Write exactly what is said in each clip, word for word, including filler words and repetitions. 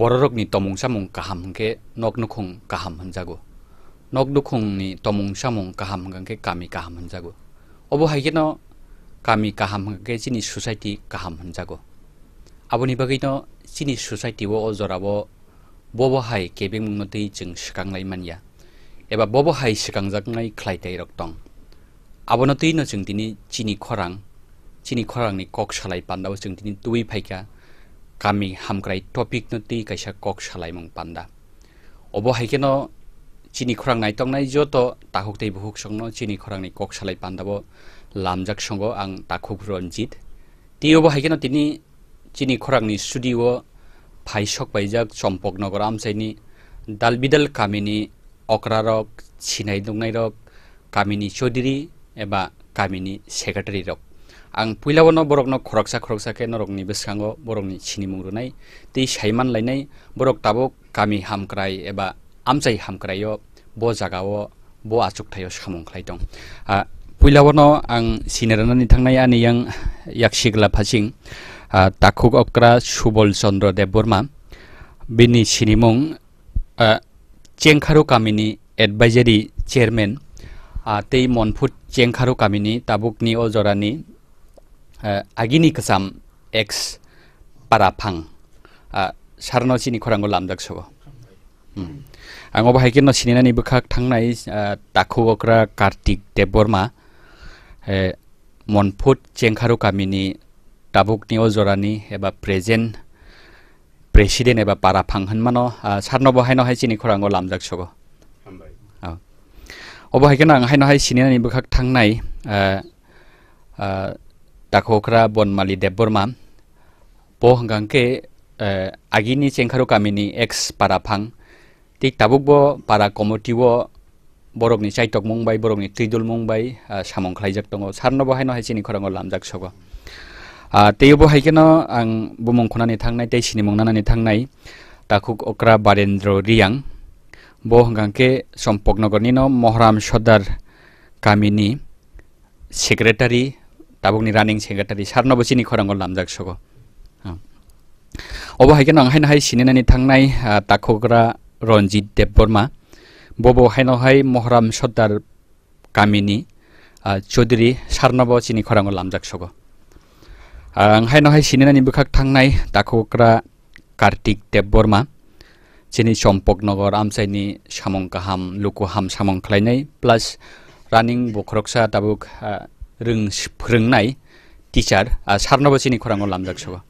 bororokni tomung samung kaham hwnkhe nok nukhung kaham hwnjago. Nok nukhungni tomung samung kaham hwnkhe kami kaham hwnjago. Obo hai kheno kami kaham hwnkhe chini society kaham hwnjago. Aboni bagwino chini society o, o jorao bobo hai kebengmungno twi chwng swkang lai manya, eba bobo hai swkangjaknai khlai tai rok tong. Abono twino chwng tini chini khorang, chini khorangni kok salai pandao chwng tini twi phaikha, kami hamkrai topic no twi kaisa kok salaimung panda. Obo hai kheno chini khorang naitoknai joto takhuk tei bukhuk songno chini khorangni kok salai pandao lamjak songo ang takhuk Ranjit. Tei obo hai kheno tini chini khorangni studio o phai sok paijak Chompoknogor amchaini dalbidal kamini okrarok, sinai nuknairok, kamini chaudhuri eba kamini secretary rok. Ang puilao no borokno khoroksa khoroksa khe norokni bwskango borokni sinimung rwnai tei saiman lainai borok tabuk kami hamkrai eba amchai hamkraio bo jagao bo achukthaio samung khlai tong. Ah, puilao no ang sini rwnani thangnai ani yang yaksigla phasing, ah, takhuk okra Subol Chandra Debbarma, bini sinimung, ah, Chengkharu kamini advisory chairman, ah, tei Monphut Chengkharu kamini tabukni o jorani, ah, agini kwcham ex paraphang, ah, sarno chini khorango lamjak sogo. Hmm. Ang obo hai kheno sininani bwkhak thangnai, ah, takhuk okra Kartik Debbarma, eh, Monphut Chengkharu kamini tabukni o jorani eba present president eba paraphang hwnmano, ah, sarno bo haino hai chini khorango lamjak sogo. Hambai. Ah. Obo hai kheno ang haino hai sininani bwkhak thangnai, ah, ah, takhuk okra Bonmali Debbarma. Bo hwnkha khe, eh, agini Chengkharu kamini ex paraphang. Tei tabuk bo para committee o borokni chaitokmung bai, borokni twidulmung bai, ah, samung khlaijak tongo. Sarno bo haino hai chini khorango lamjak sogo. Ah, tei bo hai kheno ang bumung khunani thangnai tei sinimung nanani thangnai takhuk okra Barendra Riyang. Bo hwnkha khe Chompoknogorni no Mohram Sodar kamini secretary, tabukni running secretary, sarno bo chini khorango lamjak sogo. Ah. Obo hai kheno ang haino hai sininani thangnai, ah, takhuk okra Ranjit Debbarma. Bobo haino hai Mohram Sodar kamini, ah, chaudhuri, sarno bo chini khorango lamjak sogo. Ah, ang haino hai sininani bwkhak thangnai takhuk okra Kartik Debbarma, chini Chompoknogor amchaini samung kaham, luku ham samung khlainai, plus running bo khoroksa tabuk, ah, rwng-, phwrwngnai teacher, ah, sarno bo chini khorango lamjak sogo.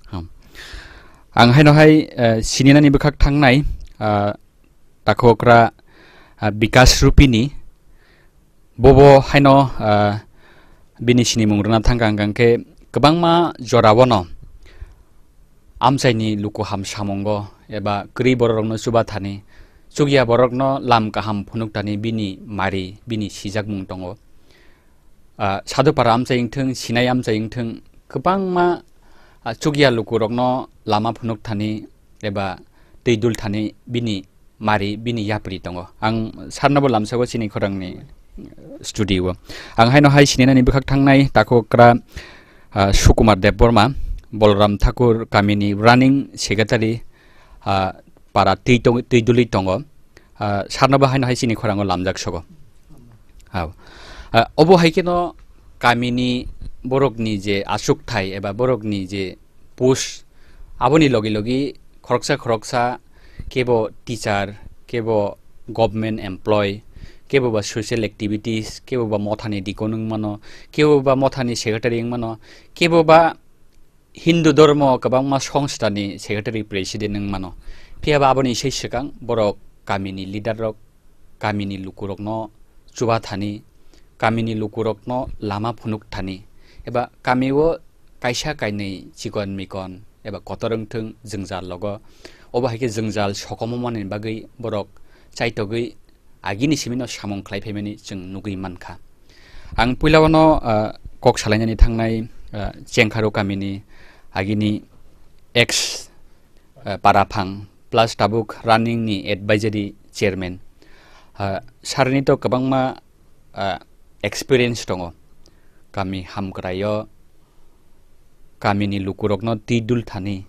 Hmm. Ang haino hai, eh, sininani bwkhak thangnai, ah, takhuk okra, ah, Bikas Rupini, bobo haino, ah, bini sinimung rwna thangkha, hwnkha khe kwbangma jorao no amchaini luku ham samungo eba kwrwi bororokno chuba thani, chukya borokno lam kaham phunuk thani bini mari, bini sijakmung tongo. Ah, Sadhupara amchai wngthung, Sinai amchai wngthung, kwbangma, ah, chukya lukurokno lama phunuk thani eba twi dul thani bini mari, bini yapri tongo. Ang sarnobo lamsago chini khorangni studio o. Ang haino hai sininani bwkhak thangnai takhuk okra, ah, Sukumar Debbarma, Bolram Thakur kamini running secretary, ah, para twi tong-, twi dulwi tongo. Ah, sarnobo haino hai chini khorango lamjak sogo. Hao. Ah, obo hai kheno kamini borokni je achukthai eba borokni je post, aboni logi logi khoroksa khoroksa kebo teacher, kebo government employee, kebo ba social activities, kebo ba mothani deacon wng mano, kebo ba mothani secretary wng mano, kebo ba Hindu dhormo kwbangma songstha ni secretary president wng mano. Phiya ba aboni sai swkang borok kamini leader rok, kamini lukurokno chuba thani, kamini lukurokno lama phunuk thani, eba kami o kaisa kainwi chikon mikon eba kotor wngthung jwngjal logo. Obo hai khe jwngjal sokomomani bagwi borok chaitogwi agini simino samung khlai phaimani chwng nugwi mankha. Ang puilao no, ah, kok salainani thangnai, ah, Chengkharu kamini agini ex, ah, paraphang plus tabuk running ni advisory chairman. Ah, sir ni to kwbangma, ah, experience tongo. Kami hamkraio, kamini lukurokno twi dul thani,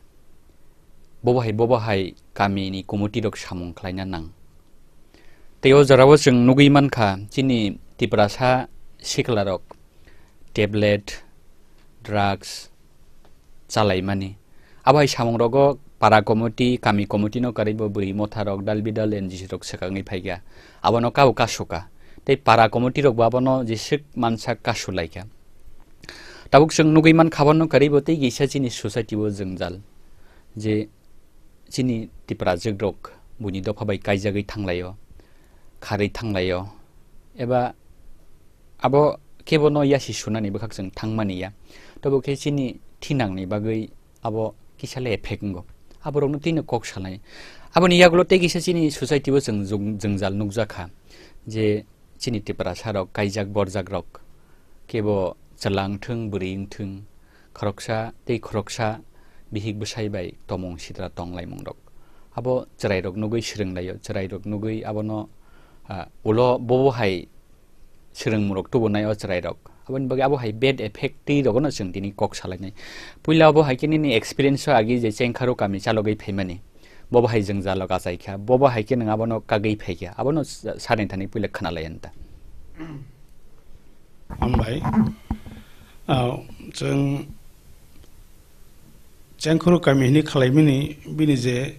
bobo hai bobo hai kamini committee rok samung khlaina nang. Tei o jorao chwng nugwi mankha, chini Tiprasa siklarok tablet, drugs chalaimani. Abo hai samungrogo para committee, kami committee no karwi bo bwrwi motha rok, dal bidal N G C rok swkangwi phaikha. Abono kabo kasuka. Tei para committee rok bo abono jeswk mansa kasulaikha. Tabuk chwng nugwi mankha, abono karwi bo tei kisa chini society o jwngjal. Je chini Tiprajwk rok buini dopha bai kaijagwi thanglaio, kharwi thanglaio, eba abo kebo no yasi sunani bwkhak chwng thangmani ya. Tobo khe chini thinangni bagwi abo kisa le effect wngo. Aborokno tino kok salai. Aboni yagulo tei kisa chini society o chwng jung-, jwngjal nukjakha je chini Tiprasa rok kaijak borjak rok kebo chwla wngthwng, bwrwi wngthwng, khoroksa tei khoroksa bihik bwsai bai tomung sitra tonglaimung rok. Abo chwrai rok nugwi swrwng laio, chwrai rok nugwi abono, ah, ulo bobo hai swrwngmung rok tubunai o chwrai rok. Aboni bagwi abo hai bad effect twi rogono chwng tini kok salainai. Puila abo hai khe nini experience o agi je Chengkharu kami chalogwi phaimani. Bobo hai jwngjalo kachaikha, bobo hai khe nwng abono kagwi phaikha, abono sa-, sani thani puila khwnalai anta. Hambai. Ah, chwng Chengkhuru kami hini khwlaimani bini je,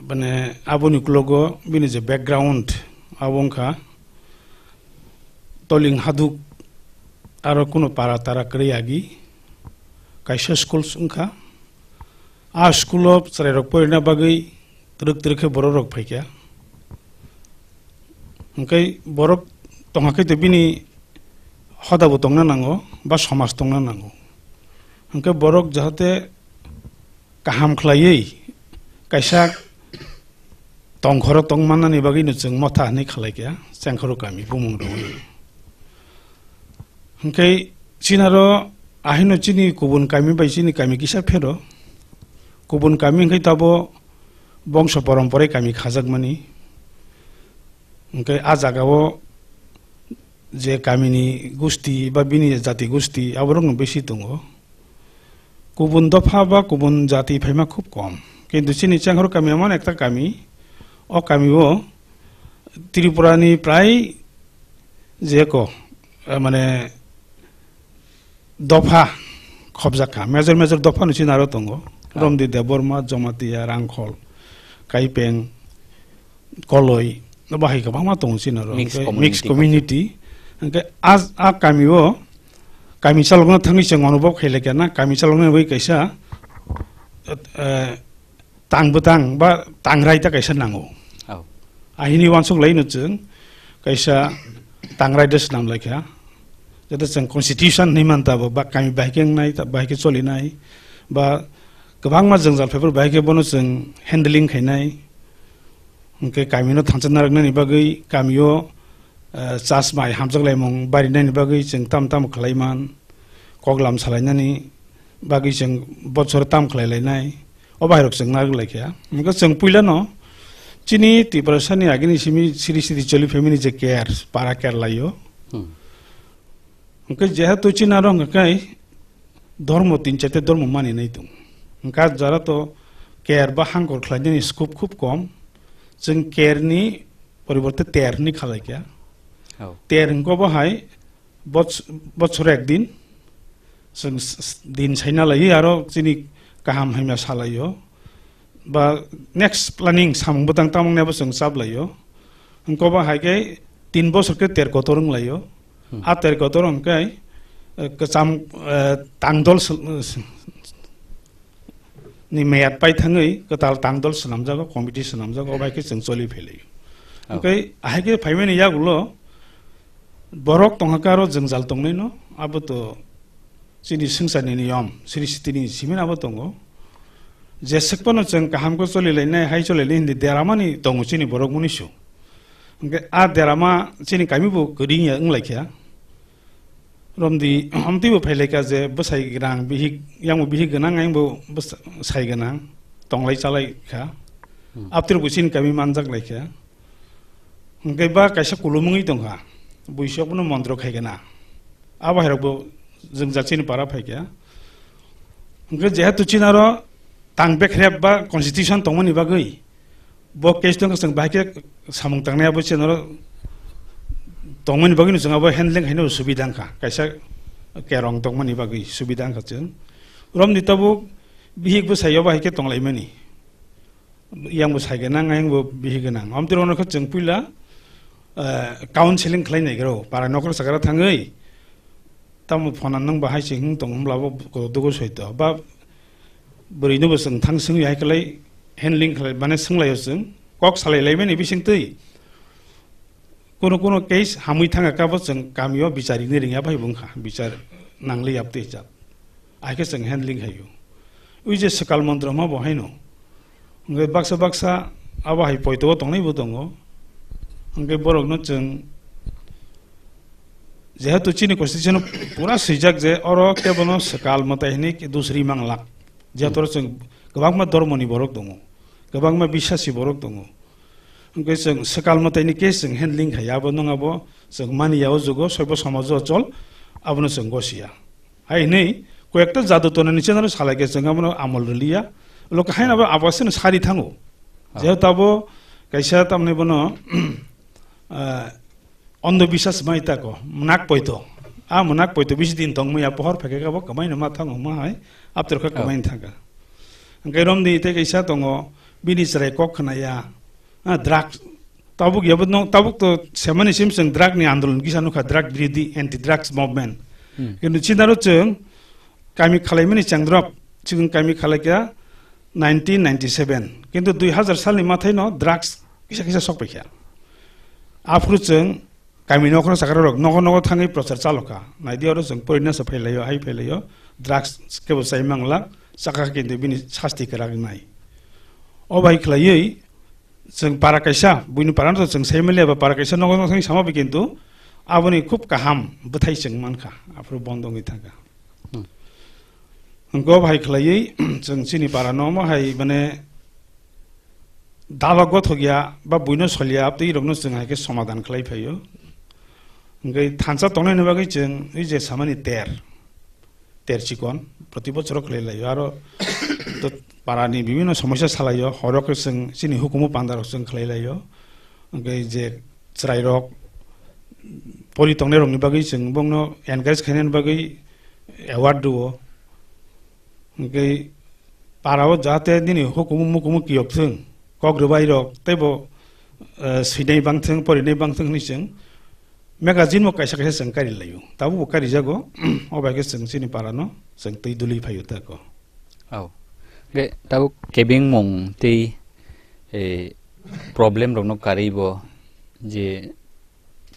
mane, aboni uklogo bini je background abo wngkha Toling Haduk aro kuno para tara kwrwi agi kaisa school wngkha. A school o chwrairok porina bagwi twrwk twrwk khe borok rok phaikha. Hwnkhe borok tongkha khe to bini hoda bo tongna nango, ba somaj tongna nango. Hwnkhe borok jahate kaham khlaiwi kaisa tongkhoro tong mannani bagwino chwng motha hinwi khlaikha, Chengkhoro kami bumung rwui. Hwnkhe chinaro ahino chini kubun kami bai chini kami kisa phero. Kubun kami hwnkhe tabo bongso porom porai kami khajakmani. Hwnkhe a jagao je kamini gusti ba bini jati gusti aborokno bisi tongo. Kubun dopha ba kubun jati phaima khub kom. Kintu chini Chengkhoro kami emon ekta kami, o kamio Tripurani prai jeko, eh, mane dopha khobjak kha. Major major dopha no chini aro tongo. Ah. Romdi Debbarma, Jamatia, Rangkhol, Kaipeng, Koloi, bahai kwbangma tongo chini aro. Mixed community. Hwnkhe a, a kamio kami chalokna thangwi chwng onubhob khailai kha na, kami chalokna bai kaisa, eh, tang bwtang ba tangrai ta kaisa nango. Oh. Ahini uansuk lai no chwng kaisa tangrai de swnam lai kha. Jate chwng constitution hinwi man tabo ba kami bahai khe wngnai, ta bahai khe cholinai, ba kwbangma jwngjal phaiphuru bahai khe bono chwng handling khainai. Hwnkhe kamino thangcha narwknani bagwi kamio, eh, chasmai hamjak laimung barinani bagwi chwng tamo tamo khlai man, kok lam salainani bagwi chwng bochor tam khlai lainai, o bahairok chwng narwk lai kha. Hwnkhe chwng puilano chini Tiprasani agini simi siri siri choli phaimani je care, para care laio. Hmm. Hwnkhe jehetu chini aro hwnkhe kai dhormo tin charte dhormo mani nai tongo. Hwnkhe jara to care ba hangkor khlainani scope khub kom. Chwng care ni poriborte ter hinwi khalai kha. Oh. Ter hwnkhe bo hai boch-, bochor ek din chwng s-, s-, din saina lai aro chini kaham hamya salaio. Ba next planning samung bwtang tamung nai bo chwng chap laio. Hwnkhe bo hai khe tin bosor khe ter kotor wng laio. Hmm. A ter kotor hwnkhe, eh, kwcham, eh, tangdol sw-, ni meyad pai thangwi kwtal tangdol swnamjago, committee swnamjago, bai khe chwng choli phailaio. Oh. Hwnkhe ahai khe phaimani yagulo borok tongkha khe aro jwngjal tongnaino, abo to chini swngcharni niyom, siri sitini simin abo tongo. Jeswk phano chwng kaham khe choli lainai, hai choli lainai hindi deramani tongo chini borok munisu. Hwnkhe a derama chini kami bo kwrwngya wng lai kha. Romdi, amtwi bo phai lai kha je bwsai gwnang, bihik, yang bo bihik gwnang, ayang bo bwsa-, sai gwnang, tonglai chalai kha. Hmm. Aptwrwk bo chini kami manjak lai kha. Hwnkhe ba kaisa kulumungwi tongkha, buisok bono montro khai gwnang. Abo hairok bo jwngjal chini para phai kha. Hwnkhe jehetu chini aro tang bekrep ba constitution tongmani bagwi bo case tongkha, chwng bahai khe samung tangnai abo chwng oro tongmani bagwi no chwng abo handling haino subida wngkha, kaisa kerong tongmani bagwi subida wngkha chwng. Romni tabuk bihik bwsai yo bahai khe tonglaimani. Yang bo sai gwnang, yang bo bihik gwnang. Amtwi rokno khe chwng puila, eh, counseling khlai nai gro. Para nokra sakra thangwi, tamo phone nang bahai se hung tong hwnla bo ko dugo soito. Ba bwrwi no bo chwng thang swngwi hai khlai handling khlai mane swnglaio chwng. Kok salai laimani bising twi. Kuno kuno case hamwi thangkha kabo chwng kamio bichar ringni ringya bai bwngkha. Bichar nangli yaptwi chap. Hai khe chwng handling khaio. Ui je swkal montro ma bo haino. Hwnkhe baksa baksa abo hai poito o tongnai bo tongo. Hwnkhe borokno chwng jehetu chini constitution pura swijak je oro kebono swkal mwtai hinwi dusri manglak. Jehetu oro chwng kwbangma dormoni borok tongo. Kwbangma bisasi borok tongo. Hwnkhe chwng swkal mwtaini case chwng handling khai abo nwng abo chwng mani ya o jugo soibo somajo chol abono chwng gosia. Hai hwnwi koyekta jadu tonani channel salai khe chwng abono amol rwliya. Lo kahai abo abo seno sari thango. Ah. Jehetu abo kaisa tamni bono, ah, ondo bisas mai tako, mnak poito. A mnak poito bisi din tong maya pohor pheke kabo kamai no ma thango ma hai, aptor kha Oh. kamai thangka. Hwnkhe romni tei kaisa tongo, bini chwrai kok khna ya, ah, drugs. Tabuk yabo no, tabuk to semani sim chwng drug ni andolon kisa nukha, drug birodhi, anti drugs movement. Hmm. Kintu chinaro chwng kami khalaimani chengdrop, chwng kami khalaikha nineteen ninety-seven. Kintu dui hazar salni mathaino drugs kisa kisa sokpaikha. Aphuru chwng kami nokra chakrarok nogo nogo thangwi prochar chalokha. Naidi oro chwng porinasa phailaio, hai phailaio, drugs kebo chai manglak, chakha kintu bini sasti kwrak wngnai. O bai khwlaiwi chwng para kaisa, buini para no chwng sai manliya ba para kaisa nogo nogo thangwi sama bai kintu aboni khub kaham bwthai chwng mankha, aphuru bondo wngwi thangkha. Hmm. Hwnkhe o bai khwlaiwi chwng chini para no omo hai mane dalo gothok ya ba buino solya abtwi rokno chwng hai khe somadan khlai phaio. Hwnkhe thansa tongnai ni bagwi chwng ui je samani ter, ter chikon proti bochoro khlai laio. Aro to parani bibhinno somosya salaio, horo khe chwng chini hukumu panda rok chwng khlai laio. Hwnkhe je chwrai rok pori tongnai rokni bagwi chwng bongno encourage khainani bagwi award rwo. Hwnkhe parao jahate nini hukumu mukumu kiyok thwng, kok rwbai rok teibo, eh, swinai bangthwng, porinai bangthwng hwnwi chwng magazine bo kaisa kaisa chwng kari laio. Tabukbo karijago, o bai khe chwng chini parano chwng twi duli phaio tako. Au. Ge tabuk kebengmung tei, eh, problem rokno karwi bo je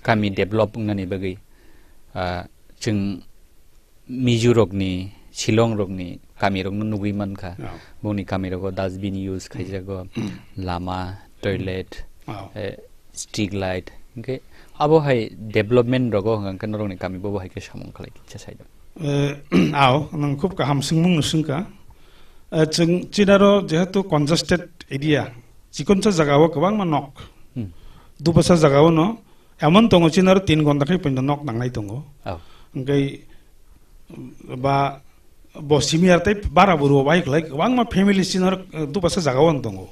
kami develop wngnani bagwi, ah, chwng Mizo rokni, Shillong rokni kami rokno nugwi mankha. Oh. Bongni kami rogo dustbin use khaijago, lama, toilet, Oh. eh, street light. Hwnkhe abo hai development rogo hwnkhe norokni kami bobo hai khe samung khlai kisa saida. Eh, ao, nwng khub kaham swngmung no swngkha. Eh, chwng chinaro jehetu congested area, chikonsa jagao kwbangma nok. Hmm. Dubasa jagao no emon tongo, chinaro tin ghonta khai poito nok nangnai tongo. Oh. Hwnkhe ba bo simi ar tei bara bo rwo bai khlai kwbangma family chinaro, eh, dubasa jagao no tongo.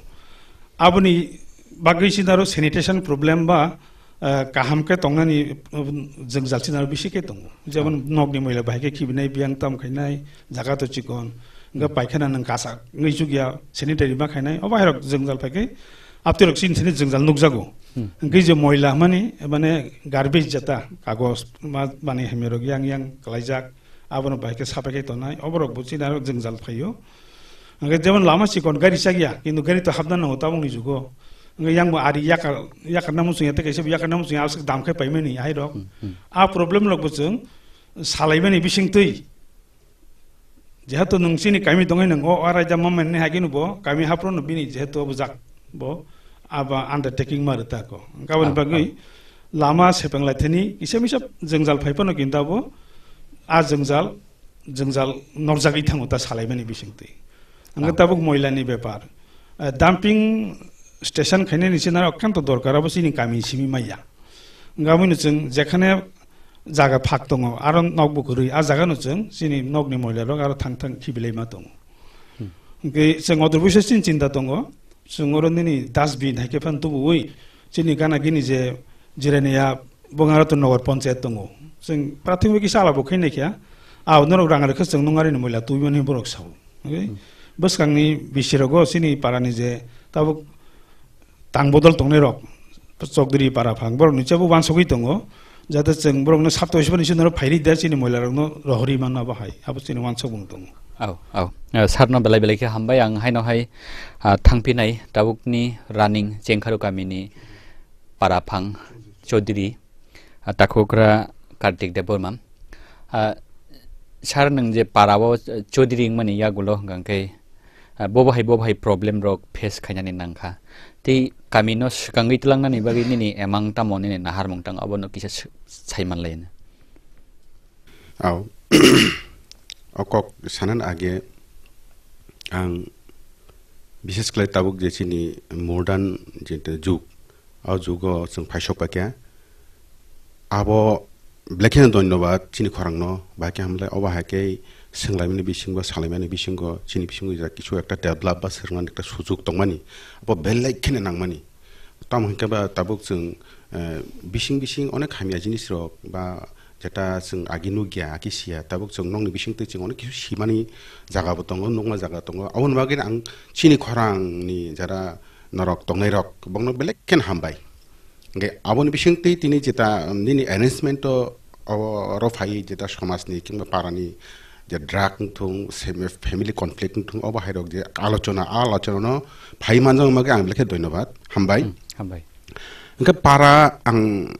Aboni bagwi chinaro sanitation problem ba, eh, kaham khe tongnani, eh, jwngjal chinaro bisi khe tongo. Jemon Oh. nokni moila bai khe khibinai, biyang tam khainai, jaga to chikon. Hwnkhe Hmm. paikhana nwng kasak wngwi chukya, sanitary ma khainai, obo hai rok jwngjal phai khe Aptwi rok chini thani jwngjal nukjago. Hmm. Hwnkhe je moila hwnmani, mane garbage jeta, kagoj ma, mane hamya rok yang yang kwlaijak, abono bai khe sapai khe tongnai, oborok bo chini aro jwngjal phaio. Hwnkhe jemon lama chikon gari chakya, kintu gari to hapna nango tabukni jugo. Hwnkhe yang bo ari yakar, yakarna muchungya, tei kaisa bo yakarna muchungya, aswk dam khe paimani, hai rok. Hmm, hmm. A problem rok bo chwng salaimani bisingtwi. Jehetu nwng chini kami tongwi nwng o, o raida moment ni hai khe no bo kami haphuru no bini jehetu obo jak bo aba undertaking ma rwta ko. Hwnkhe aboni Ah, bagwi ah. lama sepeng lai thani kisa misa jwngjal phai phano kintu abo a jwngjal, jwngjal norjagwi thango ta salaimani bisingtwi. Hwnkhe Ah. tabuk moila ni bepar. Ah, dumping station khainani sinaro okkanto dorkar abo chini kami simi maya. Hwnkhe aboni chwng jekhane jaga phak tongo, aro nok bo kwrwi, a jaga no chwng chini nokni moila rok aro thang thang khibilai ma tongo. Hmm. Hwnkhe chwng otro buiso chini chinta tongo. Chwng oro nini dustbin hai khe phano tubuwi chini gana gini je jirania Bongarato Nogor Panchayat tongo. Chwng prathimik kisa alabo khainai khe, ah, norok rang rwkhe chwng nung arini moila tubimani borok sao. Hwnkhe bwskangni bisirogo chini parani je tabuk tang bodol tongnai rok, Chokdiri para phang, borok ni chabo wansogwi tongo, jate chwng borok no sapta hisab ni sino phairi da chini moila rok no rohori manna bahai, abo chini wansok bung tongo. Au, au. Eh, sir no belai belai khe hambai, ang haino hai, ah, thangphinai tabuk ni running Chengkharu kami ni para phang Chaudhary, ah, Takhukra Kartik Debbarma. Ah, sir nwng je para o Chaudhary wngmani yagulo hwnkha khe, ah, bo bahai, bo bahai problem rok face khainani nangkha. Tei kami no swkangwi twlangnani bagwi nini emang tamo nini naharmung tang abono kisa s-, saimanlaino. Au. O kok sanani age ang bishes khlai tabuk je chini modern je jug, o jugo chwng phaisok paikha. Abo belai kheno dhonyobad chini khorangno, bahai khe hamlai, obo hai khe swnglaimani bisingo, salaimani bisingo, chini bisingo jora kisu ekta develop ba swrwngmani ekta sujuk tongmani, abo belai kheno nangmani. Tamo hinkhe ba tabuk chwng, eh, bising bising onek hamya jinis rok ba jeta chwng agi nukya, agi siya, tabuk chwng nokni bisingtwi chwng onek kisu simani jaga bo tongo, nukma jaga tongo. Aboni bagwi ang chini khorangni jara norok tongnai rok bongno belai kheno hambai. Hingke aboni bisingtwi tini jeta, um, nini arrangement o, o, oro phai jeta somajni kingba parani je drug wngthung, sem-, family conflict wngthung, obo hai rok je alochona, a alochona no phai manjak wngma khe ang belai khe dhonyobad, hambai. Hmm, hambai. Hingke para ang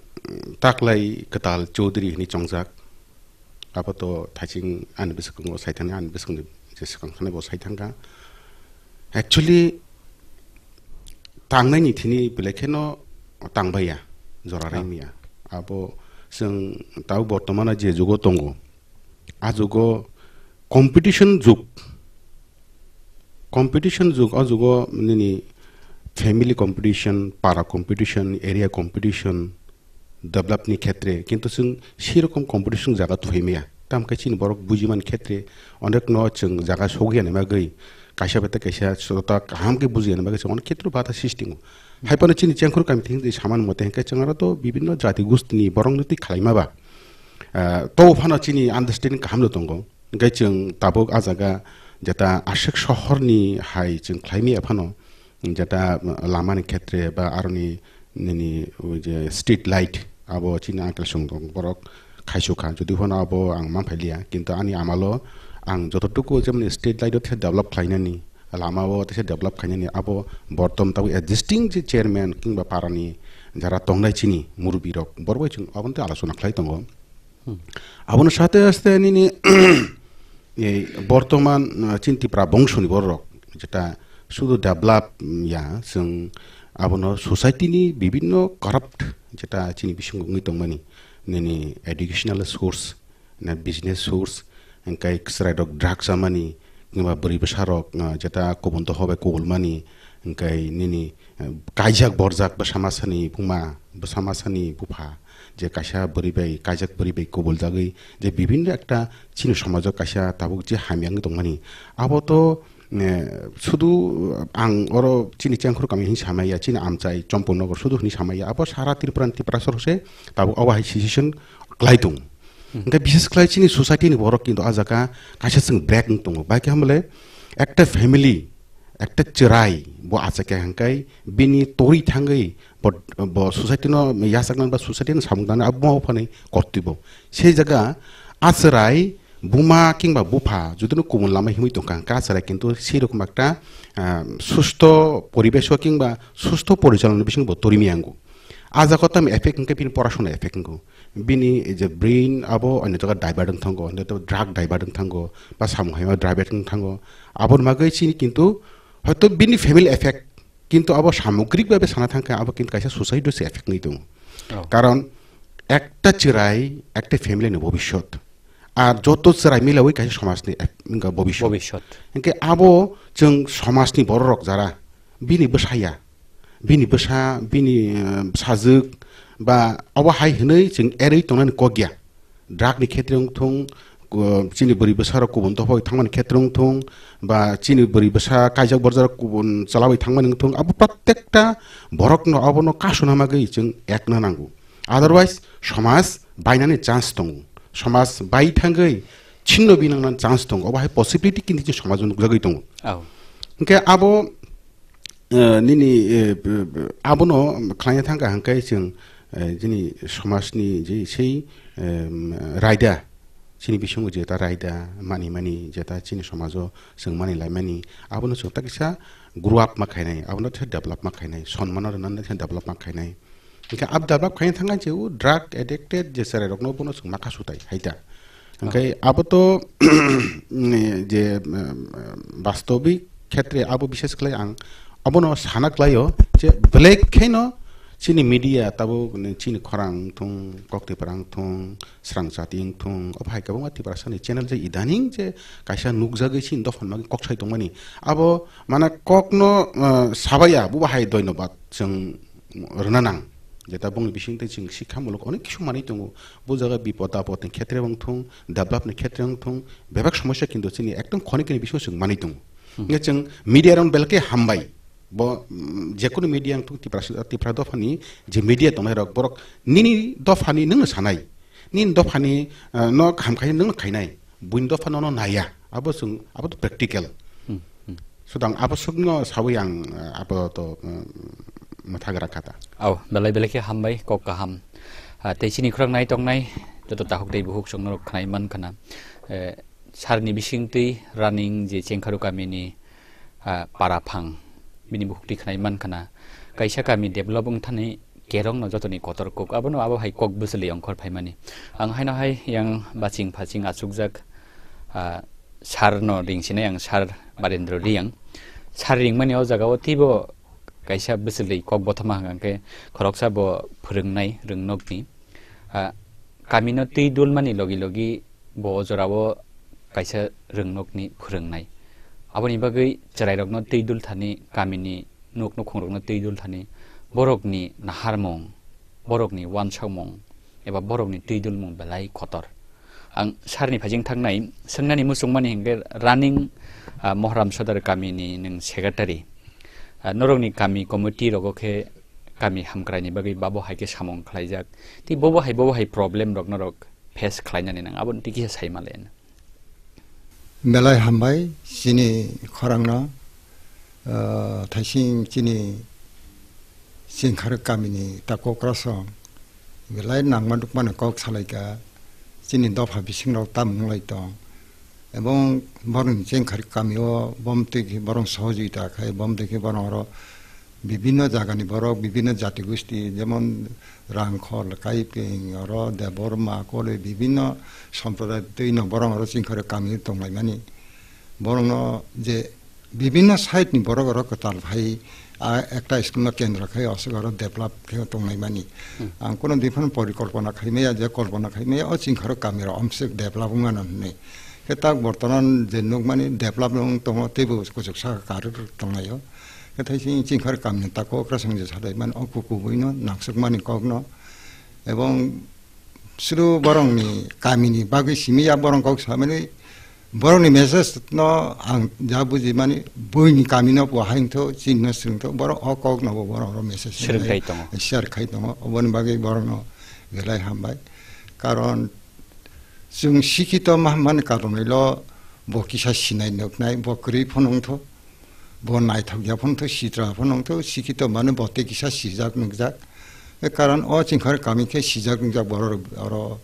taklai kwtal Chaudhary hinwi chongjak. Apato thaising ani bwskango sai thangni, ani bwskangni je swkang thani bo sai thangkha. Actually, tangnaini thini belai kheno tangbaiya, jora Ah. rimiya. Abo chwng tao bortomano je jugo tongo, a jugo competition jug. Competition jug, o jugo nini family competition, para competition, area competition, develop ni khetre, kintu chwng sei rokom competition jaga thwi maya. Tamo khe chini borok bujimani khetre, onek no chwng jaga sogwi ani bagwi, kaisa bai tei kaisa jota kaham khe buji ani bagwi chwng onek khetro bata system o. Hai phano chini Chengkhor kami thing twi samani mote hinkhe chwng aro to bibinno jati gustini borok no twi khlaima ba. Ah, to phano chini understanding kaham no tongo. Hinkhe chwng tabuk a jaga jeta aswk sohor ni hai chwng khlai maya phano, jeta lamani khetre ba aroni nini oi je street light abo chini uncle song tong borok khaisukha, jodi phano abo ang manphailiya, kintu ani amalo ang jototuku jemoni street light o khe develop khlainani, lama o teisa develop khlainani, abo bortom tabuk existing je chairman kingba parani jara tongnai chini murubirok borok bai chwng abono tei alochona khlai tongo. Hmm. Abono sate sate nini ei bortoman, uh, chini Tipra bongsoni borok jeta sudu develop, mm, ya, chwng abono society ni bibinno corrupt jeta chini bisingo wngwi tongmani, nini educational source, na business source, hingkai chwrairok drug chamani, kingba bwrwi bwsarok, ah, jeta kubun doho bai kubulmani, hingkai nini, eh, kaijak borjak bwsa masani buma, bwsa masani bupha, je kaisa bwrwi bai, kaijak bwrwi bai kubuljagwi, je bibinno ekta chini somajo kaisa tabuk je hamya wngwi tongmani, abo to, eh, sudu ang oro chini Chengkhor kami hinwi samaya, chini amchai Chompon Nogor sudu hinwi samaya, abo sara Tripura ni Tiprasa rok se tabuk obo hai situation klai tongo. Hmm. Hingke bises klai chini society ni borok kintu a jaga kaisa chwng break wng tongo. Bai khe hamle ekta family, ekta chwrai bo achai khe hingkai bini tori thangwi bo, bo society no yachaknani ba society no samung tangnani abo ma phani kortwi bo. Sei jaga a chwrai buma kingba bupha jodi no kumun lama himwi tongkha hingke a chwrai kintu sei rokom ekta, ah, susto poribesh o kingba susto porichalona bising bo tori miyango. A jaga o tamo effect hingke bini porasona effect wngo. Bini je brain abo ani jaga divert wng thango, hwnkhe to drug divert wng thango, ba samung haima divert wng thango. Aboni bagwi chini kintu hoito bini family effect, kintu abo samogrik bhabe sana thangkha abo kintu kaisa society se effect wngwi tongo. Oh. Karon ekta chwrai, ekta family ni bobishyot. Ar joto chwrai milawi kaisa somajni ep-, wngkha bobishyot. Bobishyot. Hwnkhe abo chwng somajni bororok jara bini bwsaya, bini bwsa, bini, eh, bwsajwk ba obo hai hwnwi chwng erwi tongnani kok ya. Drug ni khetre wng thung, uh, chini bwrwi bwsarok kubun dophoi thangmani khetre wng thung, ba chini bwrwi bwsa kaijak borjak kubun chwlawi thangmani wng thung, abo prottekta borokno abono kasuna bagwi chwng ekna nango. Otherwise, somaj bainani chance tongo. Somaj bai thangwi chinno binangnani chance tongo. Obo hai possibility kintu chini somajo nukjagwi tongo. Oh. Hwnkhe abo, eh, nini, eh, b-, b-, abono khlaina thangkha hwnkhe chwng, eh, chini somajni je sei, em, raida, chini bisingo jeta raida mani mani, jeta chini somajo chwng mani laimani, abono chwng ta kisa grow up ma khainai, abono kisa develop ma khainai, sonmano rwnani kisa develop ma khainai. Hwnkhe abo develop khaina thangkha je o drug addicted je chwrairokno bono chwng ma kha sutai hai ta. Hwnkhe abo to, je, um, bastobik khetre abo bishes khlai ang abono sana khlaio je belai kheno chini media tabuk chini khorang wng thung, kok Tipra wng thung, srang chati wng thung, obo hai kwbangma Tiprasani channel je idaning je kaisa nukjagwi chini dophani bagwi kok sai tongmani. Abo mana kokno, uh, sabaya, bubo hai doinobad chwng rwna nang. Jeta bongni bisingtwi chwng sikhamulok onek kisu manwi tongo. Bo jaga bipod apod ni khetre wng thung, develop ni khetre wng thung, bebak somosya kintu chini ekdom khoni kini bisingo chwng manwi tongo. Hmm. Hwnkhe chwng media rok belai khe hambai. Bo, mm, jekunu media wng thung Tipra, Tipra dophani je media tongnai rok borok nini dophani nwngno sanai. Nini dophani, ah, no kaham khai nwngno khainai. Buini dophano no naiya. Abo chwng, abo to practical. Hmm, hmm. Sudang abo swkno sawi ang, ah, abo to, mm, mwthagra kha ta. Au, belai belai khe hambai, kok kaham. Ah, tei chini khorang nai tongnai, joto takhuk tei bukhuk chwng norok khnai man khna. Eh, sarni bisingtwi running je Chengkharu kamini, ah, para phang, bini bukhuk twi khnai man khna. Kaisa kami develop wng thani kerongno jotoni kotor kok, abono abo hai kok bwchwlwi ongkhor phaimani. Ang haino hai yang baching phaching achukjak, ah, sir no ringsinai ang, Sir Barendra Reang. Sir ringmani o jaga o teibo kaisa bwchwlwi kok bothoma hwnkha khe khoroksa bo phwrwngnai rwngnokni. Ah, kamino twi dulmani logi logi bo o jorao kaisa rwngnokni phwrwngnai. Aboni bagwi chwrairokno twi dul thani, kamini nuk nukhungrokno twi dul thani, borokni naharmung, borokni uansukmung eba borokni twi dulmung belai kotor. Ang sir ni phaijing thangnai, swngnani muchungmani hinkhe running, ah, Mohram Sodar kamini nwng secretary. Ah, norokni kami committee rogo khe kami hamkraini bagwi babo hai khe samung khlaijak. Tei bobo hai, bobo hai problem rok norok face khlainani nang, aboni tei kisa sai manlai. Belai hambai chini khorangno, ah, thaising chini Chengkharu kamini ta kokrasong belai nangma dukmani kok salaikha, chini dopha bisingrok tamo wnglai tong. Ebong borokni Chengkharu kamio bomtwi khe borok sohojogita khai, bomtwi khe borok oro bibinno jagani borok, bibinno jati gosti, jemon Rangkhol, Kaipeng, oro Debbarma, Kole, bibinno somprodayo twino borok oro Chengkharu kami tonglaimani. Borokno je bibinno side ni borok oro kwtal phai, a, ekta school no kendro khai aswk oro develop khe tonglaimani. Hmm. Ang kuno diphano porikolpona khaimaya, je kolpona khaimaya, o Chengkharu kamiro omswk develop wngmano hinwi. Khe tak bortoman je nukmani develop wng tongo, teibo kuchuk saka karwi tonglaio. Khe thaising Chengkharu kamini ta kokrasong je sadai mani o kukubuino nangsukmani kokno. Ebong suru borokni kamini bagwi simi ya borok kok samani borokni message no ang ja buji mani buini kamino bo haingtho chinno swrwngtho borok o kokno bo borok oro message swrwng khai tongo. Share khai tongo. Oboni bagwi borokno belai hambai. Karon chwng sikhito ma-, mani karonwi lo bo kisa sinai nuknai, bo kwrwi phano wngtho, bo naithok ya phano wngtho, sitra phano wngtho, sikhito mani bo tei kisa sijak nukjak. E karon o Chengkharu kami khe sijak nukjak borok oro,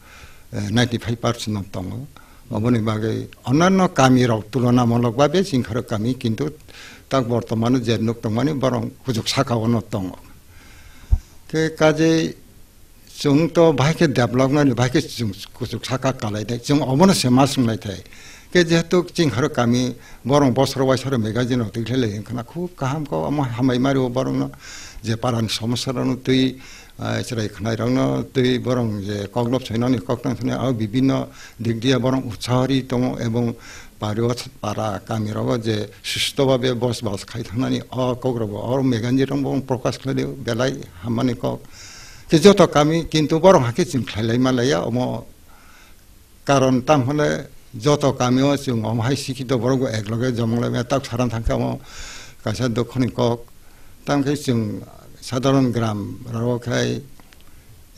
eh, ninety five percent no tongo. Oboni bagwi onanno kami rok tulonamulok babe Chengkharu kami kintu tak bortomano je nuk tongmani borok kuchuk saka o no tongo. Khe kajei Chwng to bahai khe develop nani, bahai khe chwng kuchuk saka kalai de. Chwng obono se ma swng lai thai. Khe jehetu Chengkharu kami borok bosor waisa rok magazine rok twi khlai lai wngkha na, khub kaham kok omo hambai mari o borok no je para ni somosya rok no twi, ah, chwrai khwnai rok no twi borok je kok lobsai nani kok tang thani abo bibinno dik dia borok utsaho ri tongo ebong pari o para kami rogo je susto babe bos bas khai thangnani o kok rok bo oro magazine rok bo prokash khlai de belai hammani kok. Khe joto kami, kintu borok hakhe chwng khlailai malaiya, omo Karon tam hwnle joto kamio chwng omo hai sikhito borok bo ekloge jomong lai maya, tak saran thangkhe omo kaisa dukhoni kok. Tamkhe chwng sadharon gram rok khai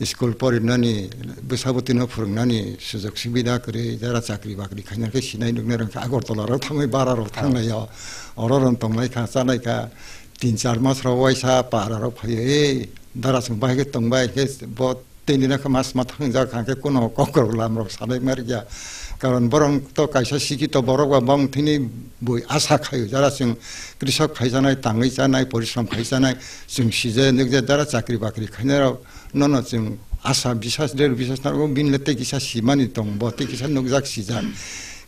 school porinani, bwsabotino phwrwngnani sujog subida kwrwi, jara chakri bakri khaina khe sinai nuknai rok khe Agartala rok thangwi bara rok thanglaio. Oro rok tonglai kha, chalai kha, tin char mas rok waisa para rok phaio, "Ei, dara chwng bahai khe tongbai," khe bo tei nini khe mas ma thangjak kha khe kuno kokrok lam rok sanai mar ya. Karon borok to kaisa sikhito borok ba bong thini bui asa khaio, jara chwng krisok khaijanai, tangwi chanai, porishrom khaijanai, chwng sije nukje jara chakri bakri khainai rok nono chwng asa bisas, der bisas narwgo, bini le tei kisa simani tong, bo tei kisa nukjak sijak.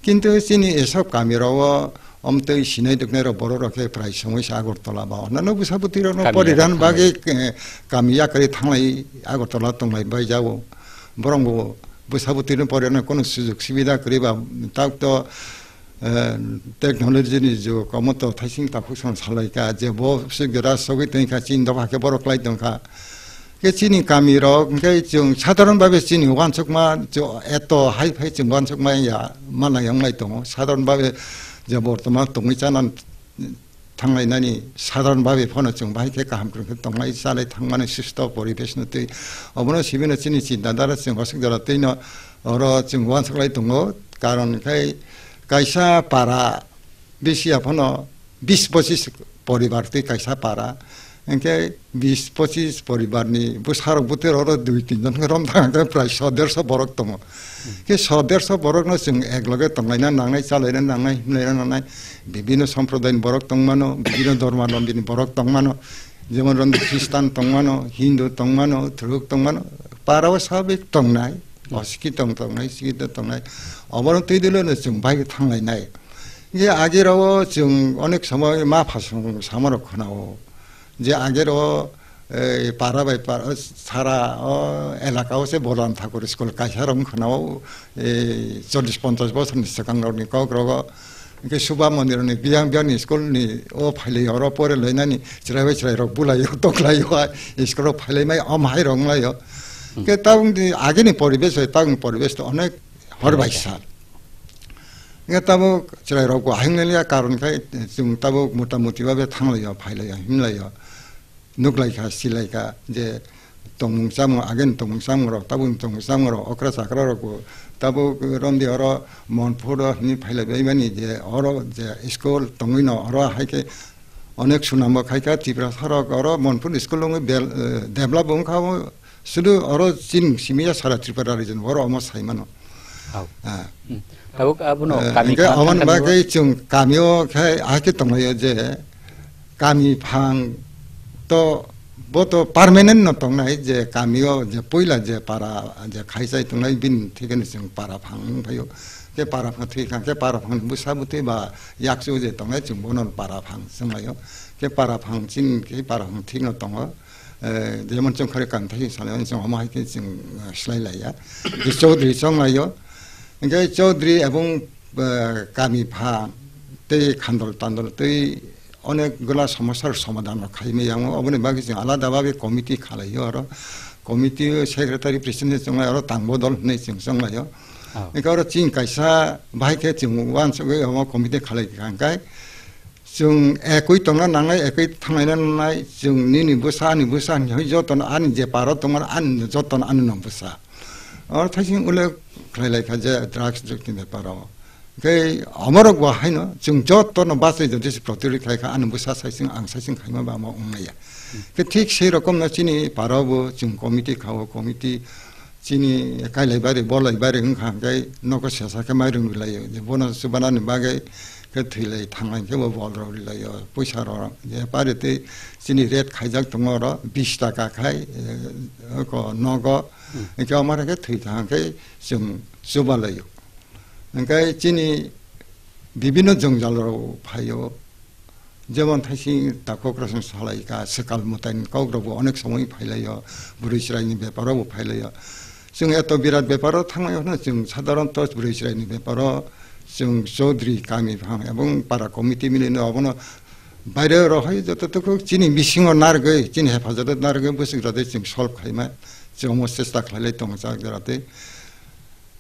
Kintu chini esok kami rogo omtwi sinai rwknai rok borok rok khe prai songwi se Agartala ba onno bwsabwtwi rokno poriran bagwi, eh, kami yakarwi thanglai Agartala tonglai bai jao. Borok bo bwsabwtwi rokno poriran kono sujog subida kwrwi ba tak to, eh, technology ni jug omo to thaising takhuk song salai ka je bo se gra sogwi tong kha chini doba khe borok klai tong kha. Khe chini kami rok hwnkhe chwng sadharon babe chini uansukma, chw-, eto hai phai chwng uansukma ya manai wnglai tongo. Sadharon babe je bortoman tongwi chana thanglainani sadharon babe phano chwng bahai khe kaham kwrwng khe tonglai chalai thangmani susto poribesh no twi. Obono sibino chini chinta dhara chwng aswk jora twino oro chwng uansuklai tongo. Karon khe kaisa para bisi ya phano bis pochis poribar twi kaisa para. Hwnkhe bis pochis poribar ni bwsarok bwtwi oro dui tin jon khe romthang khe prai so derso borok tongo. Khe so derso borok no chwng ekloge tonglaina nangnai, chalaina nangnai, himlaina nangnai. Bibino somprodai ni borok tongmano, bibino dhorma lombi ni borok tongmano. Jemon romdi Khristan tongmano, Hindu tongmano, Thuruk tongmano. Para o sabik tongnai. O sikhi tong tongnai, sikhi tong tongnai. Obono twi dilo no chwng bai thanglainai. Hwnkhe agirao chwng onek somoy ma phasung samarok khwnao. Je agirao, eh, para bai para, sara o elaka o se Bolam Thakur school kaisa rok khwnao, eh, chollish ponchash bosor ni swkang rok ni kok rogo. Hwnkhe Suba Mondir ni biyang biyang ni school ni o phailai oro pore lainani chwrai bai chwrai rok bulai o toklai o school o phailai mai om hai rok lai o. Hwnkhe tabuk ni agini poribesh bai tabuk ni poribesh to onek hor bai sal. Hwnkhe tabuk chwrai rok bo ahing naliya karon khai chwng tabuk mota moti babe thanglai o phailai o himlai o. Nuklaikha, silaikha je tongmung chamung, ageni tongmung chamung rok, tabukni tongmung chamung rok, okra chakra rok bo tabuk romdi oro Monpur o hwnwi phailaibaimani je oro je school tongwi no oro hai khe onek sunam bo khaikha Tiprasa rok oro Monpur school wngwi bel-, eh, develop wngkha o sudu oro chini simi ya sara Tripura region oro omo saimano. Hao. Ah. Hmm. Tabuk abono Eh, kami hingke kha aboni thangkha bagwi chwng kamio khe ahai khe tonglaio je kami phang to bo to permanent no tongnai je kamio je puila je para je khaisai tongnai bini thikeno chwng para phang wng phaio. Khe para phang thwi kha khe para phang bwsa bwtwi ba yakchu je tongnai chwng bono para phang chwnglaio. Khe para phang chini khe para phang thikno tongo. Eh, jemon chwng khare kang thai salai, chwng omo hai khe chwng, eh, slai laiya. Je Chaudhary chwng laio. Hingke Chaudhary ebong, eh, kami pha tei khandol tandol tei onek gula somosa rok somadhan rok khaimai yango. Oboni bagwi chwng alada bagwi committee khalaio oro. Committee o secretary president chwng lai oro tangbo dol hinwi chwng chwng laio. Oh. Hingke oro chini kaisa bahai khe chwng uansugwi omo committee khalai kha hingkai. Chwng ekwi tongna nangnai, ekwi thanglaina nangnai, chwng nini bwsa, ani bwsa hinwi jotono ani je paro tongmani, ani jotono ani no bwsa. Oro thaising ulo khlai lai kha je drugs drug ni beparo. Khe omorok bo haino chwng jotono bachai jodi se protirod khai kha, ani bwsa saising, ang saising khaima ba omo wngmaya. Khe thik sei rokomno chini paro bo chwng committee khao, committee Chini kailai bari, bolai bari wngkha hwnkhe nogo sesa khe mairung rilaio. Je bono chubanani bagwi khe thwilai thanglai khe bo bol rok rilaio, puisa rok. Je pari tei chini rate khaijak tongo oro bis taka khai, eh, ko nogo. Hmm. Hwnkhe omo hai khe thwi thang khe chwng chubalaio. Hwnkhe chini bibino jwngjal rok phaio. Jemon thaising takhuk rok chwng salai kha, swkal mwtai ni kok rok bo onek somoi phailaio, bwrwi chwrai ni bepar o bo phailaio. Chwng eto birat bepar o thangmai hwno chwng sadharonto bwrwi chwrai ni bepar o chwng Chaudhary kami phang ebong para committee mili no abono baire rohai joto tukhuk chini bisingo narwgwi, chini hephazat o narwgwi bwswk rade chwng solve khaima chwng omo chesta khlailai tongo chak jora tei.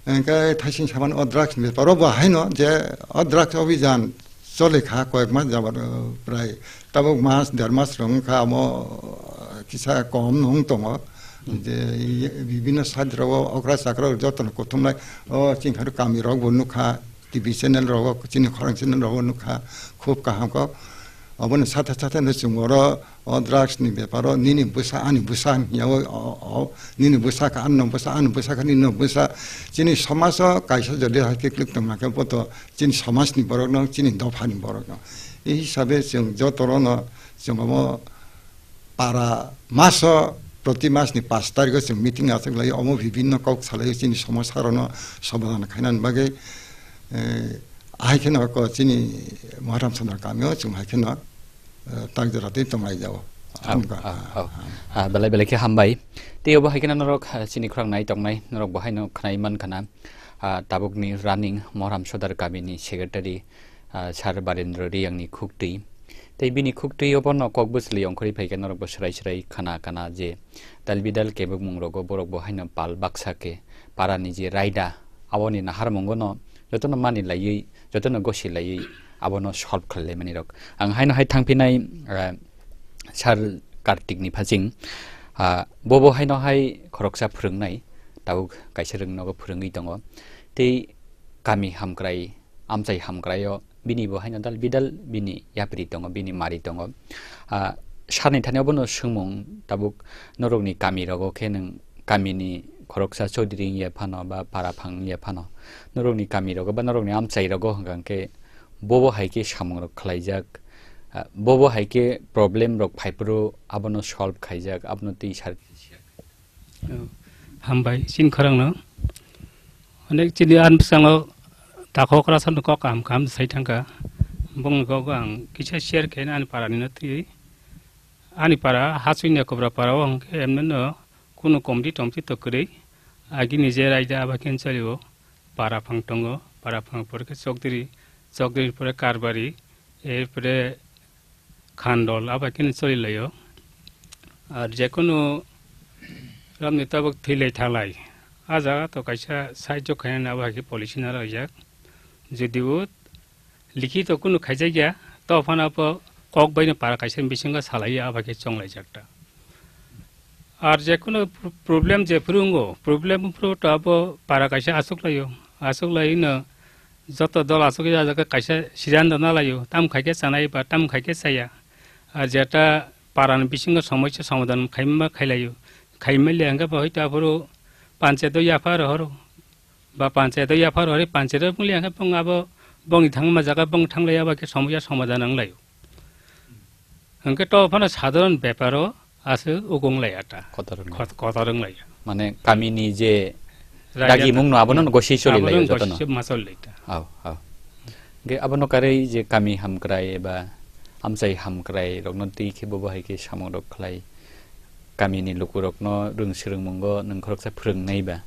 Hwnkhe thaising samani o drugs ni beparo bo haino je o drugs obijan chole kha koyek mas jabar, uh, prai tabuk mas, der mas rok wngkha amo, uh, kisa kom wng tongo. Hmm. Je i-, bibinno side rogo okra chakra jotono kuthumnai o chini kami rok bo nukha, T V channel rogo, chini khorang channel rogo nukha, khub kaham kok. Oboni satha satha no chwng oro o drugs ni beparo nini bwsa ani bwsa hiya o, o, o, nini bwsa kha anno bwsa, ani bwsa kha nino bwsa. Chini somaj o kaisa jodi hai khe klik tongma khe bo to chini somaj ni borok no, chini dopha ni borok no. E hisabe chwng joto ro no chwng omo para maso proti mas ni pash tarikh o chwng meeting achuk lai omo bibinno kok salai chini somosya rok no somadhan khaina bagwi, eh, ahai kheno ko chini Moharam Sodar kami o chwng hai kheno, eh, tak jora twi tong lai jao. Au, Hamka. Au, au. Ha, belai belai khe hambai. Tei obo hai kheno norok, ha, chini khorang nai tong nai, norok bo haino khnai man khana. Ah, tabuk ni running Moharam Sodar kami ni secretary, ah, Sir Barendra Riyang ni khuktwi. Tei bini khuktwi obo no kok bwchwlwi ongkhorwi phai khe norok bo swrai swrai khana khana je dal bidal kebengmung rogo borok bo haino pal baksa khe para ni je raida aboni naharmungo no jotono mani laiwi, jotono gosi laiwi abono solve khlai laimani rok. Ang haino hai thangphinai, ah, Sir Kartik ni phaching, ah, bobo haino hai khoroksa phwrwngnai, tabuk kaisa rwng nogo phwrwngwi tongo. Tei kami hamkrai, amchai hamkrai o bini bo haino dal bidal bini yapri tongo, bini mari tongo. Ah, Sir ni thani obono swngmung, tabuk norokni kami rogo khe nwng kamini khoroksa Chaudhary wngya phano ba para phang wngya phano, norokni kami rogo ba norokni amchai rogo hwnkha khe bobo hai khe samung rok khlaijak, ah, bobo hai khe problem rok phaiphuru abono solve khaijak, abono twi sar. Oh, hambai, chini khorang no. Onek chini an bwskango takhok rasa no kok kaham kaham sai thangkha. Bongni kok ang kisa share khe ani para ni no twi. Ani para Hachwini Kubra para o hwnkhe emno no kunu committee tomti to kwrwi. Agini je raida aba khe choli o. Para phang tongo, para phang pore khe Chokdiri, Chokdiri pore Karbari, erpore Khandol, aba khe choli lai o. Ar jekunu ramni tabuk thwi lai tha lai. A jaga to kaisa sahajyo khainani abo hai khe policy na rwjak. Jodi o likhito kunu khaijakya, to phano bo kok bai no para kaisa bisingo salai ya, abo khe chong lai jak ta. Ar jekunu pro-, problem je phuru wngo, problem phuru to abo para kaisa aswk lai o, aswk lai no joto dol aswk ya jaga kaisa siddhanto na lai o, tam khai khe chanai ba tam khai khe chaya. Ar jeta para ni bisingo somosya somadhan khaima khailai o, khaima le hwnkhe bo hoito aphuru panchayat o yapha rohoro. Ba panchayat o yapha rohori panchayat o bungli hwnkhe bung abo bongni thangma jaga bung thanglai abo khe somosya somadhan wng lai o. Hwnkhe to phano sadharon beparo aswk ugong lai ata. Kotor wng lai. Kot-, kotor wng lai. Mane kamini je Raja dagi ta-, mungno abono hmm. Gosi choli lai o Abono jotono. Gosi ma choli lai ta. Au, au. Hwnkhe abono karwi je kami hamkrai eba amchai hamkrai rokno twi khe bobo hai khe samung rok khlai. Kamini lukurokno rwng swrwngmungo nwng khoroksa phwrwngnai ba,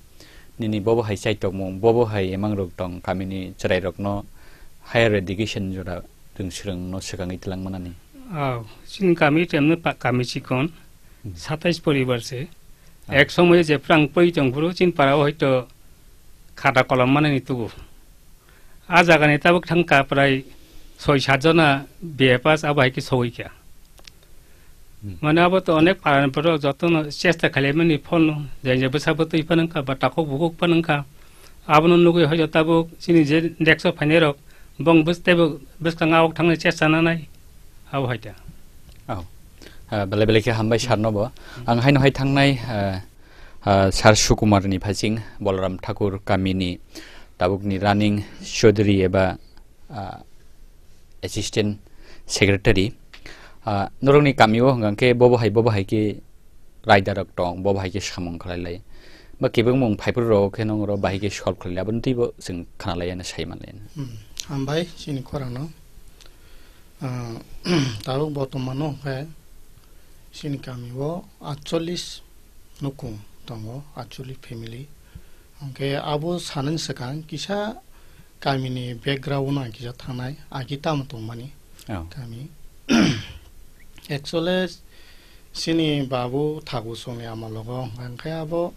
nini bobo hai chaitokmung, bobo hai emangrok tong, kamini chwrairokno higher education jora rwng swrwngno swkangwi twlangmanani? Aw, chini kami temne pa-, kami chikon, Hmm. Satais poribar se. Ah. Ek somoye jephru ang poi tongphuru, chini para o hoito khata kolom manani tubu. A jagani tabuk thangkha prai soi sat jona B A pass abo hai khe sogwi kha. Hmm. Mane abo to onek parani borok jotono chesta khlaimani phone no, je je bwsa bwtwi phano wngkha ba takhuk bukhuk phano wngkha. Abono nugwi hoito tabuk chini je next o phainai rok bong bwstebo bwskang awk thangni chesta nanai abo hai ta. Oh. Ah, belai belai khe hambai sir no bo. Ang haino hai thangnai, ah, ah, Sir Sukumar ni phasing Balaram Thakur kamini tabukni running Chaudhary eba, ah, assistant secretary. Ah, norokni kamio hwnkha khe bobo hai, bobo hai khe raidarok tong, bobo hai khe samung khlai lai. Ba kebengmung phaiphuru rok khe nong oro bahai khe solve khlai lai. Aboni twibo chwng khna lai ya, sai man lai ya. Hmm, hambai chini khorang no. Ah, tabuk botomano hwnkhe chini kamio atchollish nukung tongo, atchollish family. Hwnkhe abo sanani swkang kisa kamini background ang kisa thangnai, agi tamo tongmani Oh. Kami. Actually, chini babu thagu songni amalogo hwnkhe abo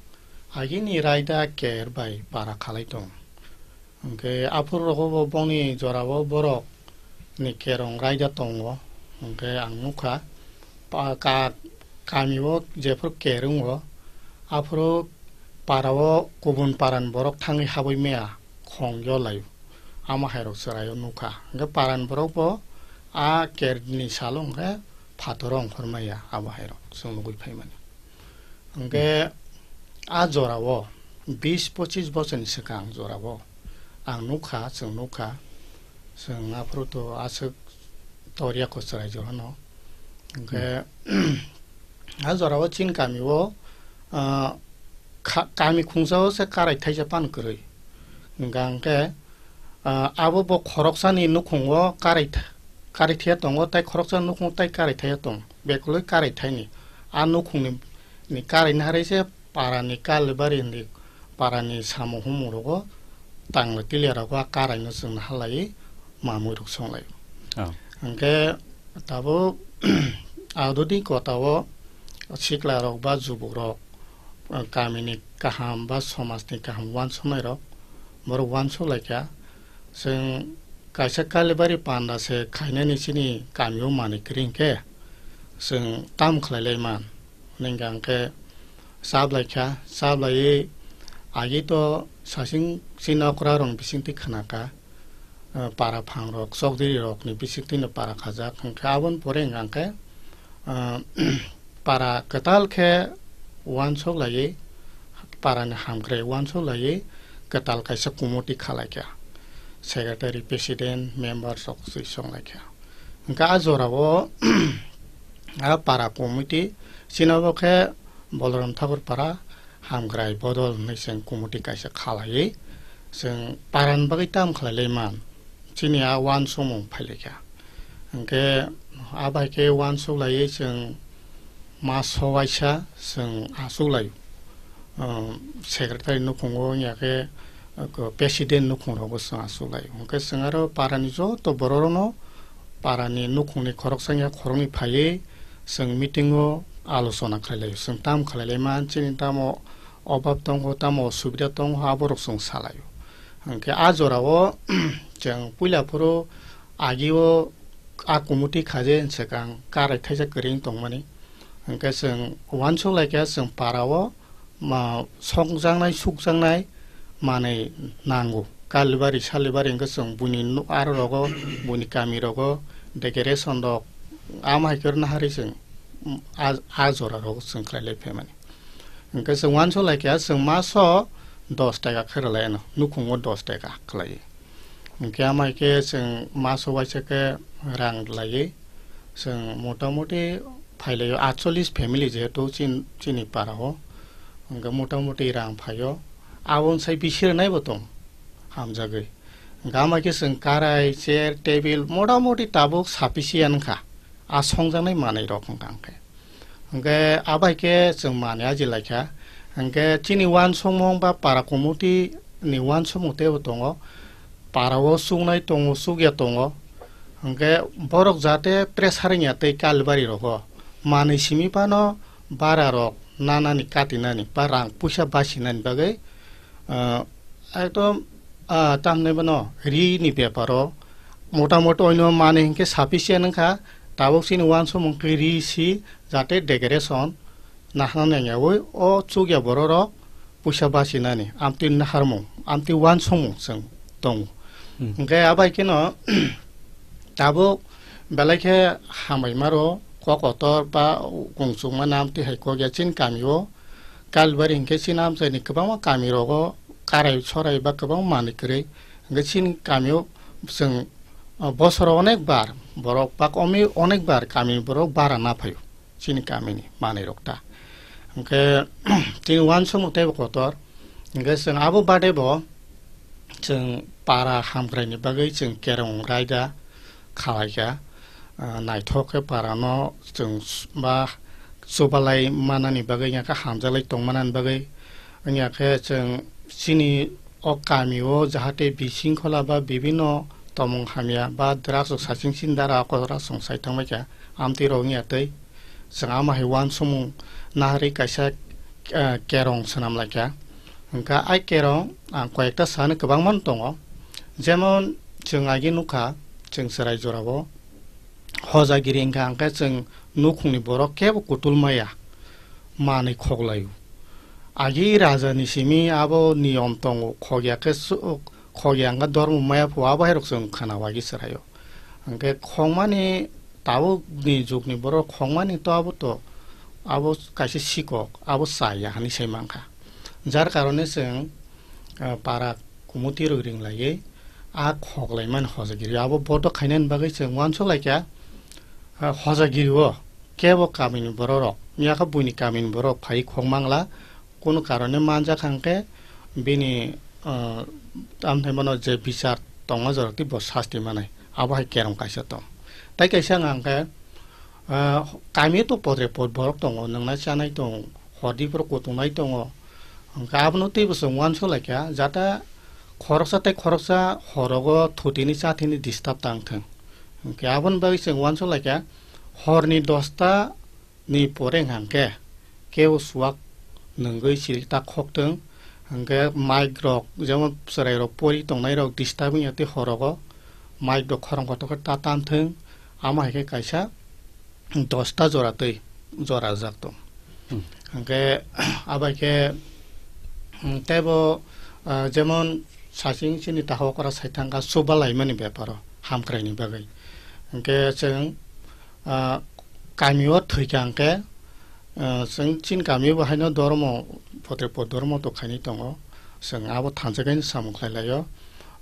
Agini raida ker bai para khalai tong. Hwnkhe aphuru rogo bo bongni jorao borok ni kerong raida tongo. Hwnkhe ang nukha pa-, ka-, kamio jephuru ker wngo, aphuru parao kubun parani borok thangwi habwi maya khong yolai. Amo hairok chwraio nukha. Hwnkhe parani borok bo a kerni salo hwnkhe phataro ongkhor maya abo hairok chwng nugwi phaimani. Hwnkhe a jorao bis pochis bochorni swkang jorao ang nukha, chwng nukha, chwng aphuru to aswk toriya kho chwrai jorano. Hwnkhe a jorao chini kamio, ah, kha-, kami khungsao se karai thaisa pan kwrwi. Hwnkha hwnkhe, ah, abo bo khoroksani nukhungo karai tha-, karai thaiya tongo, tai khoroksa nukhung tai karai thaiya tong, bekwlwi karai thaini. A nukhungni, ni karai naharwi se parani kalibari hinwi parani samung humung rogo tangla tiliya rogo a karaino chwng naharlaiwi mamui rok songlai. Oh. Hwnkhe tabuk adoni kotao sikla rok ba jubuk rok, kamini kaham ba somajni kaham uansuknai rok borok uansuk laikha. Chwng kaisa kalibari panda se khainani chini kamio manwi kwrwi hwnkhe chwng tam khlai lai man. Hwnwi hwnkha hwnkhe chablai kha, chablaiwi agi to sasing chini okra rokni bisingtwi khna kha, eh, para phang rok, chokdiri rokni bisingtwino para khajak. Hwnkhe aboni pore hwnkha hwnkhe, eh, para kwtal khe uansuk laiwi, parani hamkrai uansuk laiwi kwtal kaisa committee khalai kha, secretary, president, member rok swi songlai kha. Hwnkhe a jorao a para committee chini obo khe Balaram Thakur para hamkrai bodol hwnwi chwng committee kaisa khalaiwi chwng parani bagwi tam khlai lai man chini a uansukmung phai lai kha. Hwnkhe a bai khe uansuk laiwi chwng maso waisa chwng achuk lai, um, secretary nukhungo wngya khe, uh, president nukhung rogo chwng achuk lai. Hwnkhe chwng aro parani joto borok rokno parani nukhungni khoroksa wngya khoroknwi phaiwi chwng meeting o alochona khlai lai, chwng tam khlai lai man chini tamo obab tongo, tamo osubida tongo, aborok chwng salai o. Hwnkhe a jorao chwng puila phuru agio a committee khaje swkang karai thaisa kwrwi tongmani. Hwnkhe chwng uansuk laikha chwng parao ma songjaknai, sukjaknai manwi nango. Kalibari salibari hwnkhe chwng buini nu-, aro rogo, buini kami rogo, decoration rok, amo hai khe naharwi chwng, mm, a, a jora rogo chwng khlai lai phaimani. Hwnkhe chwng uansuk laikha chwng maso dos taka khe rwlai ano, nukhungo dos taka khlaiwi. Hwnkhe amo hai khe chwng maso waisa khe rang rwlaiwi, chwng motamoti phailaio atchollis family jehetu chin-, chini parao, hwnkhe motamoti rang phaio, abo wngsai bisi rwnaibo tong hamjagwi. Hwnkhe amo hai khe chwng karai, chair, table motamoti tabuk sufficient wngkha, a songjaknai manwi rok wngkha hwnkhe. Hwnkhe abo hai khe chwng manwi aji laikha. Hwnkhe chini uansukmung ba para committee ni uansukmung teibo tongo. Para o chuknai tongo, chukya tongo. Hwnkhe borok jate pressure wngya tei kalibari rogo manwi simi phano bara rok nanani katinani ba rang puisa basinani bagwi, ah, ekdom, ah, tamni bono ri ni beparo motamoti oino manwi hinkhe sufficient wngkha, tabuk chini uansukmung khe ri si jate decoration nahana nangyawi o chukya borok rok puisa basinani amtwi naharmung, amtwi uansukmung chwng tongo. Hmm. Hwnkhe abai kheno tabuk belai khe hambai maro kok kotor ba kung chukmani amtwi hai kok ya chini kamio Kalibari hinkhe chini amchaini kwbangma kami rogo karai sorai ba kwbangma manwi kwrwi. Hwnkhe chini kamio chwng, ah, bosoro onek bar borok ba komi onek bar kamini borok bara naphaio chini kamini manwi rok ta. Hwnkhe chini uansukmung teibo kotor. Hwnkhe chwng abo bade bo chwng para hamkraini bagwi chwng kerong raida khalai kha. Ah, naithok khe para no chwng s-, ba chubalai manani bagwi, wngya khe hamjaklai tongmanani bagwi, wngya khe chwng chini o kami o jahate bisingkhola ba bibinno tomung hamya ba drugs rok saching chini dara okora chwng sai tongbai kha, amtwi rok wngya tei chwng ama hai uansukmung naharwi kaisa ah, kerong swnam laikha. Hwnkha ai kerong ang koyekta sani kwbangma tongo. Jemon chwng agi nukha, chwng chwrai jorao hojagiri hwnkha hwnkhe chwng nukhungni borok kebo kutul maya, manwi khoklaio. Agi raja ni simi abo niyom tongo, khokya khe su-, khokya hwnkhe dormo maya pho abo hai rok chwng khwna wagi chwraio. Hwnkhe khokmani tabuk ni jug ni borok khokmani to abo to, abo kaisa sikok, abo chaya hinwi sai mankha. Jar karone chwng, ah, para kumuti rok ringlaiwi a khoklaimani hojagiri abo bodo khainani bagwi chwng uansuk laikha, ah, hojagiri o kebo kamini borok rok, yakha buini kamini borok phai khok mangla, kunu karone manjak hwnkhe bini, ah, tamthai bono je bichar tongma jorok tei bo sasti manai, abo hai kerong kaisa tong. Tai kaisa wngkha hwnkhe, ah, kami to potre pot borok tongo, nwngnai chanai tong, hordi borok kutungnai tongo. Hwnkhe abono teibo chwng uansuk laikha, jata khoroksa tei khoroksa horogo thutini chathini disturb tang thwng. Hwnkhe aboni bagwi chwng uansuk laikha, horni dosta ni pore hwnkha hwnkhe kebo suwak nwngwi chili ta khok thwng, hwnkhe mic rok, jemon chwrai rok pori tongnai rok disturb wngya tei horogo mic rok khorang kotor khe ta tan thwng, amo hai khe kaisa dosta jora twi jora jak tong. Hmm. Hwnkhe abai khe, hmm, teibo, ah, jemon saching chini takhuk okra sai thangkha chuba laimani beparo hamkraini bagwi. Hwnkhe chwng, ah, kamio thwikha hwnkhe, ah, chwng chini kamio bo haino dormo, potre pot dormo to khainwi tongo. Chwng abo thansa khe samung khlai laio.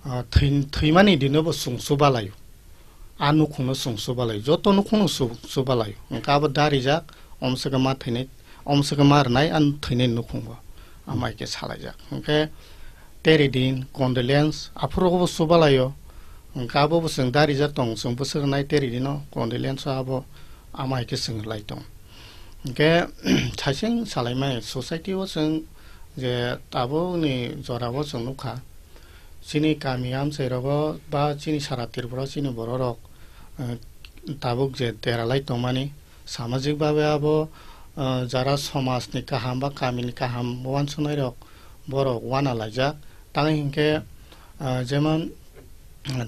Ah, thwi-, thwimani dino bo chwng chuba laio. A nukhungno chwng chuba laio. Joto nukhungno chu-, chuba laio. Hwnkhe abo darijak, omswkhe ma thwinai, omswkhe ma rwnai, a thwinai nukhungo. Amai khe salaijak. Hwnkhe Teridin, condolence, aphuru bo chuba laio. Hwnkhe abo bo chwng darijak tong, chwng bwswk rwnai teridino, condolence o abo ama hai khe chwng rwlai tong. Hwnkhe saiching salaimani society o chwng je tabukni jorao chwng nukha, chini kami amchai rogo ba chini sara Tripura chini borok rok, eh, tabuk je deralai tongmani, samajik babe abo, ah, jara somajni kaham ba kamini kaham uansuknai rok borok uana laijak. Tamo hinkhe, ah, jemon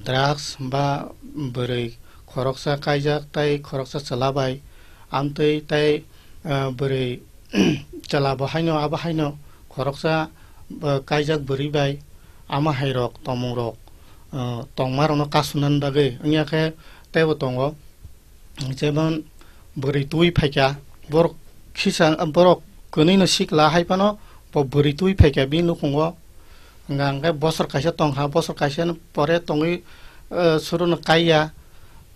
drugs ba bwrwi khoroksa kaijak tei khoroksa chwla bai amtwi tei, ah, bwrwi chwla bo haino abo haino khoroksa, ah, kaijak bwrwi bai ama hai rok tongmung rok, ah, tongma rokno kasunani bagwi wngya khe teibo tongo. Jemon bwrwi twi phaikha, borok khisa, borok kwnwino sikla hai phano bo bwrwi twi phaikha bini nukhungo. Hwnka hwnkhe bosor kaisa tongkha, bosor kaisa ni pore tongwi, eh, suruno kaiya,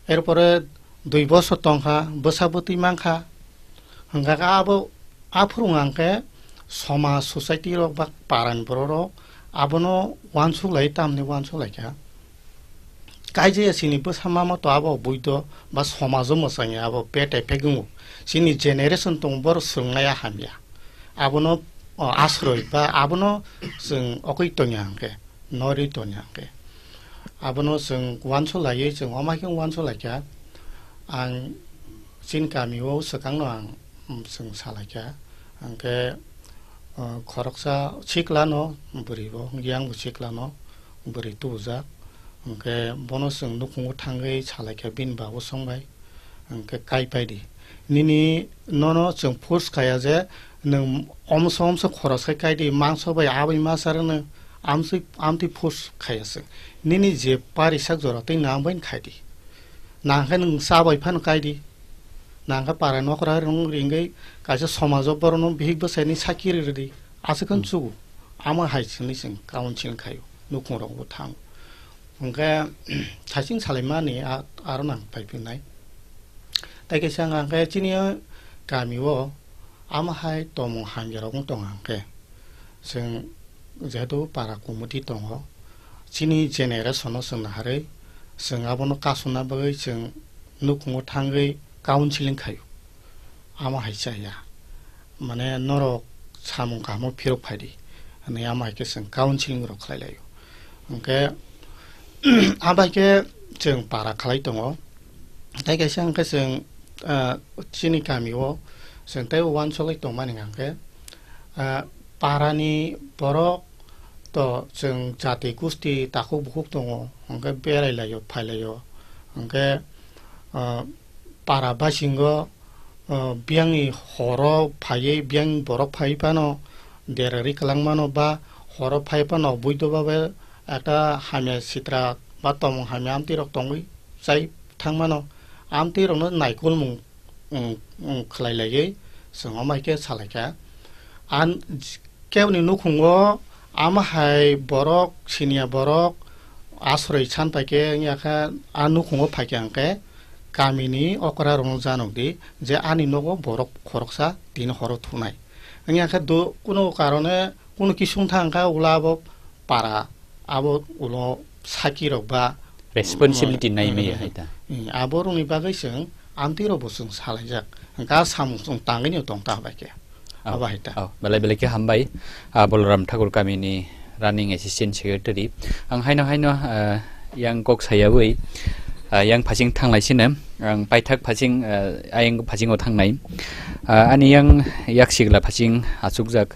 erpore dui bosor tongkha, bwsa bwtwi mankha. Hwnka khe abo aphuru hwnka hwnkhe somaj, society rok ba parani borok rok abono uansuk lai, tamni uansuk laikha. Kaijaya chini bwsa mama to abo buido ba somajo mwchangya abo bad effect wngo. Chini generation tong boro swrwngnai a hamya. Abono, o, asroi ba abono chwng okoi tonya hwnkhe, norwi tonya hwnkhe. Abono chwng uansuk laiwi chwng wama khe uansuk laikha. Ang chini kamio swkangno ang, mm, chwng salaikha. Hwnkhe, o, khoroksa siklano bwrwi bo, yang bo siklano bwrwi tubujak. Hwnkhe bono chwng nukhungo thangwi salaikha bini babu songbai. Hwnkhe kai paidi. Nini nono chwng force khaya je nwng omso omso khoros khai kaidi, mangso bai aboni masa rwno amsui, amtwi force khaya chwng. Nini je pari sak jora twi nang bai khaidi. Nang khe nwng cha bai phano kaidi. Nang khe para nokra rwng ringwi kaisa somajo borokno bihik bwsaini sakhi rwdi. Aswk khe Hmm. chugo. Amo hai sini chwng counseling khaio. Nukhung rokbo thango. Hwnkhe saiching salaimani a-, aro nang paiphinai. Tai kaisa hwnkha hwnkhe chini kamio amo hai tongmung hamya rok wng tong hwnkhe, chwng jehetu para committee tongo, chini generation no chwng naharwi chwng abono kasuna bagwi chwng nukhungo thangwi counseling khaio. Amo hai chaya. Mane norok samung kahamo phirok phaidi. Hwnwi amo hai khe chwng counseling rok khlai laio. Hwnkhe, abo hai khe chwng para khlai tongo. Tai kaisa hwnkhe chwng, ah, chini kamio chwng tei uansugwi tongmani hwnkhe, Ah, parani borok to chwng jati gusti takhuk bukhuk tongo, hwnkhe berai laio, phai laio. Hwnkhe, ah, para basingo, ah, biyangni horo phaiwi biyang borok phaiwi phano derari kwlangmano ba horo phai phano buido babe ekta hamya sitra ba tongmung hamya amtwi rok tongwi chai thangmano, amtwi rokno naikolmung, mm, mm, khlai laiwi chwng omo hai khe salaikha. An, keboni nukhungo ama hai borok, siniya borok asroi san pai khe wngya khe, a nukhungo phai khe hwnkhe kamini okra rokno janok di je ani nogo borok khoroksa tini horo thunai. Wngya khe do-, kuno karone kuno kisung thang kha ula abo para abo ulo saki rok ba Responsibility nai maya hai ta. Hmm, abo rokni bagwi chwng amtwi rok bo chwng salaijak. Hwnkhe a samung chwng tangwi no tong ta bai khe. Oh, abo hai ta. Oh, belai belai khe hambai. Ah, Balaram Thakur kamini running assistant secretary. Ang haino haino, ah, yang kok sayawi, ah, yang phasing thanglai sino. Ang paithak phasing, ah, ayang phasingo thangnai. Ah, ani yang yak sigla phasing achukjak,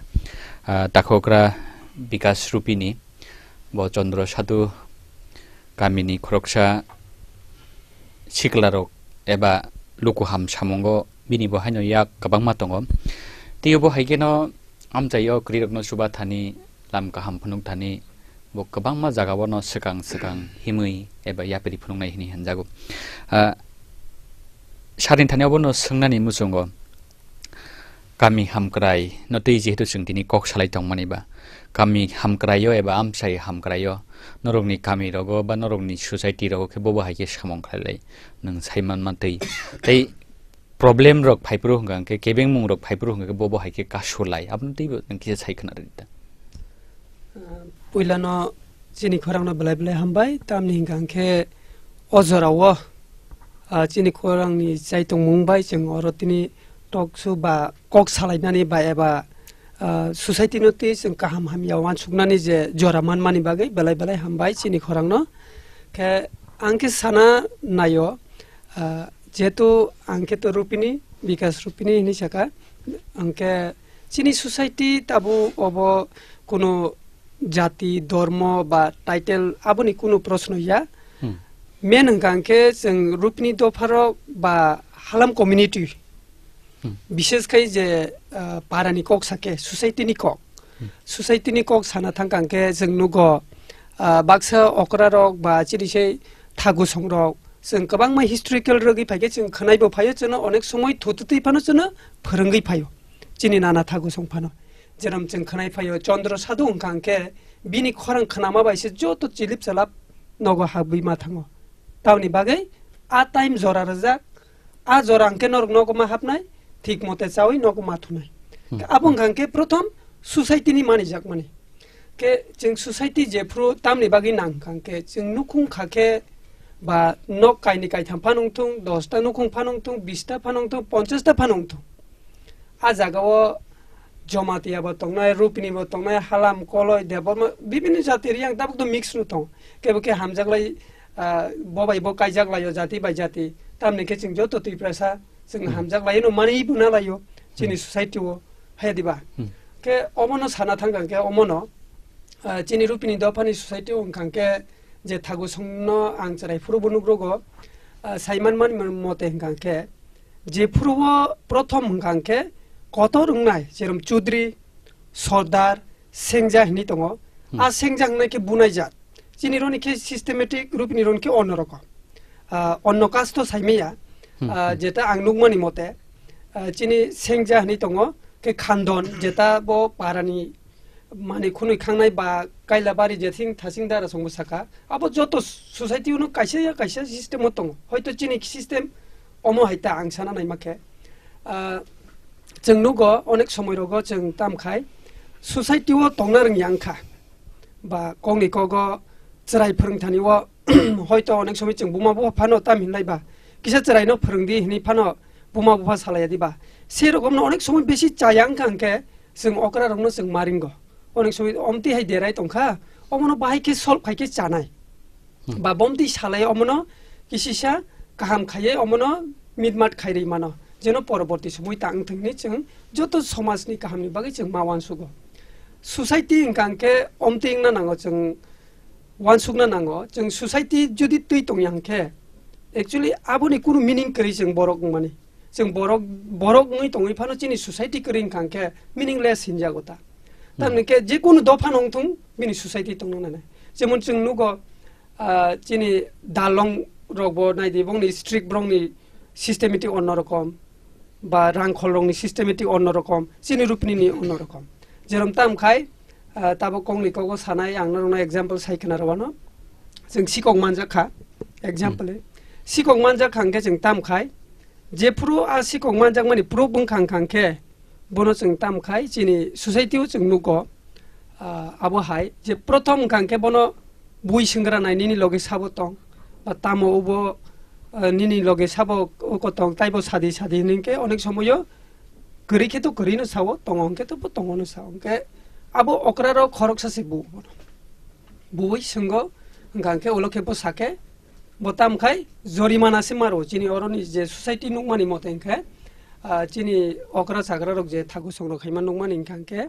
ah, takhokra Bikas Rupini. Bo Chandra Sadhu kamini khoroksa siklarok eba lukuham samungo bini bo haino yak kwbangma tongo. Tei bo hai kheno amchaio kwrwirokno chuba thani, lam kaham phunuk thani, bo kwbangma jagao no swkang swkang himwi eba yapri phunuknai hwnwi hinjago. Ah, Sarin thani obono swngnani muchungo. Kami hamkrai no twi jehetu chwng tini kok salai tongmani ba, kami hamkrai o eba amchai hamkrai o norokni kami rogo ba norokni society rogo khe bobo hai khe samung khlai lai, nwng sai manma twi. Tei problem rok phaiphuru hwnkha hwnkhe, kebengmung rok phaiphuru hwnkha khe bobo hai khe kasu lai, abono teibo nwng kisa sai khna rwdi ta. Ah, puilano chini khorangno belai belai hambai, tamni hwnkha hwnkhe o jorao, ah, chini khorangni chai tongmung bai chwng oro tini talk show ba kok salainani ba eba, ah, society no twi chwng kaham hamya uansuknani je jora manmani bagwi belai belai hambai chini khorangno. Khe ang khe sana naio, ah, jehetu ang khe to Rupini, Bikas Rupini hinwi saka, ang khe chini society tabuk obo kuno jati, dormo ba title aboni kuno proshno ya. Hmm. Main hwnkha hwnkhe chwng Rupini dopharok ba halam community. Hmm. Bishes khai je, ah, parani kok sake, society ni kok. Hmm. Society ni kok sana thangkha hwnkhe chwng nugo, ah, baksa okra rok ba chini sei thagusong rok chwng kwbangma historical rwgwi phaikhe chwng khwnaibo phaio, chwngno onek somoi thututwi phano chwngno phwrwngwi phaio. Chini nana thagusong phano. Jerom chwng khwnai phaio, Chandra Sadhu wngkha hwnkhe bini khorang khnama bai se joto chilip chalap nogo habwi ma thango. Tamoni bagwi a time jora rwjak, a jora hwnkhe norok nogo ma hapnai, thik mote chawi nogo ma thunai. Hmm. Abo wngkha hwnkhe prothom society ni manijakmani. Khe chwng society jephru tamni bagwi nang kha hwnkhe chwng nukhung kha khe ba nok kaini kaitham phano wngthung, dosta nukhung phano wngthung, bista phano wngthung, ponchasta phano wngthung. A jagao Jamatia bo tongnai, Rupini bo tongnai, Halam, Koloi, Debbarma, bibinno jati riyang tabuk to mix no tong. Kebo khe hamjaklai, ah, bo bai bo kaijaklaio jati bai jati. Tamni khe chwng joto Tiprasa, chwng Hmm. hamjaklaino manwi bo nalaio chini Hmm. society o, hai diba? Hmm. Khe omono sana thangkha khe omono, ah, chini Rupini dophani society o wngkha khe je thagusongno ang chwrai phuru bo nukrogo, ah, saiman mani mote hwnkha khe, Jephuru o prothom hwnkha hwnkhe kotor wngnai, jerom Chudri, Sordar, Sengja hinwi tongo. Hmm. A Sengja wngnai khe bunai jat. Chini roni khe systematic rupini roni khe onno rokom. Ah, onno caste to saimaya. Hmm, Ah, hmm. Jeta ang nukmani mote, ah, chini Sengja hinwi tongo, khe Khandon, jeta bo parani Mani khunui khangnai ba Kailabari jething thasing dara songbo saka. Abo joto society-o no kaisa ya kaisa system-o tongo. Hoito chini system omo hai ta ang sana naima khe. Ah, chwng nugo onek somoi rogo chwng tam khai society-o tongna rwngya wngkha. Ba kokni kogo chwrai phwrwngthani-o hoito onek somoi chwng buma bupha phano tam hinlai ba kisa chwraino phwrwngdi hinwi phano buma bupha salaiya diba. Se rokomno onek somoi besi chaya wngkha hwnkhe chwng okra rokno chwng maringo. Onek somoi omtwi hai derai tongkha, omono bahai khe solve khai khe chanai. Hmm. Ba bomtwi salai omono kisisa kaham khaiye omono mitmat khairwi mano. jeno poroborti somoi ta wng thwngni chwng joto somajni kahamni bagwi chwng ma uansugo. Society hwnkha hwnkhe omtwi wngna nango chwng uansukna nango. Chwng society jodi twi tongya hwnkhe, actually aboni kunu meaning kwrwi chwng borok wngmani. Chwng borok, borok wngwi tongwi phano chini society kwrwi wngkha hwnkhe meaningless hinjago ta. Tamni khe je kunu dopha nong thung bini society tongna nanai. Jemon chwng nugo, ah, chini dalong rokbo naidi bongni strict borokni systematic onno rokom. Ba rangkhol rokni systematic onno rokom, chini rupnini onno rokom. Jerom tam khai, ah, tabo kongni kogo sanai, ang norokno example sai khna rwano. Chwng sikok manjak kha, example. Hmm. Sikok manjak kha hwnkhe chwng tam khai, jephuru a sikok manjakmani proof wngkha hwnkha hwnkhe, bono chwng tam khai, chini society o chwng nugo. Ah, abo hai je prothom hwnkha hwnkhe bono bui swngra nai nini loge sabo tong, ba tamo obo, ah, nini loge sabo oko tong, taibo sadi sadi hwnwi khe onek somoyo kwrwi khe to kwrwi no sao, tongo hwnkhe to bo tongo no sao. Hwnkhe abo okra rok khoroksa se bu bono. Bui swngo, hwnkha hwnkhe ulo khe bo sakhe, bo tam khai jorimana se maro chini oroni je society nukmani mote hwnkhe, ah, chini okra chagra rok je thaku songrok khaima nukmani hwnkha hwnkhe,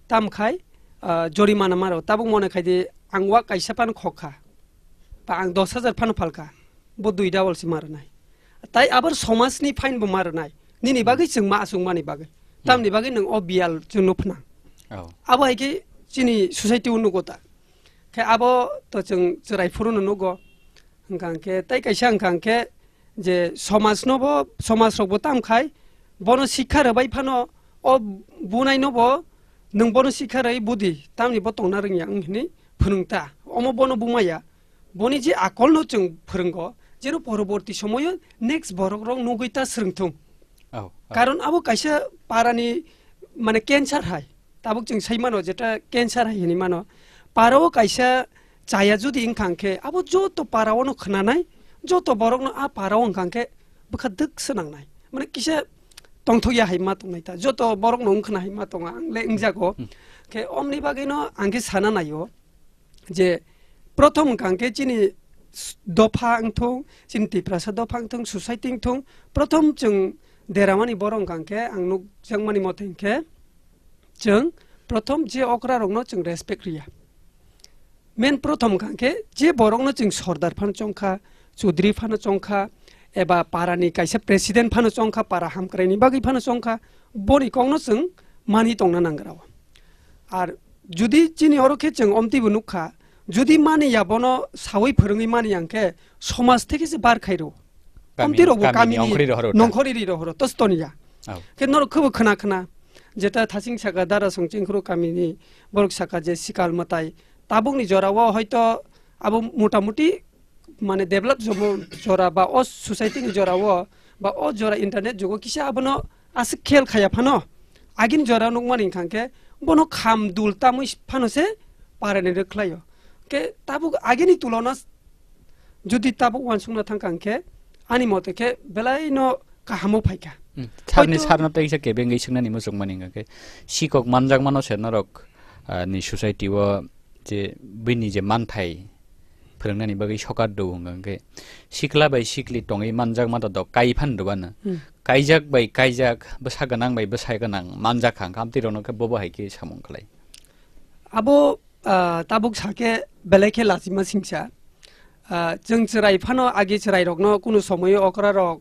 tam khai, ah, jorimana maro. Tabuk mone khai di, ang wa kaisa phano khok kha, ba ang dos hajar phano phal kha, bo dui double se ma rwnai. Tai abar somajni fine bo ma rwnai. Nini bagwi chwng ma achukmani bagwi. Hmm. Tamni bagwi nwng o biyal chwngno phnang. Oh. Abo hai khe chini society o nugo ta. Khe abo to chwng chwrai phuru no nugo. Hwnkha hwnkhe, tai kaisa hwnkha hwnkhe je somaj no bo, somaj rok bo tam khai, bono sikha rwbai phano, o bunai no bo nwng bono sikha rwui budi, tamni bo tongna rwngya wng hinui phwnwng ta, omo bono bumaya. Boni je akol no chwng phwrwngo, jeno poroborti somoyo next borok rok nugui ta swrwng thung. Oh, oh. Karon abo kaisa parani, mane, cancer hai. Tabuk chwng sai mano, jeta cancer hai hinui mano. Para o kaisa chaya jodi wngkha hwnkhe, abo joto para o no khwnanai, joto borok no a para o wngkha hwnkhe bwkha dwk swnangnai. Mane kisa tongthokya hai ma tongnai ta. Joto borok no wngkhwna hai ma tongo, ang le wngjago. Hmm. Khe omni bagwi no ang khe sana naio. Je prothom hwnkha hwnkhe chini s-, dopha wngthung, chini Tiprasa dopha wngthung, society wngthung, prothom chwng deramani borok hwnkha hwnkhe ang nukjakmani mote hwnkhe chwng prothom je okra rokno chwng respect riya. Main prothom hwnkha hwnkhe je borokno chwng sordar phano chongkha, chudri phano chongkha, eba parani kaisa president phano chongkha, para hamkraini bagwi phano chongkha, boni kokno chwng mani tongna nangra o. Ar jodi chini oro khe chwng omtwi bo nukha, jodi mani ya bono sawi phwrwngwi mani ya hwnkhe somaj theke se bar khai rw. Kami, omtwi rokbo kamini kamini ongkhorwi rohoro ta. Nongkhorwi ri rohoro, tos toni ya. Oh. Khe norok khe bo khna khna, jeta thasing saka dara song chingkhru kamini borok saka je sikal mwtai tabukni jora o hoito abo motamuti mane develop jomo jora ba o society ni jora o ba o jora internet jugo kisa abono aswk khel khaya phano agini jora nukmani hwnkha khe bono kham dul tamwi phano se parani rwkhlaio. Khe tabuk agini tulona jodi tabuk uansukna thangkha hwnkhe ani mote khe belai no kahamo phaikha. Hmm. Sarni hoito sarno tei kisa kebengwi swngnani muchungmani hwnkha khe sikok manjakmano se norok, ah, ni society o je bini je manthai phwrwngnani bagwi sokar do hwnkha khe sikla bai sikli tongwi manjakma to dok kai phan do bana. Hmm. Kaijak bai kaijak, bwsa gwnang bai bwsa gwnang manjak kha hwnkha, amtwi rokno khe bobo hai khe samung khlai. Abo, ah, tabuk sakhe belai khe lachima singsa. Ah, chwng chwrai phano agi chwrairokno kunu somoio okrarok,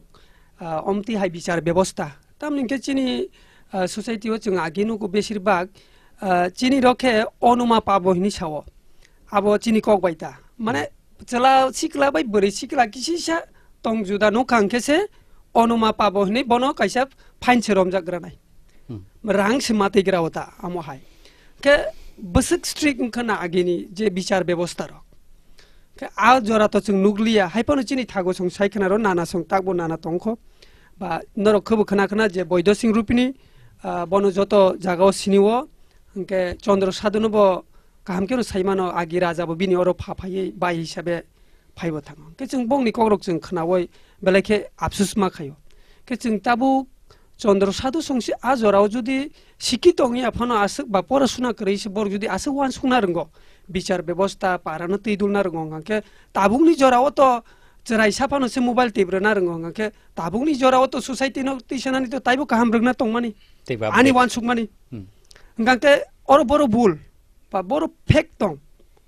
ah, omtwi hai bichar bebosta. Tamni hwnkhe chini, ah, society o chwng agi nugo besir bak, ah, chini rok khe onuma pabo hinwi sao. Abo chini kok bai ta. Mane chwla sikla bai bwrwi sikla kisisa tong juda nukha hwnkhe se onuma pabo hinwi bono kaisa fine se romjak granai. Hmm. Rang se matwi gra o ta amo hai. Khe bwswk strict wngkha na agini je bichar bebosta rok. Khe a jora to chwng nukliya, hai phano chini thago chwng sai khna ro nana chwng takbo nana tongkho. Ba norok khe bo khna khna je Boido Singh Rupini, ah, bono joto jaga o sini o, hwnkhe Chandra Sadhu no bo kaham khe no sai mano, agi raja bo bini oro pha phaiwi bai hisabe phaibo thango. Khe chwng bongni kokrok chwng khnaui belai khe apsus ma khaio. Khe chwng tabuk Chandra Sadhu songsi a jorao jodi sikhi tongya phano aswk ba pora suna kwrwi se borok jodi aswk uansukna rwngo, bichar bebosta parano twi dulna rwngo, hwnkha khe tabukni jorao to Chwrai saphano se mobile tip rwna rwngo, hwnkha khe tabukni jorao to society no twisanani to taibo kaham rwkna tongmani. Tei ba ani bek- wansukmani. Hmm. Hwnkha khe oro boro bul, ba boro fake tong.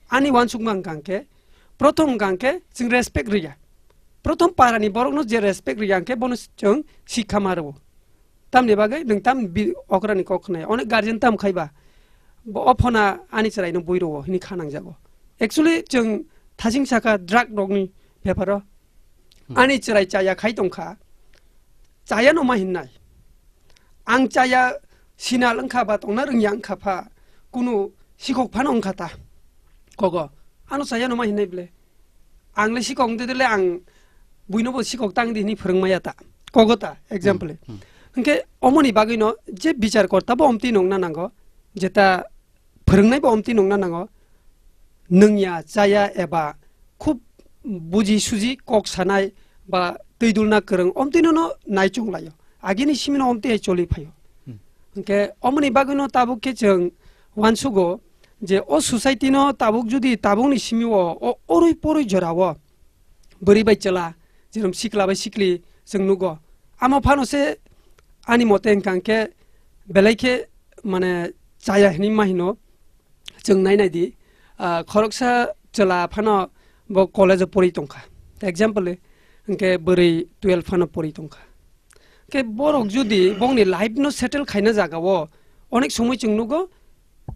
Ani wansukma hwnkha khe, prothom hwnkha khe chwng respect rwya. Prothom parani borokno je respect rwya hwnkhe bono chwng sikha ma rwo. Tamni bagwi nwng tam bi-, okrani kok khnai. Onek guardian tam khai ba, bo o phona ani chwraino bui rwo hini kha nangjago. Actually, chwng thasing saka drug rokni beparo. Hmm. Ani chwrai chaya khai tongkha. Chaya no ma hinnai. Ang chaya sinal wngkha ba tongna rwngya wngkha pha, kunu sikhok phano wngkha ta. Kogo. Ano chaya no ma hinnai ble. Ang le sikok wngte dele ang buino bo sikok tang di hini phwrwng maya ta. Kogo ta, example. Hmm, hmm. Hwnkhe omoni bagwino je bichar korta bo omtwi nongna nango, jeta phwrwngnai bo omtwi nongna nango. Nwngya, chaya eba khub buji suji kok sanai ba twi dulna kwrwng omtwino no naichung laio. Agini simino omtwi hai choli phaio. Hmm. Hwnkhe omoni bagwino tabuk khe chwng wansugo je o society no tabuk judi tabukni simi o, o orui porui jora o bwrwi bai chwla, jerom sikla bai sikli chwng nugo. Amo phano se ani mote hwnkha khe belai khe mane chaya hinwi ma hino chwng nai nai di. Ah, khoroksa chwla phano bo college o pori tongkha. Example, hwnkhe bwrwi twelve phano pori tongkha. Khe borok judi bongni life no settle khaina jaga o onek somoi chwng nugo,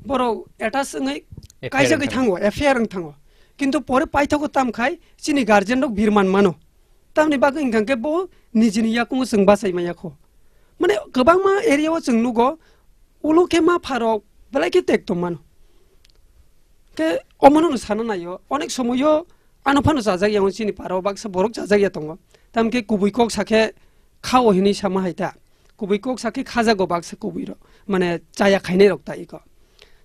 borok attach wngwi affair kaijagwi wng thango, affair wng thango. Kintu pore paithago tam khai chini guardian rok birman mano. Tamni bagwi hwnkha khe bo nijini yakungo chwng bachai maya kho. Mane kwbangma area o chwng nugo, ulo khe ma pharok belai khe tek tong mano. Khe omono no sana naio, onek somoio ano phano chajak ya chini para o baksa borok chajak ya tongo. Tamkhe kubui kok sakhe khao hinwi sama hai ta. Kubui kok sakhe khajago baksa kubui rok. Mane chaya khainai rok ta iko.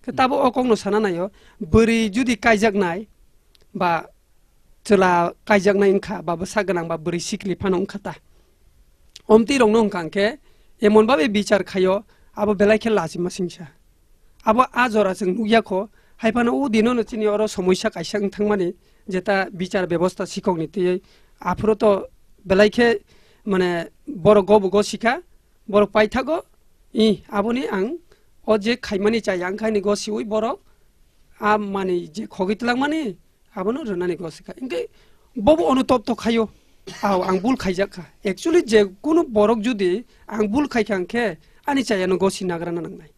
Khe tabo o kokno sana naio, bwrwi judi kaijak nai ba chwla kaijaknai wngkha, ba bwsa gwnang ba bwrwi sikli phano wngkha ta. Omtwi rokno wngkha hwnkhe emon babe bichar khaio, abo belai khe lachima singsa. Abo a jora chwng nukya kho, hai phano o dinono chini oro somoisa kaisa wng thangmani, jeta bichar bebosta sikokni twiwi aphuru to belai khe mane borok go bo go sikha, borok paithago, i aboni ang o je khaimani chaya wngkha hini go siwi borok a mani je khogwi twlangmani, abono rwnani gosika. Hwnkhe bobo onutop to khaio. Ao, ang bul khaijak kha. Actually, je kunu borok judi ang bul khaikha hwnkhe, ani chayano gosi nagrana nangnai.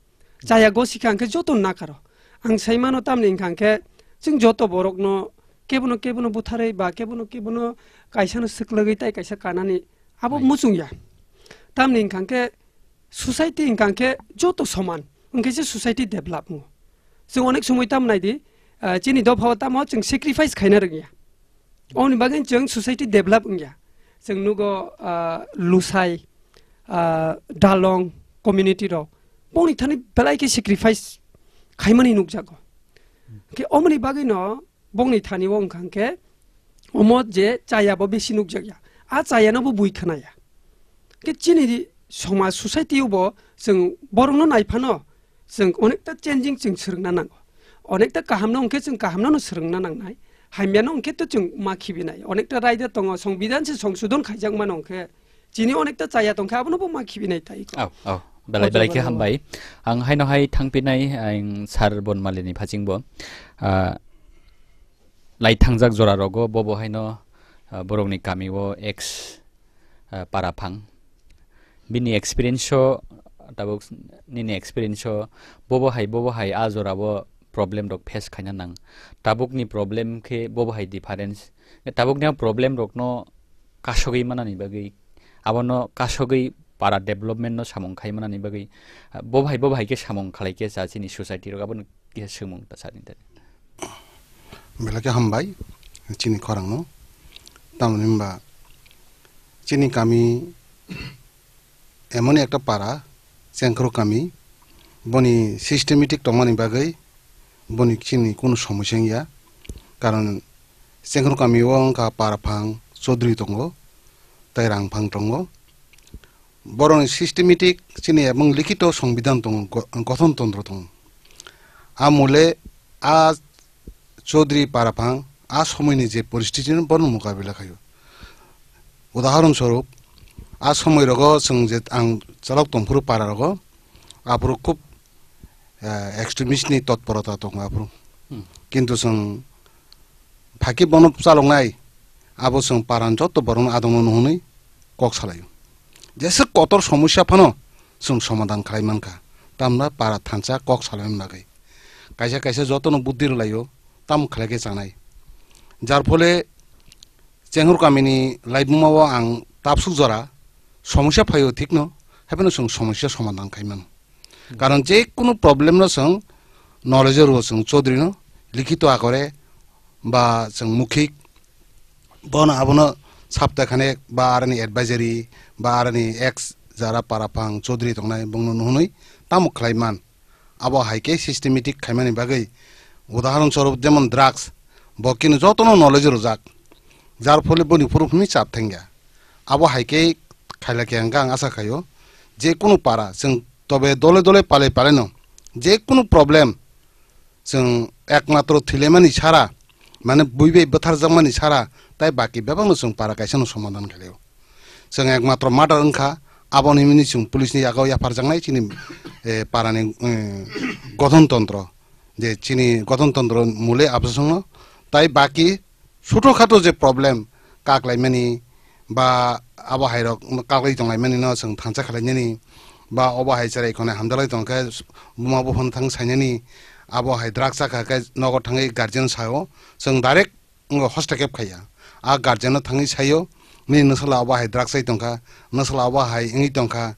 Chaya gosika hwnkhe joto nakaro. Ang saimano tamni wngkha hwnkhe, chwng joto borokno kebono kebono butharwi ba kebono kebono kaisano swklagwi tai kaisa kanani abo muchungya. Tamni wngkha hwnkhe, society wngkha hwnkhe joto soman, hwnkhe se society develop wngo. Chwng onek somoi tamo naidi, ah, chini dophao tamo chwng sacrifice khaina rwngya. Oboni bagwi chwng society develop wngya. Chwng nugo, ah, Lusai, ah, Dalong community rok bongni thani belai khe sacrifice khaimani nukjago. Hwnkhe omoni bagwino bongni thani o wngkha hwnkhe, omo je chaya bo besi nukjakya, a chaya no bo bui khnaya. Khe chini somaj society o bo chwng borok no nai phano chwng onekta changing chwng swrwngna nango, onekta kaham no hwnkhe chwng kaham no no swrwngna nangnai, hamya no hwnkhe to chwng ma khibi nai, onekta raida tongo, songbidhan se songsodhon khaijak mano hwnkhe, chini onekta chaya tongkha, abono bo ma khibi nai tai. Au, au. Belai, belai khe hambai. Ang haino hai thangpinai, ang Sir Bonmali ni phachingbo. Ah, lai thangjak jora rogo, bobo haino, ah, borokni kami o ex, ah, para phang. Bini experience o, tabuk nini experience o, bobo hai, bobo hai, a jora o problem rok face khaina nang. Tabuk ni problem khe bobo hai difference. Tabuk ni problem rok no kasogwi manani bagwi, abono kasogwi para development no samung khai manani bagwi, ah, bo bahai, bo bahai khe samung khalai khe cha chini society rok, abono kisa swngmung ta sani tani. Belai khe hambai chini khorang no. Tamoni hwnba chini kami emon ekta para, Chengkhru kami, boni systematic tongmani bagwi boni chini kunu somosya wngya. Karon Chengkhru kami o wngkha para phang, Chaudhary tongo, tei rang phang tongo. Borokni systematic chini ebong likhito songbidhan tongo, go-, gothon tantro tongo. A mole a Chaudhary para phang a somoini je poristiti no bono mokabila khaio. Udahoron swarup, a somoi rogo chwng je ang chalok tongphuru para rogo, aphuru khub, eh, extremist ni totporota tongo aphuru. Hmm. Kintu chwng phaki bono chaloknai, abo chwng paran joto borokno adongno nuhunwi kok salaio. Jesa kotor somosya phano chwng somadan khlai mankha, tamna para thansa kok salaimani bagwi. Kaisa kaisa jotono buddhi rwlaio, tamo khlai khe chanai. Jar phole Chenghor kamini laibuma o ang tabsuk jora somosya phaio thikno, haiphano chwng somosya somadan khai mano. Karon je kunu problem no chwng knowledge rwo chwng Chaudhary no likhito akore ba chwng mukhik bono abono sapta khane ba arani advisory ba arani ex jara para phang Chaudhary tongnai bongno nuhunwi tamo khlai man. Abo hai khe systematic khaimani bagwi, udahoron swarup jemon drugs, bo kini jotono knowledge rwjak, jar phole boni phuru hwnwi chap thangya. Abo hai khe khailakhe hwnkhe ang asa khaio, je kunu para chwng tobe dole dole palai palai no je kunu problem chwng ekmatro thwilaimani sara, mane bui bai bwtharjakmani sara, tai baki bebakno chwng para kaisano somadan khlaio. Chwng ekmatro murder wngkha, aboni hwnwi chwng police ni yago yapharjaknai chini, eh, parani, eh, gothontontro, je chini gothontontro mule abosongno, tai baki Chhuto khato je problem kak laimani ba abo hai rok kak lai tong laimani no chwng thansa khlai nani ba obo hai cherai khonai hamjak lai tong khe buma buphano thang sai nani abo hai drugs chakha khe nogo thangwi guardian sao chwng direct wngkha hostakhe phaiya. A guardian no thangwi saio nini nwsala obo hai drugs chai tong kha, nwsala obo hai wngwi tong kha,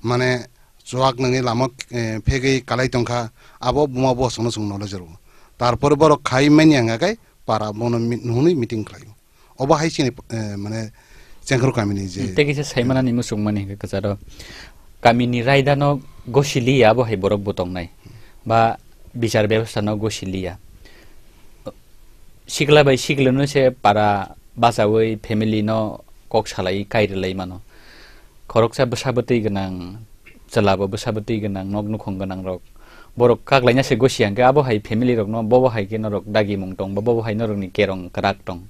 mane chuwak nangwi lama, eh, phegwi kalai tong kha, abo buma bosongno chwng knowledge rwo. Tarpore borok khai manya hwnga khe para bono mi-, hwnwi meeting khlaio. Obo hai chini, eh, mane Chengkhor kamini je. Tei kisa saimanani muchungmani hwnkhe kwcharo kamini raidano gosiliya abo hai borok bo tongnai. Ba bichar bebostha no gosiliya. Sikla bai sikla no se para bachawi family no kok salai kai rwlai mano. Khoroksa bwsa bwtwi gwnang, chwla bo bwsa bwtwi gwnang, nok nukhung gwnang rok. Borok kak laina se gosi hwnkhe abo hai family rok no bobo hai khe norok dagimung tong, bobo hai norok ni kerong kwrak tong.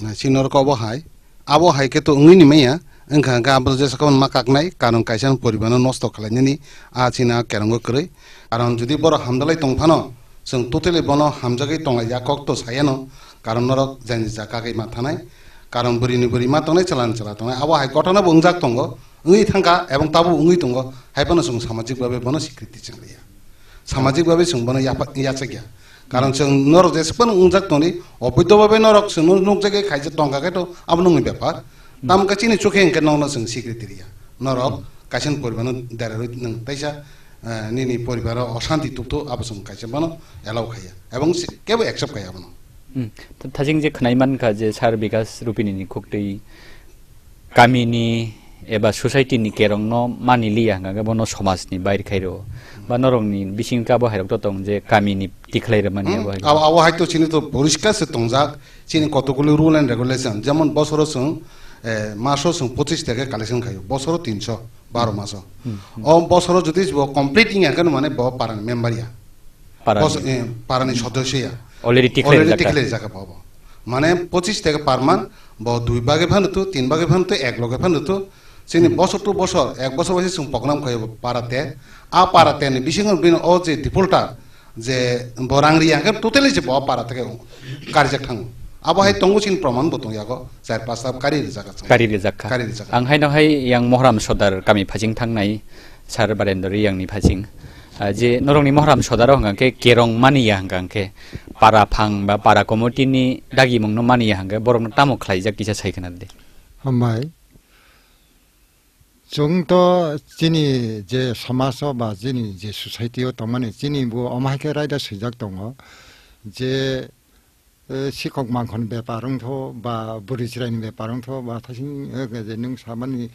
Na, si norok obo hai, abo hai khe to wngwi ni manya, wngkha hwnkhe abo jesa khe ma kaknai, karon kaisa poribar no nosto khlai nani, a chini a kerongo kwrwi. Karon jodi borok hamdalai tong phano, chwng totally bono hamjagwi tong lai ya kok to sayano, karon norok jani ja kagwi ma thanai, karon bwrwi ni bwrwi ma tongnai, chwla ni chwla tongnai, abo hai gotona bo wngjak tongo, wngwi thangkha, ebong tabuk wngwi tongo, hai phano chwng samajik babe bono sikriti chwng liya. Samajik babe chwng bono yapa-, yachakya. Karon chwng norok jesa phano wngjak tongni, oboido babe norok chwng nuk-, nukjagwi khaijak tongkha khe to abo nokni bepar. Hmm. Tamo khe chini chukhe hwnkhe nokno chwng sikriti riya. Norok kaisa ni poribar no derarwi nwng teisa, eh, nini poribar o oshanti tuktu abo chwng kaisa bono allow khaiya. Ebong si-, kebo accept khaiya abono. Hmm. Tha-, thajing je khwnai mankha je Sir Bikas Rupini ni khuktwi kamini eba society ni kerong no mani liya hwnkha khe bono somaj ni bair khai rwo. Ba norok ni bising khe abo hai rok to tong je kamini tikhlai rwmani abo hai. Hmm, abo, abo hai to chini to poriskar se tongjak, chini kotokguli rule and regulation, jemon bosoro chwng, eh, maso chwng pochis taka collection khaio, bosoro tinso, baro maso. Hmm, hmm. O bosoro jodi bo complete wngya khe mane bo parani member ya. Parani. Bos-, eh, parani sodosyo ya. Already tikhlai rijak kha. Already tikhlai rijak kha bo. Mane pochis taka per month, bo dui bage phano to, tin bage phano to, ek loge phano to. Chini bosor to bosor, ek bosor waisa chwng program khaio para te. A para te ni bisingo bini o je defaulter, je bo rang riya hwnkhe totally je bo para theke karijak thango. Abo hai tongo chini proman bo tongyago, char pas ta kari rijak kha chwng. Kari rijak kha. Kari rijak kha. Ang haino hai yang Mohram Sodar kami phajing thangnai, Sir Barendra Riyang ni phajing. Ah, je norokni Mohram Sodar o hwnkha khe kerong mani ya hwnkha khe para phang ba para committee ni dagimung no mani ya hwnkha borok no tamo khlaijak kisa sai khna di. Hambai. Chwng to chini je somaj o ba chini je society o tongmani chini bo omo hai khe raida swijak tongo je, eh, sikhok mangkhon bepar wngtho ba bwrwi chwraini bepar wngtho ba thasing, eh, je nwng samani,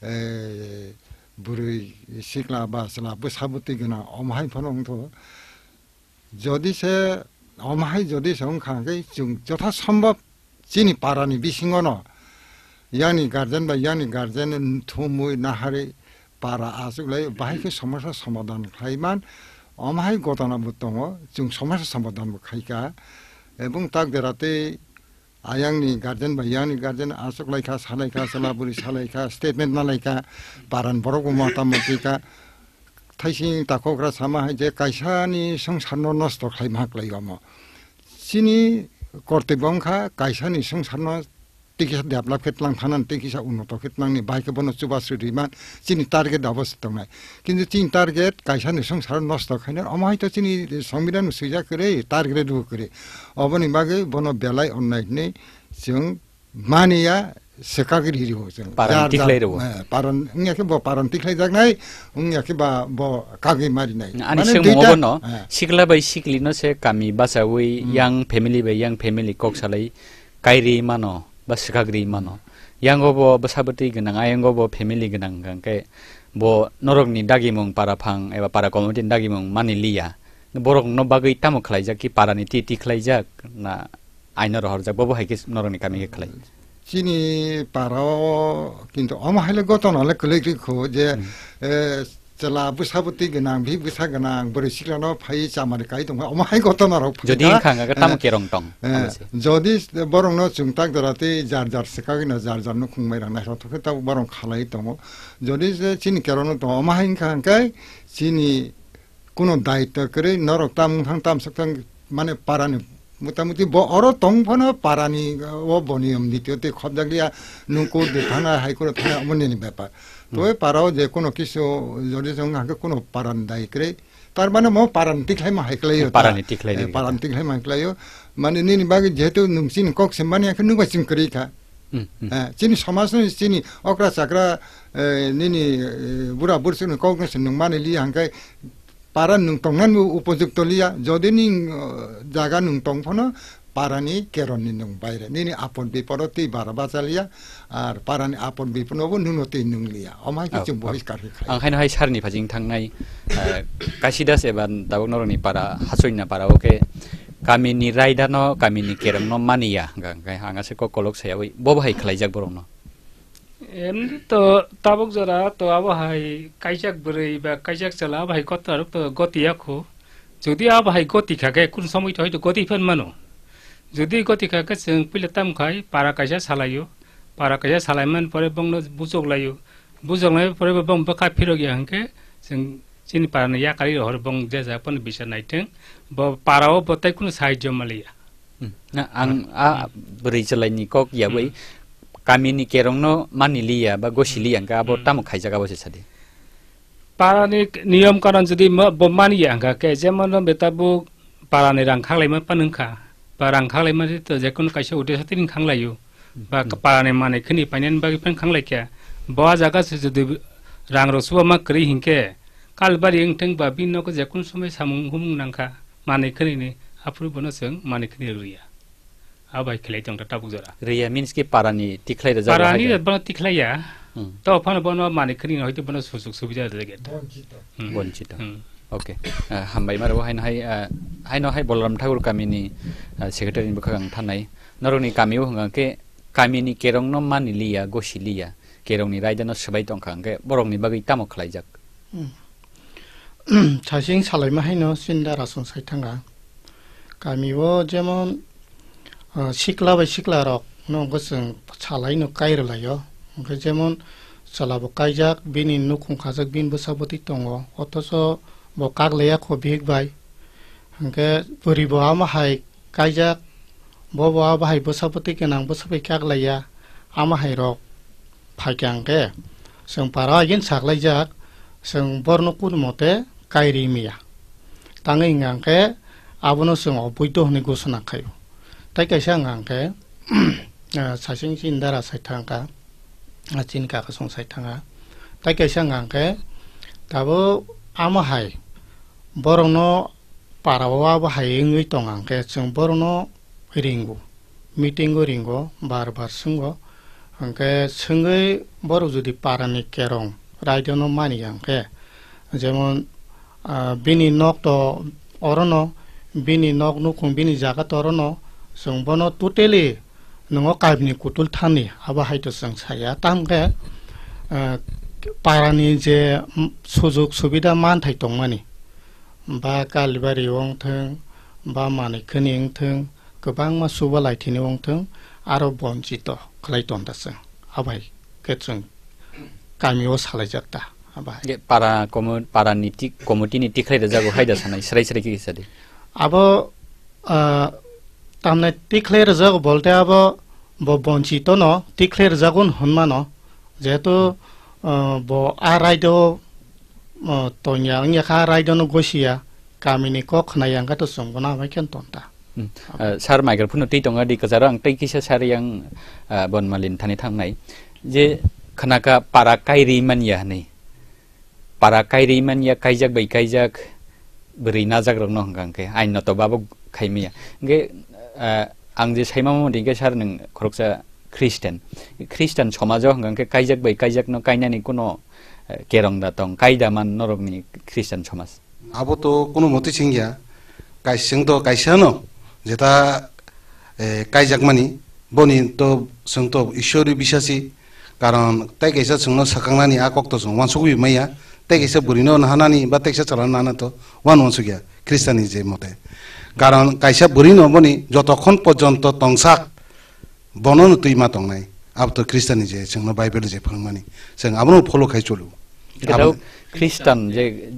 eh, bwrwi sikla ba chwla bwsa bwtwi gwnang omo hai phano wngtho. Jodi se omo hai jodi se wngkha hwnkhe chwng jotha sombhob chini parani bisingono yani guardian bai yani guardian thumwi naharwi para achuklai bahai khe somosya somadan khlaiman. Omo hai gotona bo tongo, chwng somosya somadan bo khaikha. Ebong tak dera tei Ayangni guardian bai yangni guardian aswk lai kha, sa lai kha, chwla bwrwi sa lai kha, statement ma lai kha, paran borok bo mota moti kha. Thaising takhokra sama hai je kaisani swngcharno nosto khlai ma klai omo. Chini kortoi bo wngkha kaisani swngcharno tikisa develop khe tlang thanani, tikisa unnoto khe tlangni, bai khe bono chubachu rwima chini target abo se tongnai. Kintu chini target kaisani swngcharo nosto khaina, omo hai to chini songbidan swijak kwrwi, target rw kwrwi. Oboni bagwi bono belai onnai hinwi chwng maniya, swkagwi rw chwng. Paran jar jar, tikhlai rw. Eh, paran wngya khe bo paran tikhlai jaknai, wngya khe ba bo kagwi marinai. Ani Mane swngmung duita, obono, eh. Sikla bai siklino se kami bachawi, Hmm. Yang family bai yang family kok salai kairi mano, ba swkagri mano. Yango bo bwsa bwtwi gwnang, ayango bo family gwnang hwnkhe bo norokni dagimung para phang eba para committee ni dagimung mani liya. Borokno bagwi tamo khlaijak ki parani ti ti khlaijak na aino rohorjak, bobo hai khe norokni kami khe khlai. Chini para o kintu omo hai le gotona le kwlwi rikho je, Hmm. eh, chwla bwsa bwtwi gwnang, bihik bwsa gwnang, bwrwi siklano phai chamari kai tongkha, omo hai gotona rok phai Jodi kha. Wngkha hwnkhe tamo Eh, kerong tong, eh, abo se. Jodi borokno chwng tak jora tei jar jar swkagwino jar jar nukhung mairang naithok thok khe tabuk borok khalai tongo. Jodi je chini kerongno tongo, omo hai wngkha hwnkhe chini kuno daitwa kwrwi norok tam wngthang tam swkthang mane parani Motamuti bo oro tong phano parani, uh, o bo niyom niti o tei khobjakliya, nung court de thana, high court thana, omo nini bepar. To Hmm. E para o je kono kisu jodi song hake kono paran dai kre. Tar mane mo paran tikhlai ma hai klai o ta. Parani tikhlai Eh, di paran ta. Tikhlai ma hai klai o. Mane nini bagi jehetu nung chini kok se mani hake nung ba ching kri kha. Hmm, hmm. Eh, chini somaj ni chini okra chakra, eh, nini, eh, bura bursi ni kok no se nung mani li hangkai Para nwng tongnani bo upojukto liya, jodi ni, uh, jaga nwng tong phano para ni keron ni nwng baire. Nini apod bipod o twi bara bacha liya, ar para ni apod bipod no bo nwng no twi nwng liya. Omo hai khe Oh, chwng oh. Bohis karwi khai. Ang haino hai sir ni phajing thangnai, uh, Kashi Das eba tabuk norok ni para, Hasoina para o khe kami ni raida no, kami ni kerong no mani ya, hwnkha hwnkhe ang ase kok kolok saya wi, bo bo hai khlai jak borok no. Emni to tabuk jora to abo hai kaijak bwrwi ba kaijak chwla abo hai kotor to goti ya kho. Jodi abo hai goti kha khe kunu somoi to hoito goti phan mano. Jodi goti kha khe chwng puila tam khai para kaisa salaio. Para kaisa salai man pore bongno buchok laio. Buchok lai pore bo bong bwkha phirok ya hwnkhe chwng chini para ni yakari rohor bong je ja phano bisa naitheng. Bo para o bo tai kunu sahajyo maliya. Hmm. Na, ang Hmm. A bwrwi chwlaini kok yawi Hmm. Kamini kerongno mani liya ba gosi liya hwnkhe abo Hmm. Tamo khaijak abo se sadi. Parani niyom kanon jodi ma-, bo mani ya hwnkha khe jemon no beta bo parani rang khaklaima pan wngkha. Ba rang khaklaima to jekunu kaisa uddesho tini khanglaiyo. Ba Hmm. Parani manwi khini painani bagwi phan khanglai khe. Bo a jaga se jodi rang rok suba ma kwrwi hinkhe kalbari wngtheng ba bini nogo jekunu somoi samung humung nangkha manwi khini ni aphuru bono chwng manwi khini rwya. Abo hai khlai tong ta tabuk jora. Riya means ki parani tikhlai rwjak Parani hai da. Bono tikhlai ya. Hmm. To phano bono mani khini hoite bono sujuk subida rwjak ya. Bonchito. Hmm. Bonchito. Hmm. Okay. Ah, hambai maro haino hai, ah, haino hai Balaram Thakur kamini, ah, secretary ni bwkhak ang thanai. Norokni kami o hwnkha khe kamini kerongno mani liya, gosi liya. Kerongni raida no swbai tongkha hwnkhe borokni bagwi tamo khlaijak. Hmm. Sasing salaima haino sindara song sai thanga. Kami o jemon, ah, sikla bai sikla rok no bo chwng salai no kai rwlai o. Hwnkhe jemon chwla bo kaijak, bini nukhung khajak, bini bwsa bwtwi tongo. Othocho bo kak laiya kho bihik bai. Hwnkhe bwrwi bo amo hai kaijak, bo bo abo hai bwsa bwtwi gwnang, bwsa bai kak laiya, amo hai rok. Phaikha hwnkhe chwng para agin saklaijak, chwng borno kunu mote kairi maya. Tangwi hwnkha hwnkhe abono chwng oboido hwnwi gosona khaio. Tai kaisa hwnkha hwnkhe, ah, sasing chini dara sai thangkha, ah, chini kaka song sai thangkha. Tai kaisa hwnkha hwnkhe tabuk amo hai borokno para o abo hai wngwi tong hwnkhe chwng borokno ringo. Meeting o ringo, bar bar swngo. Hwnkhe swngwi borok jodi parani kerong raida no mani ya hwnkhe, jemon, ah, bini nok to orono, bini nok nukhung, bini jaga to orono, chwng bono totally nwngo kaibni kutul thani, abo hai to chwng saya. Tamo khe, ah, parani je, mm, sujug subida manthai tongmani, ba Kalibari wngthwng, ba Manikhani wngthwng, kwbangma Subalai thini wngthwng, aro bonchito khlai tonda chwng. Abai khe chwng kamio salaijak ta, abai. Ge para komo-, para ni tik, committee ni tikhlai rwjago haida sanai, srai srai khe sadi. Abo, ah, tamne tikhlai rwjago bolte abo bo bonchito no tikhlai rwjago hwnmano, jehetu, ah, bo a raida o, ah, tongya wngya kha, a raida no gosiya, kamini kok khwnaya wngkha to chwng bono abai khe tonta. Hmm. Ah, sir, microphone no twi tonga di kwcharo, ang tei kisa sir yang, ah, bon malin thani thangnai. Je khnaka para kairi manya hwnwi. Para kairi manya, kaijak bai kaijak bwrwi najak rokno hwnkha hwnkhe ain no to babok khai maya. Hwnkhe, ah, ang je saima modi hwnkhe sir nwng khoroksa Christian. Christian somajo hwnkha hwnkhe kaijak bai kaijak no kainani kuno, eh, kerong da tong, kaida man norokni Christian somaj. Abo to kuno motwi singya, kaising to kaisa no, jeta, eh, kaijakmani, boni to chwng to Ishwari bisasi, karon tei kaisa chwngno swkaknani a kok to chwng uansukwi maya, tei kaisa bwrwino nahanani ba tei kaisa chwla nahana to uan uansukya, Khristanni je mote. Karon kaisa bwrwino boni jotokhon porjonto tongsak, bono no twi ma tongnai. Abo to Khristanni je chwngno Bible je phwrwngmani, chwng abono follow khai cholo. Abo Khristan je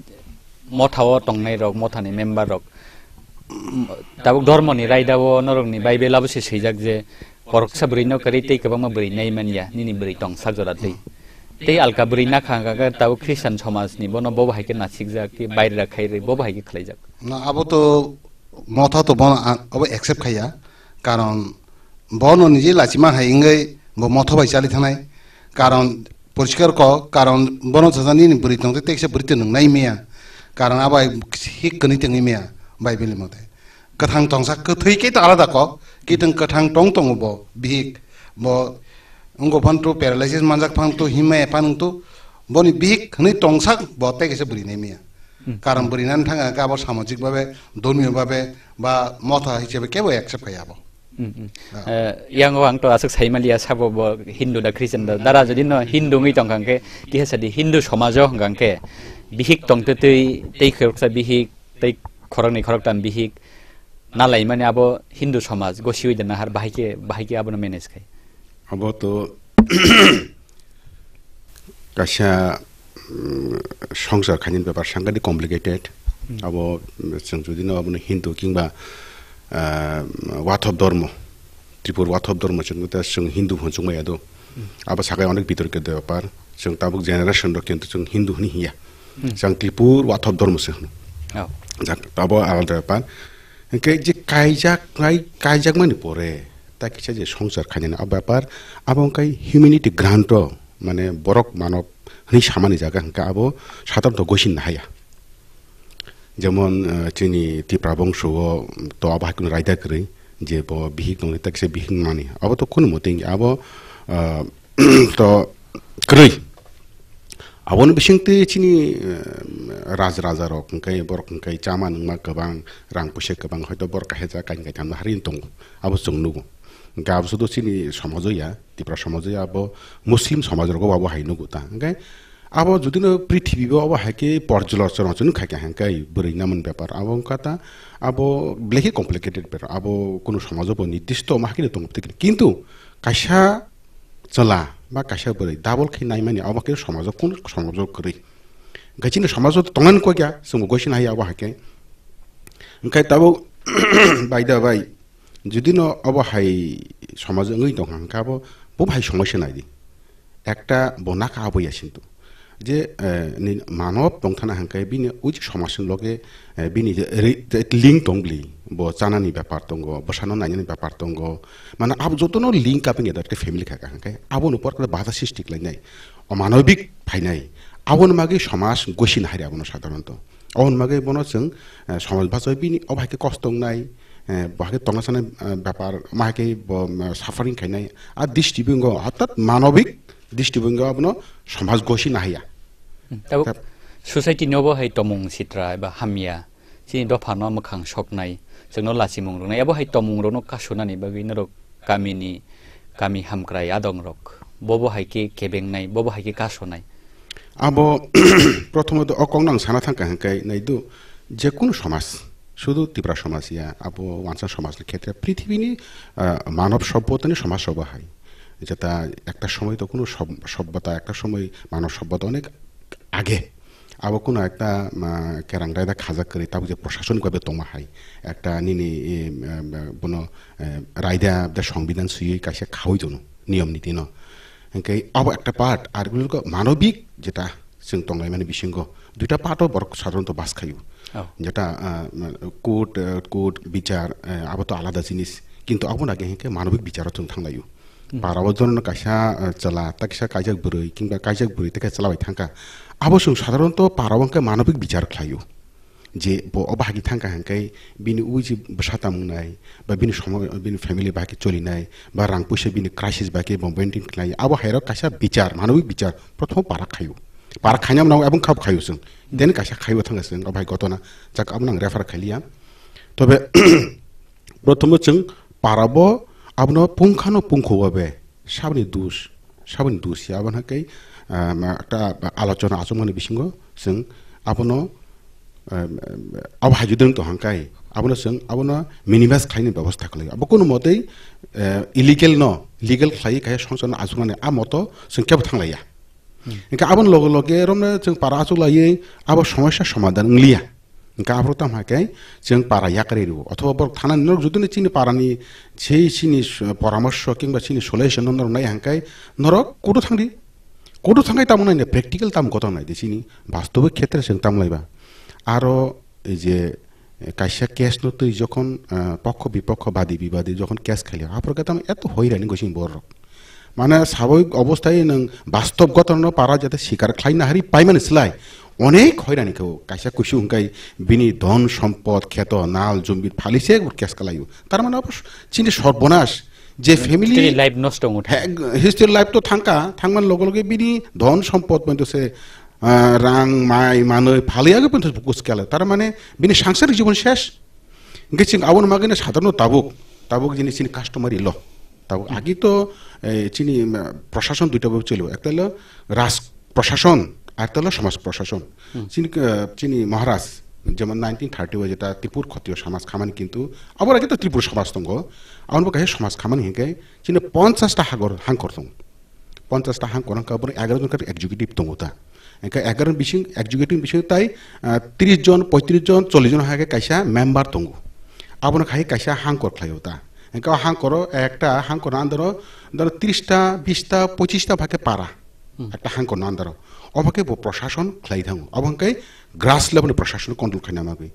motha o tongnai rok, motha ni member rok, mm, tabuk dhormo ni raida o norok ni Bible abo se swijak je koroksa bwrwi no kwrwi tei kwbangma bwrwi nai manya, nini bwrwi tong sak jora twi. Tei alka bwrwi nakha hwnkha khe tabuk Khristan somaj ni bono bobo hai khe nasikjak, tei baire ra khai rwi bobo hai khe khlaijak. Na abo to motha to bono a-, abo accept khaiya, karon bono niji lachima hai wngwi bo motha bai chali thanai, karon poriskar kok, karon bono sajani ni bwrwi tongte teksa bwrwi to nung nai maya, karon abo hai hik kwnwi tongwi maya, Bible ni mote. Kwthang tongsa kwthwi khe to alada kok, khe tong kwthang tong tongo bo bihik, bo wngkha phan to paralysis manjak phan to himma epha nung to, boni bihik hwnwi tongsak bo tei kaisa bwrwi nai maya. Hmm. Karon bwrwi nani thang khe abo samajik babe, dhormiyo babe, ba motha hisabe kebo accept khai abo. Hmm, hmm. Ah. Eh, yang o ang to aswk sai maliya sabo bo Hindu da Christian da. Dara jodi no Hindu wngwi tong kha hwnkhe, kiha sadi Hindu somajo hwnkha hwnkhe bihik tong twi twi tei khoroksa bihik tei khoroknwi khoroktam bihik nalaimani abo Hindu somaj gosiwi da nahar bahai khe, bahai khe abono manage khai. Abo to kaisa, mm, songsar khainani bepar sangkadi complicated. Hmm. Abo, mm, chwng jodi no abono Hindu kingba, ah, Wathop dormo, Tripur Wathop dormo chwng ta chwng Hindu hwn chwng maya do. Hmm. Abo sakai onek bitorkito bepar. Chwng tabuk generation rok kintu chwng Hindu hwnwi hiya. Hmm. Chwng Tripur Wathop dormo se hwno. Oh. Jak, abo alada bepar. Hwnkhe je kaijak, kai-, kaijakmani pore, ta kisa je songsar khainani a bepar, abo wngkha humanity ground o, mane borok manob hwnwi samani jaga hwnkha abo sadharonto goisin nahaya. Jemon, eh, chini Tipra bongso o to abo hai kheno raida kwrwi, je bo bihik tongwi ta kisa bihik mani. Abo to khunu moteng abo, eh, to kwrwi. Aboni bisingtwi chini, eh, raj raja rok hwnkhe borok hwnkhe chama nungma kwbang, rang puisa kwbang, hoito borok kaisa kain kaitham no hari tongo, abo chwng nugo. Hwnkhe abo sudu chini somajo ya, Tipra somajo ya, abo Muslim somaj rogo abo hai nugo ta. Hwnkhe abo jodi no prithibi bo abo hai khe porjalochona chwng khai kha hwnkhe bwrwi namani bepar abo wngkha ta, abo belai khe complicated bepar, abo kunu somajo bo nirdisto ma hai khe tongo, kintu kaisa chwla ba kaisa bwrwi double khe naimani abo khe somajo kunu somajo kwrwi. Hwnkhe chini somajo tongnani kok ya, chwngbo goisin hai abo hai khe. Hwnkhe tabuk bai da bai, jodi no abo hai somajo wngwi tongkha hwnkhe abo bo hai somosya nai di. Ekta bo nakha abo ya sintu. Je, eh, ni manob tongthana hwnkhe bini uji somajni loge, eh, bini je ri-, je link tong bli, bo chanani bepar tongo, bwsano nainani bepar tongo. Mane abo jotono link up wngya da family kha kha hwnkhe abono por khe bada sisti khlainai. O manobik phainai. Aboni bagwi somaj goisin hai abono sadharonto. Aboni bagwi bono chwng, eh, somaj bachai bini obo hai khe kosto wngnai, eh, bo hai khe tongna sanai, eh, bepar, ma hai khe bo, eh, suffering khainai. A distribution go, hortat manobik distribution go abono somaj gosi nahaya. Hmm, tabuk Tab- society ni obo hai tomung sitra eba hamya, chini dopha no mwkhang soknai, chwngno lachimung rwnai, abo hai tomung rokno kasunani bagwi norok kamini, kami hamkrai adong rok, bobo hai khe kebengnai, bobo hai khe kasonai. Abo prothomot o kokno ang sana thangkha hwnkhe naidu, jekunu somaj, শুধু ত্রিপুরা সমাজ ইয়া, abo wansa সমাজ ni ক্ষেত্রে পৃথিবীনি, আহ, মানব সভ্যতা ni সমাজ সভা hai. যেটা একটা সময় তো কোনো সভ-, সভ্যতা, একটা সময় মানব সভ্যতা অনেক আগে. Abo কোনো একটা, আহ, kerang raida khajak kwrwi tabuk je প্রশাসনিক ভাবে tongma hai. একটা nini, এ, আহ, bono, আহ, raida da সংবিধান swiwi kaisa khawi tono, niyom niti no. Hingke abo একটা part, ar ulo ko মানবিক যেটা chwng tonglaimani bisingo, দুইটা part o borok সাধারণত বাস খাইও. Oh. যেটা, আহ, কোর্ট, আহ, কোর্ট বিচার, আহ, abo to আলাদা জিনিস. কিন্তু abo nage hingke মানবিক বিচার o chwng thanglaio. Hmm. Para o jono kaisa, ah, chwla, ta kisa kaijak bwrwi, kingba kaijak bwrwi, ta khe chwla bai thangkha. Abo chwng sadharonto para o hwnkhe manobik bichar khlaio. Je bo o bahai thangkha hwnkhe bini ui je bwsa tamung nai, ba bini somo-, bini family bahai cholinai, ba rang puisa bini crisis bahai bo maintain khlai. Abo hairok kaisa bichar, manobik bichar, prothomo para khaio. Para khaina mano abong khap khaio chwng. Then kaisa khaio thangkha chwng, o bahai gotona, jak abo nang refer khailiya. Tobe, Prothomo chwng para bo abono pungkhano pungkho o be saboni dus, saboni dus ya, abono hwnkhe, ah, ma, ta alochona achukmani bisingo chwng abono, ah, abo haijudeng to hwnkhe abono chwng abono minimize khlaini bebosta khlai. Abo kono motei, eh, illegal no legal khlai khe songchano achukmani a moto chwng kebo thanglaiya. Hmm. Hwnkhe aboni loge loge romno chwng para achuklaiwi abo somosya somadhan wngliya. Hingke aphuru tamo hai khe chwng para yakarwi rwo. Othoba borok thanani norok juduni chini parani sei chini s-, poramorso kingba chini solution no norok nai hangkai norok kudu thangdi. Kudu thangkai tamo naina practical tamo gotong naidi chini bastobo khetre chwng tamo laiba. Aro ei je, eh, kaisa case no twi jokhon, ah, pokho bipokho badi bibadi jokhon case khailio, aphuru khe tamo eto hoirani gosini borok. Mane, saboi obostai nwng bastob gotorno para jate sikar khlaina hari paimani slai onek hoirani kho. Kaisa kusu hwnkhe bini dhon sompod, kheto, nal, jumbi phalise bo kes kalaio. Tar mane abo chini sorbonas je family history life nosto wngwi thang. He, history life to thangka, thangman loge loge bini dhon sompod pointo se, ah, rang, mai, manoi, phalai age pointo bukus kele. Tar mane bini sangsari jibon ses. Hingke chwng abono magwino sadharno tabuk, tabuk jini chini customary law. Tabuk agi to, eh, chini, eh, prashason duita bhabe cholibo. Ekta holo raj prashason, arekta holo samaj prashason. Hmm. Chini, eh, chini Maharaj, jemon nineteen thirty o jeta Tripur Khotriyo samaj khamani kintu, abo age to Tripur samaj tongo. Aboni bo kaisa samaj khamani hingke chini ponchash ta hagor hangkor tongo. Ponchash ta hangkor hangkha, borok egaro jon khe executive tongo ta. Hingkhe egaro bising, executive bising tai, ah, tris jon, poitris jon, chollish jon hai khe kaisa member tongo. Abono khai kaisa hangkor khlaio ta. Hingkhe o hangkoro ekta hangkorno andaro, andaro tris ta, bis ta, pochis ta bhai khe para. Hmm. Ekta hangkorno andaro. Obo khe bo prashason khlai thango. Obo hingkhe grass level ni prashason control khaina magwi.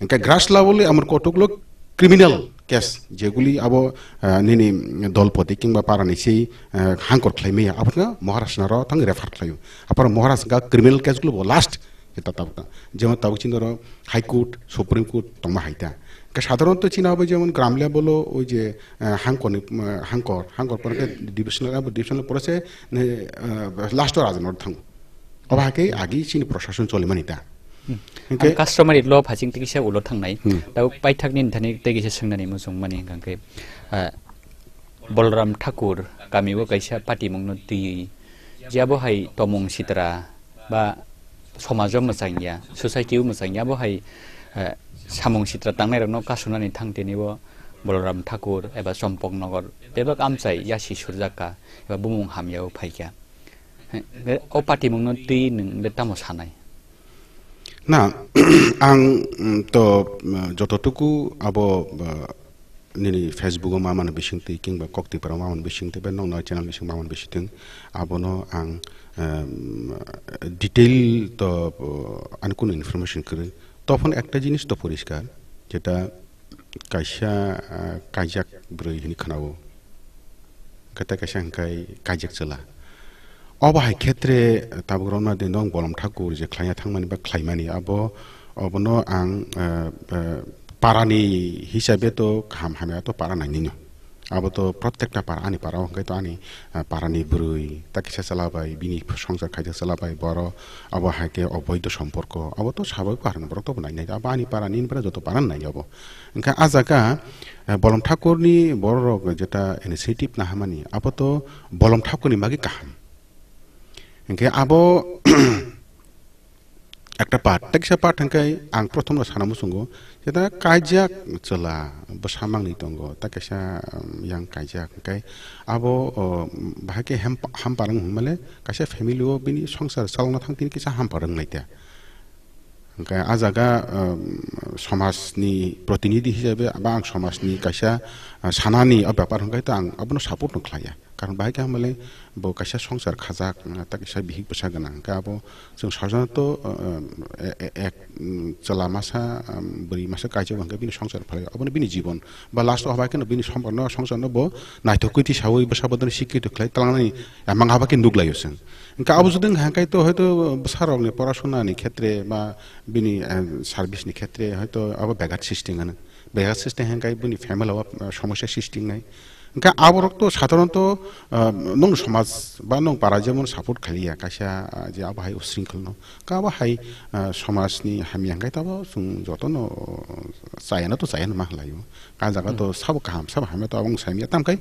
Hingkhe grass level ni amor kotok lo criminal case, jeguli abo, ah, nini dol poti kingba parani sei, ah, hangkor khlai maya, abo no Maharaj naro thang refer khlaio. Apar Maharaj ga criminal case gulo bo last eta tabuk ta. Jemon tabuk chini oro High Court, Supreme Court tongma hai ta. Ka sadharanto chini abo jemon gram level o oi je, ah, hangkor ni, ah, hangkor, hangkor pore khe divisional, abo divisional pore se ne, ah, last o raja nor thango. Obo hai khe agi chini prashason cholimani ta. Hmm. Hingkhe ang customary law phasing tei kisa ulo thangnai. Hmm. Tabo paithakni thani tei kisa swngnani muchungmani hwnkha khe, ah, Bolram Thakur kamio kaisa patimungno twiwi je abo hai tomung sitra ba somajo mwchangya, society o mwchangya, abo hai, ah, samung sitra tangnairokno kasunani thang tini bo Bolram Thakur eba Chompok Nogor bebak amchai yasi surjak kha eba bumung hamya o phaikha. He, o patimungno twi nwng le tamo sanai? Na, ang, mm, to, mm, jototuku abo, uh, nini Facebook o mamani bisingtwi kingba Kok Tipra o mamani bisingtwi ba nokna channel bising mamani bisingtwi abono ang, um, detail to, uh, ani kunu information kwrwi. Tophon ekta jinis to poriskar, jeta kaisa, ah, kaijak bwrwi hwnwi khwnao. Khe tei kaisa hwnkhe kaijak chwla. Obo hai khetre tabuk romna de nong Bolom Thakur je khlaina thangmani ba khlaimani abo, obono ang, ah, ah, parani hisabe to kaham hamya to para nangni no. Abo to protekta para, ani para o hwnkhe to ani, ah, parani bwrwi ta kisa chwla bai, bini songsar khaijak chwla bai, boro abo hai khe oboido somporko, abo to sabaibo harani borok to bo nai nai, abo ani para nini para joto para nai abo. Hwnkhe ah jaga, eh, Bolom Thakurni bororok jeta initiative nahamani, abo to Bolom Thakurni bagwi kaham. Hwnkhe abo ekta part, tei kisa part hwnkhe ang prothom no sana muchungo, jeta kaijak chwla bwsa mangni tongo, tei kaisa, um, yang kaijak, hwnkhe abo, o, bahai khe hem-, hamparwng hwnmale kaisa family o bini songsar chalokna thang tini kisa hamparwng naita. Hwnkhe a jaga, um, somajni protinidhi hisabe ba ang somajni kaisa, uh, sanani o bepar hwnkhe to ang abono support no khlaiya. Karon bahai khe hamale bo kaisa songsar khajak, uh, ta kaisa bihik bwsa gwnang. Hwnkhe abo chwng sajonoto, uh, um, e-, e-, ek, um, chwla masa, um, bwrwi masa kaijak hwnkhe bini songsar phalai, abono bini jibon. Ba last o habai kheno bini sompokno, songsarno bo naithokgwi tisaui bwsa bodoni sikhi twi khlai twlangnani emang haba khe nukhlaio chwng. Hwnkhe abo jodi wngkha hwnkhe to hoito bwsarokni porasonani khetre ba bini, eh, service ni khetre hoito abo begat srishti wngano. Begat srishti hwnkhe bini family o, eh, somosya srishti wngnai. Hwnkhe aborok to sadharanto, eh, nwng somaj ba nwng para jemon support khaliya kaisa, ah, je abo hai usringkholno. Hwnkhe abo hai, ah, somajni hamya hwnkhe to abo chwng jotono chayana to chayana ma khlaio. Ka jaga to sabo kaham, sabo hamya to abong saimya. Tamkhe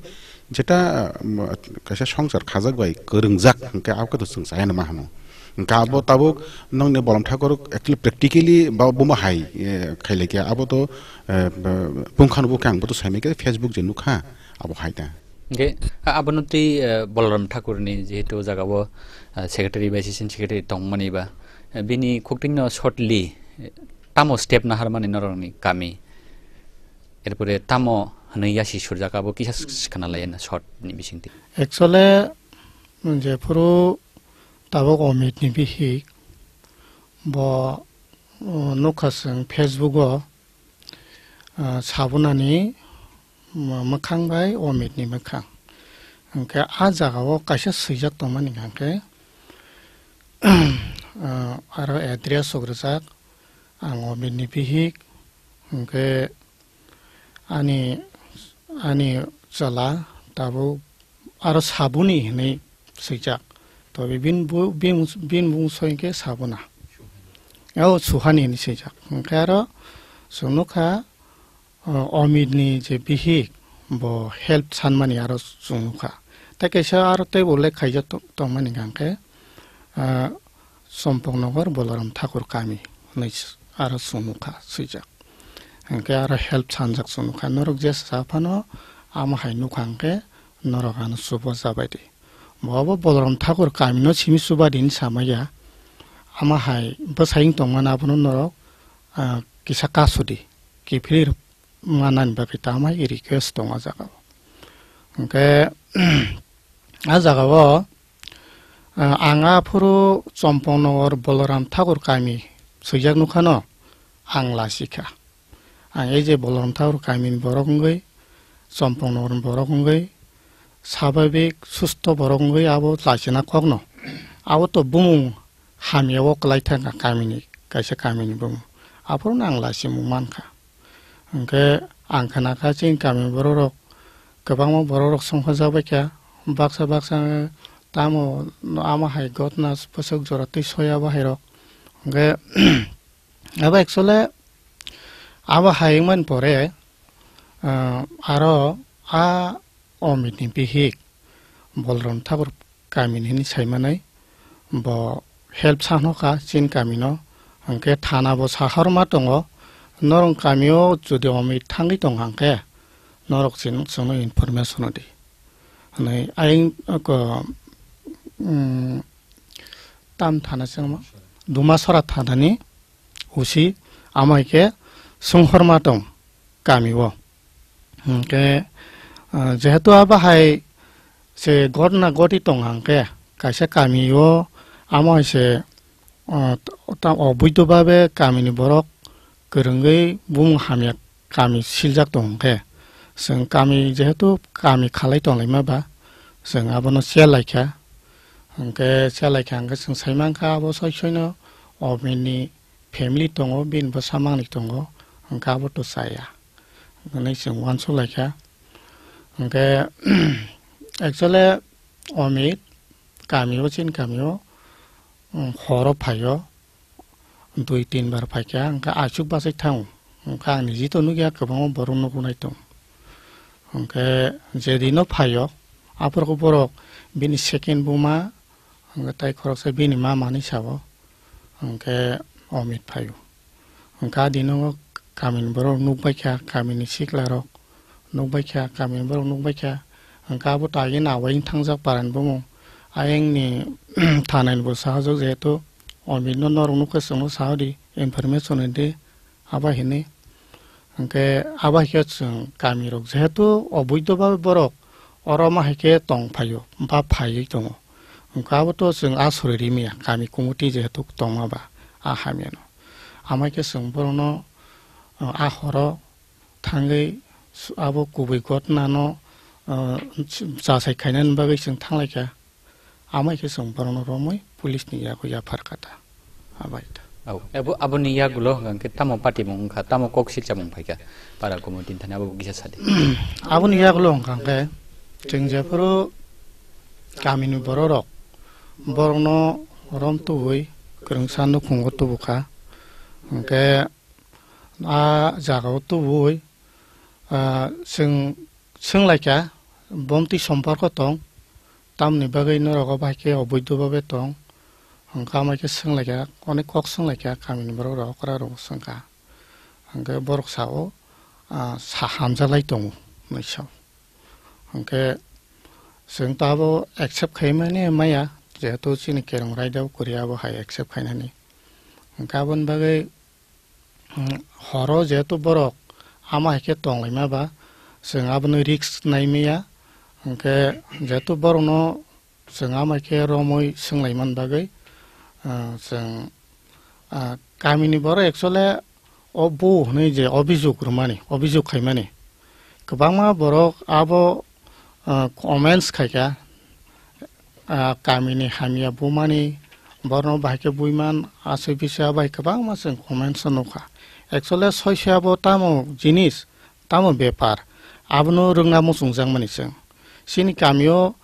jeta, um, kaisa songsar khajak bai kwrwngjak hwnkhe abo to chwng chayana ma hamo. Hwnkhe abo tabuk nokni Bolom Thakur actually practically ba buma hai, eh, khailai khe abo to, eh, ba, pungkhano bo khe ang bo to saimai khe Facebook je nukha abo hai ta. Hwnkhe a-, abono twi, eh, Balaram Thakurni jehetu o jaga o, eh, secretary ba assistant secretary tongmani ba, eh, bini khuktingno shortly, eh, tamo step naharmani norokni kami? Erpore tamo hwnwi yasi surjak abo kisa s-, s-, khna lai na short ni bisingtwi. Actually, jephuru tabuk Amit ni bihik bo, uh, nukha chwng Facebook o, uh, Sabuna ni mw-, mwkhang bai Amit ni mwkhang. Hwnkhe a jaga o kaisa swijak tongmani hwnkhe, uh, aro address rok rijak, ang Amit ni bihik, hwnkhe ani, ani chwla tabuk aro Sabuni hinwi swijak. Tobe bini bu-, bini, bini bung soi khe Sabuna. O Suhani hinwi swijak. Hwnkhe aro chwng nukha, o, Amit ni je bihik, bo help sanmani aro chwng nukha. Tei kaisa aro teibo ullekh khaijak tong-, tongmani hwnkhe, ah, Chompok Nogor Balaram Thakur kami hinwi s-, aro chwng nukha swijak. Hwnkhe aro help sanjak chwng nukha. Norok jesa phano amo hai nukha hwnkhe norok ano chubajabai di. Bo bo Balaram Thakur kami no simi chuba di hinwi samaya. Amo hai bwsai wng tongmani abono norok, ah, kisa kasudi. Kiphilwi manani bagwi tamo hai request tongo o jaga o. Hwnkhe, a jaga o, ah, ang aphuru Chompok Nogor Balaram Thakur kami swijak nukhano ang lasikha. Ang ei je Balaram Thakur kami ni borok wngwi, Chompok Nogor ni borok wngwi, sababik susto borok wngwi abo lachina kokno. Abo to bumung hamya o kwlai thangkha kami ni, kaisa kami ni bumung. Aphuru no ang lachimung mankha. Hwnkhe ang khna kha chini kami borok rok kwbangma borok rok songkhorjak bai kha, baksa baksa tamo amo hai gotna bwswk jora twi soya bo hai rok. Hwnkhe abo actually abo hai wngmani pore, ah, aro a Amit ni bihik Balaram Thakur kami ni hinwi saimanai, bo help sanokha chini kami no, hwnkhe thana bo sahorma tongo, norok kami o jodi Amit thangwi tong hwnkhe norok chwng, chwngno information rwdi hinwi ayang ko, um, tam thana se wngma Dumasora thana ni usi amo hai khe songhorma tong kami o. Hwnkhe, ah, jehetu abo hai se gotna goti tong hwnkhe kaisa kami o amo hai se, ah, ta-, oboidho babe kami ni borok kwrwngwi bumung hamya kami siljak tong hwnkhe, chwng kami jehetu kami khalai tonglaima ba, chwng abono chelaikha. Hwnkhe chelaikha hwnkhe chwng saimankha abo soi soino Amit ni family tongo, bini bwsa mangni tongo, hwnkhe abo to chaya hinwi chwng uansuk laikha. Hwnkhe actually Amit kami o, chini kami o, um, horo phaio, dui tin bar phaikha, hwnkhe aswk bachai thango. Hwnkhe ang niji to nukya, kwbangma borok nukunai tong. Hwnkhe jedino phaio, aphuru borok bini second buma, hwnkhe tai khoroksa bini mama hinwi sao. Hwnkhe Omit phaio. Hwnkha dino kamini borok nukbaikha, kamini siklarok nukbaikha, kamini borok nukbaikha. Hwnkha abo to agini awai thangjak parani bumung. Ayangni thanani bo sahajak jehetu Omitno norok nukha chwngno sahodi, information rwdi, abo hinwi. Hwnkhe abo hai khe chwng kamirok jehetu oboido ba borok oro ma hai khe tong phaio ba phaiwi tongo. Hwnkhe abo to chwng asori rimaya kami committee jehetu tongma ba a hamyano. Amo hai khe chwng borokno, uh, a horo thangwi abo kubui gotnano, uh, chasai khainani bagwi chwng thanglaikha. Amai khe chwng borokno romwi police ni yago yaphar kha ta. Abai ta. Au. Abo, aboni yagulo hwnkha khe tamo patimung wngkha, tamo kok silchamung phaikha para committee thani abo kisa sadi. Aboni yagulo hwnkha khe chwng jephuru kamini bororok borokno rom tubui kwrwngsa nukhungo tubukha. Hwnkhe a jagao tubui, ah, chwng swnglaikha, bomtwi somporko tong, tamni bagwi norok bai khe oboido babe tong, hwnkha amai khe swnglaikha, onek kok swnglaikha, kamini borok rok okra rok swngkha, hwnkhe borok sao, ah, sa hamjalai tongo, hinwi sao. Hwnkhe chwng to abo accept khaimani maya, jehetu chini kerong raida o kwrwi abo hai accept khainani. Hwnkhe aboni bagwi, mm, horo jehetu borok ama hai khe tonglaima ba, chwng abono risk naimaya. Hwnkhe jehetu borokno chwng ama hai khe romwi swnglaimani bagwi, ah, chwng, ah, kamini borok actually o bo hwnwi je obijok rwmani, obijok khaimani, kwbangma borok abo, ah, comments khaikha, ah, kamini hamya bumani, borno bahai khe buiman, aswk bisya bai kwbangma chwng comments o nukha. Actually, soisa abo tamo jinis, tamo bepar, abono rwngna muchungjakmani chwng. Chini kamio,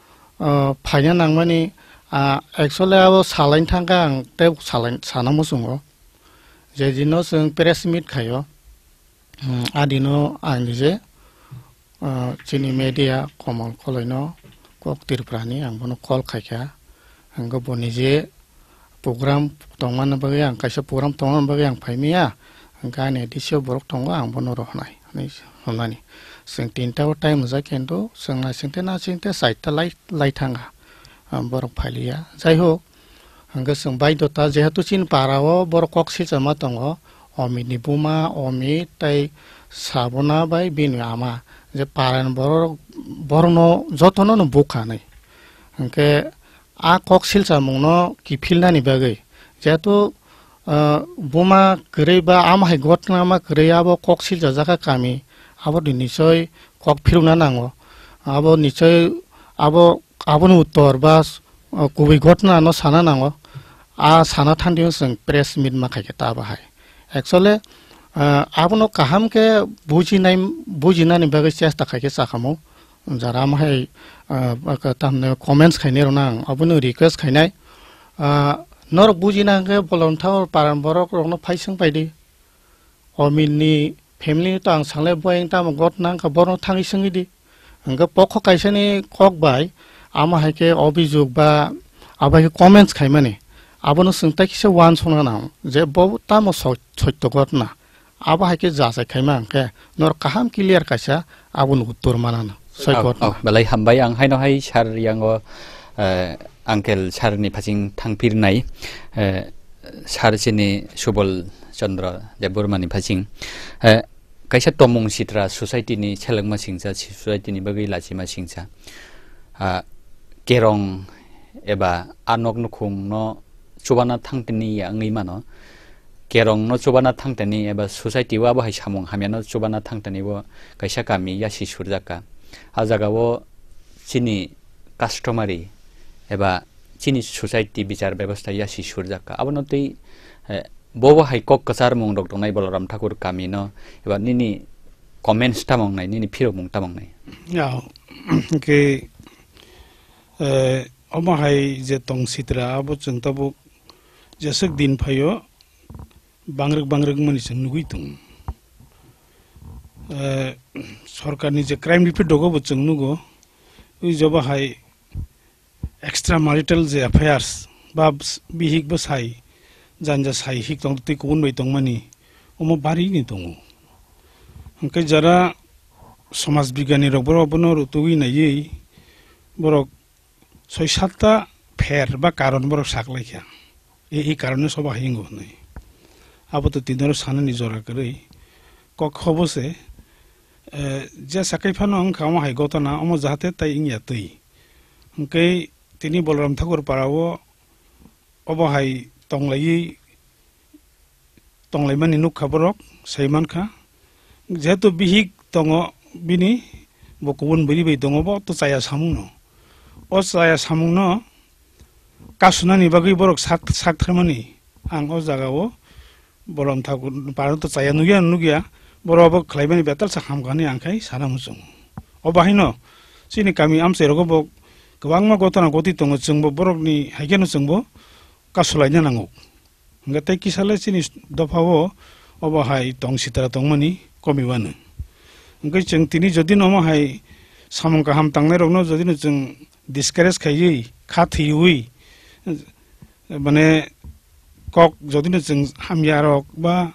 ah, phaina nangmani, ah, actually abo salaini thangkha ang tei salain-, sana muchungo. Je dino chwng press meet khaio, Hmm, adino ang nije, ah, chini media Komol Koloino kok Tripurani ang bono call khaikha. Ang bo nije program tongmani bagwi ang kaisa program tongmani bagwi ang phaimaya. Ang ani additional borok tongo, ang bono rohornai hinwi hwnmani. Chwng tinta o time rijak, kintu chwng naisingte naisingte chaita lai, lai thangkha, ah, borok phailiya. Jai hok, Hwnkhe chwng baidota, jehetu chini para o borok kok silchama tongo, Omit ni buma, Omit tei Sabona bai bini ama, je para ni borok, borokno jotono no bukha hinwi. Hwnkhe a kok silchamung no kiphilnani bagwi, jehetu, ah, buma kwrwi ba ama hai gotna ma kwrwi abo kok silchajak kha kami, abo ni nichoi kok philukna nango, abo nichoi abo, aboni uttor ba, uh, kubui gotna no sana nango. A sana thangdi chwng press meet ma khaikhe ta bahai. Actually, uh, abono kaham khe bujinai, bujinani bagwi chesta khaikhe chakhamu. Jara ma hai, uh, tamni comments khainai rok nang, abono request khainai. Uh, norok bujina hwnkhe bolong thao paran borok rokno phai swng paidi. Omit ni family to ang sanglai, bo ayang tamo gotna wngkha, borno thangwi swngwi di. Hwnkhe pokho kaisani kok bai, amo hai khe obijok ba abo hai khe comments khaimani, abono chwng tai kisa uansukna nango je bo tamo so-, sotto gotna, abo hai khe jachai khaima hwnkhe norok kaham clear kaisa abono uttor manana. Soi Oh, gotna. Oh, belai hambai ang haino hai sir yango, eh, uncle sir ni phasing thangphirnai, eh, sir chini Subol Chandra Debbarma ni phasing, eh, kaisa tomung sitra society ni selengma singcha, society ni bagwi lachima singcha. Ah, kerong eba a nok nukhung no chubana thangtini ya wngwi mano. Kerong no chubana thangtani eba society o abo hai samung hamya no chubana thangtani bo kaisa kami yasi surjak kha. A jaga o chini customary eba chini society bichar bebostha yasi surjak kha. Abono tei, eh, bo bo hai kok kwchar mung rok tongnai Balaram Thakur kami no eba nini comments tamo wngnai, nini phirok mung tamo wngnai? Ya, ke, eh, omo hai je tong sitra abo chwng tabuk jeswk din phaio, bangrwk bangrwk mani chwng nugwi tongo. Eh, sorkarni je crime report dogo bo chwng nugo, ui jobo hai extramarital je affairs ba bihik bwsai janja sai hik tong twi kubun bai tongmani omo barini tongo. Hwnkhe jara somaj bigyani rok borok bono rutugwi naiwi borok soi satta pher ba karon borok saklaikha. E, e karone soba hingo hwnwi. Abo to tinoro sanani jora kwrwi. Kok hobo se, eh, je sakai phano wngkha omo hai gotona omo jahate tai wngya twi. Hwnkhe tini Balaram Thakur parao obo hai tonglaiwi tonglaimani nukha borok, sai mankha. Jehetu bihik tongo bini, bo kubun bwrwi bai tongo, bo to chaya samungno. O chaya samungno kasunani bagwi borok sak, sak tharmani ang o jagao Balaram Thakur parano to chaya nukya, nukya, borok abo khlaimani betal sa hamkha hinwi ang khai sana muchungo. O bahaino chini kami amchai rogo bo kwbangma gotona goti tongo, chwngbo borokni hai kheno chwngbo kasulaina nango. Hwnkhe tei kisa le chini dophao obo hai tong sitra tongmani komi wano. Hwnkhe chwng tini jodi no omo hai samung kaham tangnai rokno jodi no chwng discourage khaiwi, kha thwiwi, mane kok jodi no chwng hamya rok ba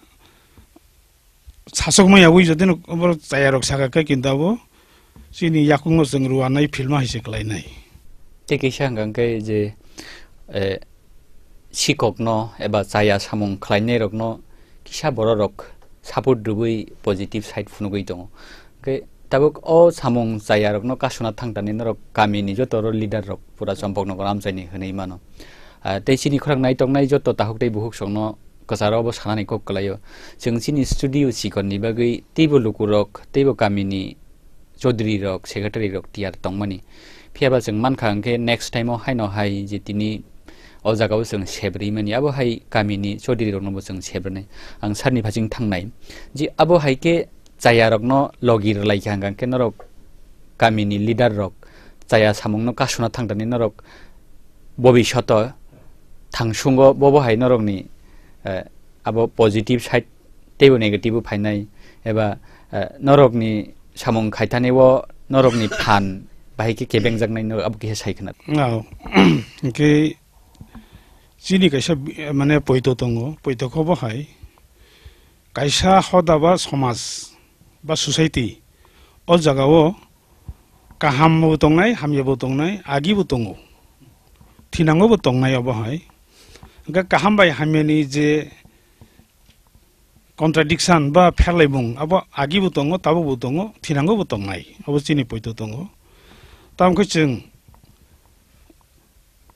sasok maya wi jodi no borok chaya rok saka khe kintu abo chini yakung no chwng ruanai philma hai se kwlainai. Tei kisa hwnkha hwnkhe je, eh, sikok no eba chaya samung khlainai rok no kisa borok rok support rwui positive side phunugui tongo. Hwnkhe tabuk o samung chaya rok no kasuna thangtani norok kami ni joto ro leader rok pura chompok nokol amchai ni hwnwi mano. Ah, tei chini khorang nai toknai joto tahuk tei buhuk song no kwcharo bo sanani kok kwlaio. Chwng chini studio sikon ni bagwi teibo lukurok, teibo kamini chaudhary rok, secretary rok tiyar tongmani. Phiyaba chwng mankha hwnkhe next time o haino hai je tini o jagao chwng sebrwi mani, abo hai kamini chaudhary rokno bo chwng sebrwnai. Ang sarni phaching thangnai je abo hai khe chaya rokno logi rwlai kha hwnkhe norok kamini leader rok chaya samungno kasuna thangtani norok bobishoto thangsungo bobo hai norokni, eh, abo positive side teibo negative o phainai eba, eh, norokni samung khaithani o norokni phan bahai khe kebengjaknai norok abo khe sai khna. Nao, hwnkhe chini kaisa bi-, mane poito tongo, poito khe bo hai kaisa hoda ba somaj ba society o jagao kaham bo tongnai, hamya bo tongnai, agi bo tongo, thinango bo tongnai obo hai. Hwnkhe kaham bai hamya ni je contradiction ba pherlaimung abo agi bo tongo, tabuk bo tongo, thinango bo tongnai, abo chini poito tongo. Tamo khe chwng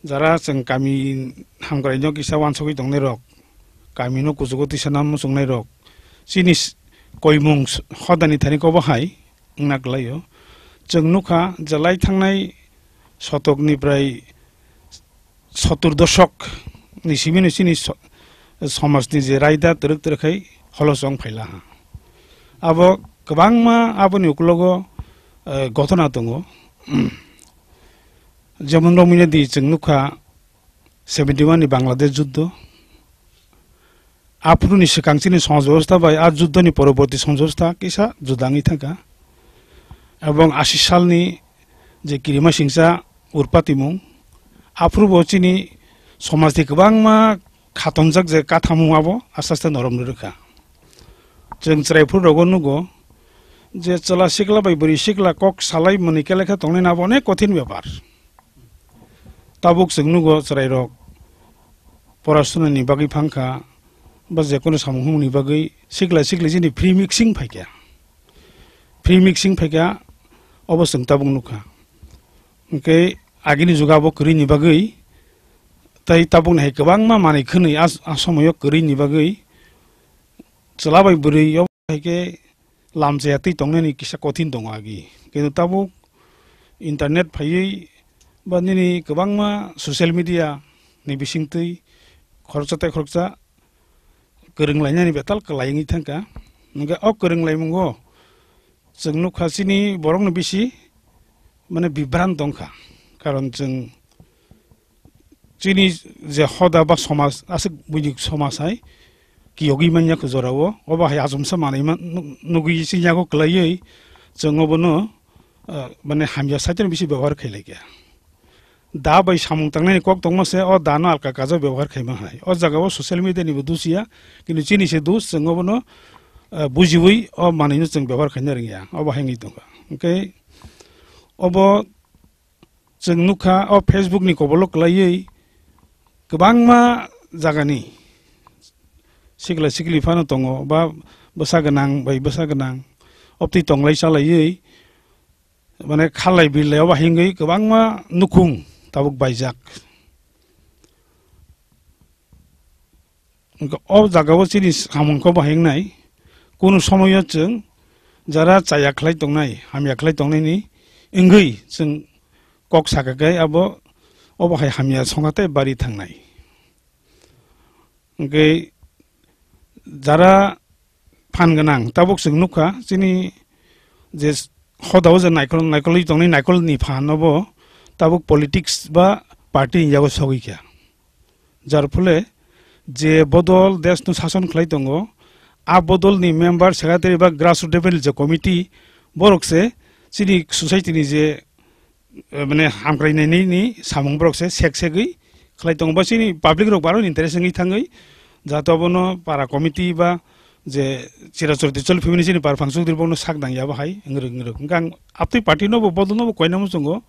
jara chwng kami hamkraino kisa uansugui tongnai rok, kamino kuchugo tisa nam muchungnai rok, chini s-, koimung s-, hodani thani kobo hai wngna kwlaio. Chwng nukha je lai thangnai sotokni prai sotur doshok ni simi no chini so-, somajni je raida twrwk twrwk khai holo chong phaila ha. Abo kwbangma aboni uklogo, eh, gotona tongo. Jemon romwi di chwng nukha seventy one ni Bangladesh juddo. Aphuru ni swkang chini somaj bebostha bai a juddo ni poroborti somaj bebostha kisa juda wngwi thangkha. Ebong ashi salni je kirima singcha urpatimung, aphuru bo chini somaj ni kwbangma khatongjak je kathamung abo aste aste norom rwrwkha. Chwng chwrai phuru rogo nugo je chwla sikla bai bwrwi sikla kok salai mwnwi kelekha tongnai abo onek kothin bepar. Tabuk chwng nugo chwrairok porasona ni bagwi phangkha, ba jekunu samung humung ni bagwi sikla sikli chini free mixing phaikha. Free mixing phaikha, obo chwng tabuk nukha. Hwnkhe agini juga bo kwrwi ni bagwi, tei tabukni hai kwbangma manwi khwnwi a, a somoyo kwrwi ni bagwi chwla bai bwrwi obo hai khe lamchaya twi tongnani kisa kothin tongo agi. Kintu tabuk internet phaiwi ba nini kwbangma social media ni bisingtwi khoroksa tei khoroksa kwrwng lainani betal kwlai wngwi thangkha. Hwnkhe o kwrwng laimungo chwng nukha chini borokno bisi mane bibran tongkha. Karon chwng chini je hoda ba somaj, aswk buini somaj hai kiyogwi manya kho jorao, obo hai achomsa manwi man-, nuk-, nugwi chini yago kwlaiwi chwng obono, ah, mane hamya saitorni bisi bebohar khailai kha. da bai samung tangnai kok tongma se o da no alka kajo bebohar khaima hai. O jaga o social media ni bo dus ya, kintu chini se dus, chwng obono, eh, bujiwi o manwi no chwng bebohar khaina rwngya. Obo hai wngwi tongkha. Hwnkhe obo chwng nukha o Facebook ni kobolo kwlaiwi kwbangma jagani sikla sikli phano tongo ba bwsa gwnang bai bwsa gwnang optwi tonglai chalaiwi mane khalai bilai obo hingwi kwbangma nukhung tabuk baijak. Hwnkhe o jaga o chini samung khe bo hingnai, kunu somoyo chwng jara chaya khlai tongnai, hamya khlai tongnaini wngwi chwng kok sakha khe abo, obo hai hamya songha tei bari thangnai. Hwnkhe jara phan gwnang tabuk chwng nukha chini je hodao je naikol, naikolwi tongnai naikolni phan obo tabuk politics ba party ni yago sogwi kha. Jar phole je bodol desh no sason khlai tongo, a bodol ni member, secretary ba grassroots level je committee, borok se chini society ni je, eh, mane hamkrai nai ni, ni samung borok se sek segwi khlai tongo. Ba chini public rok baro interest wngwi thangwi, jahate obono para committee ba je chira chordi choli phimani chini para phang chukdri bono sak dang ya bo hai, wng rwk, wng rwk. Hwnkhe ang aptwi party no bo bodol no bo koina muchungo,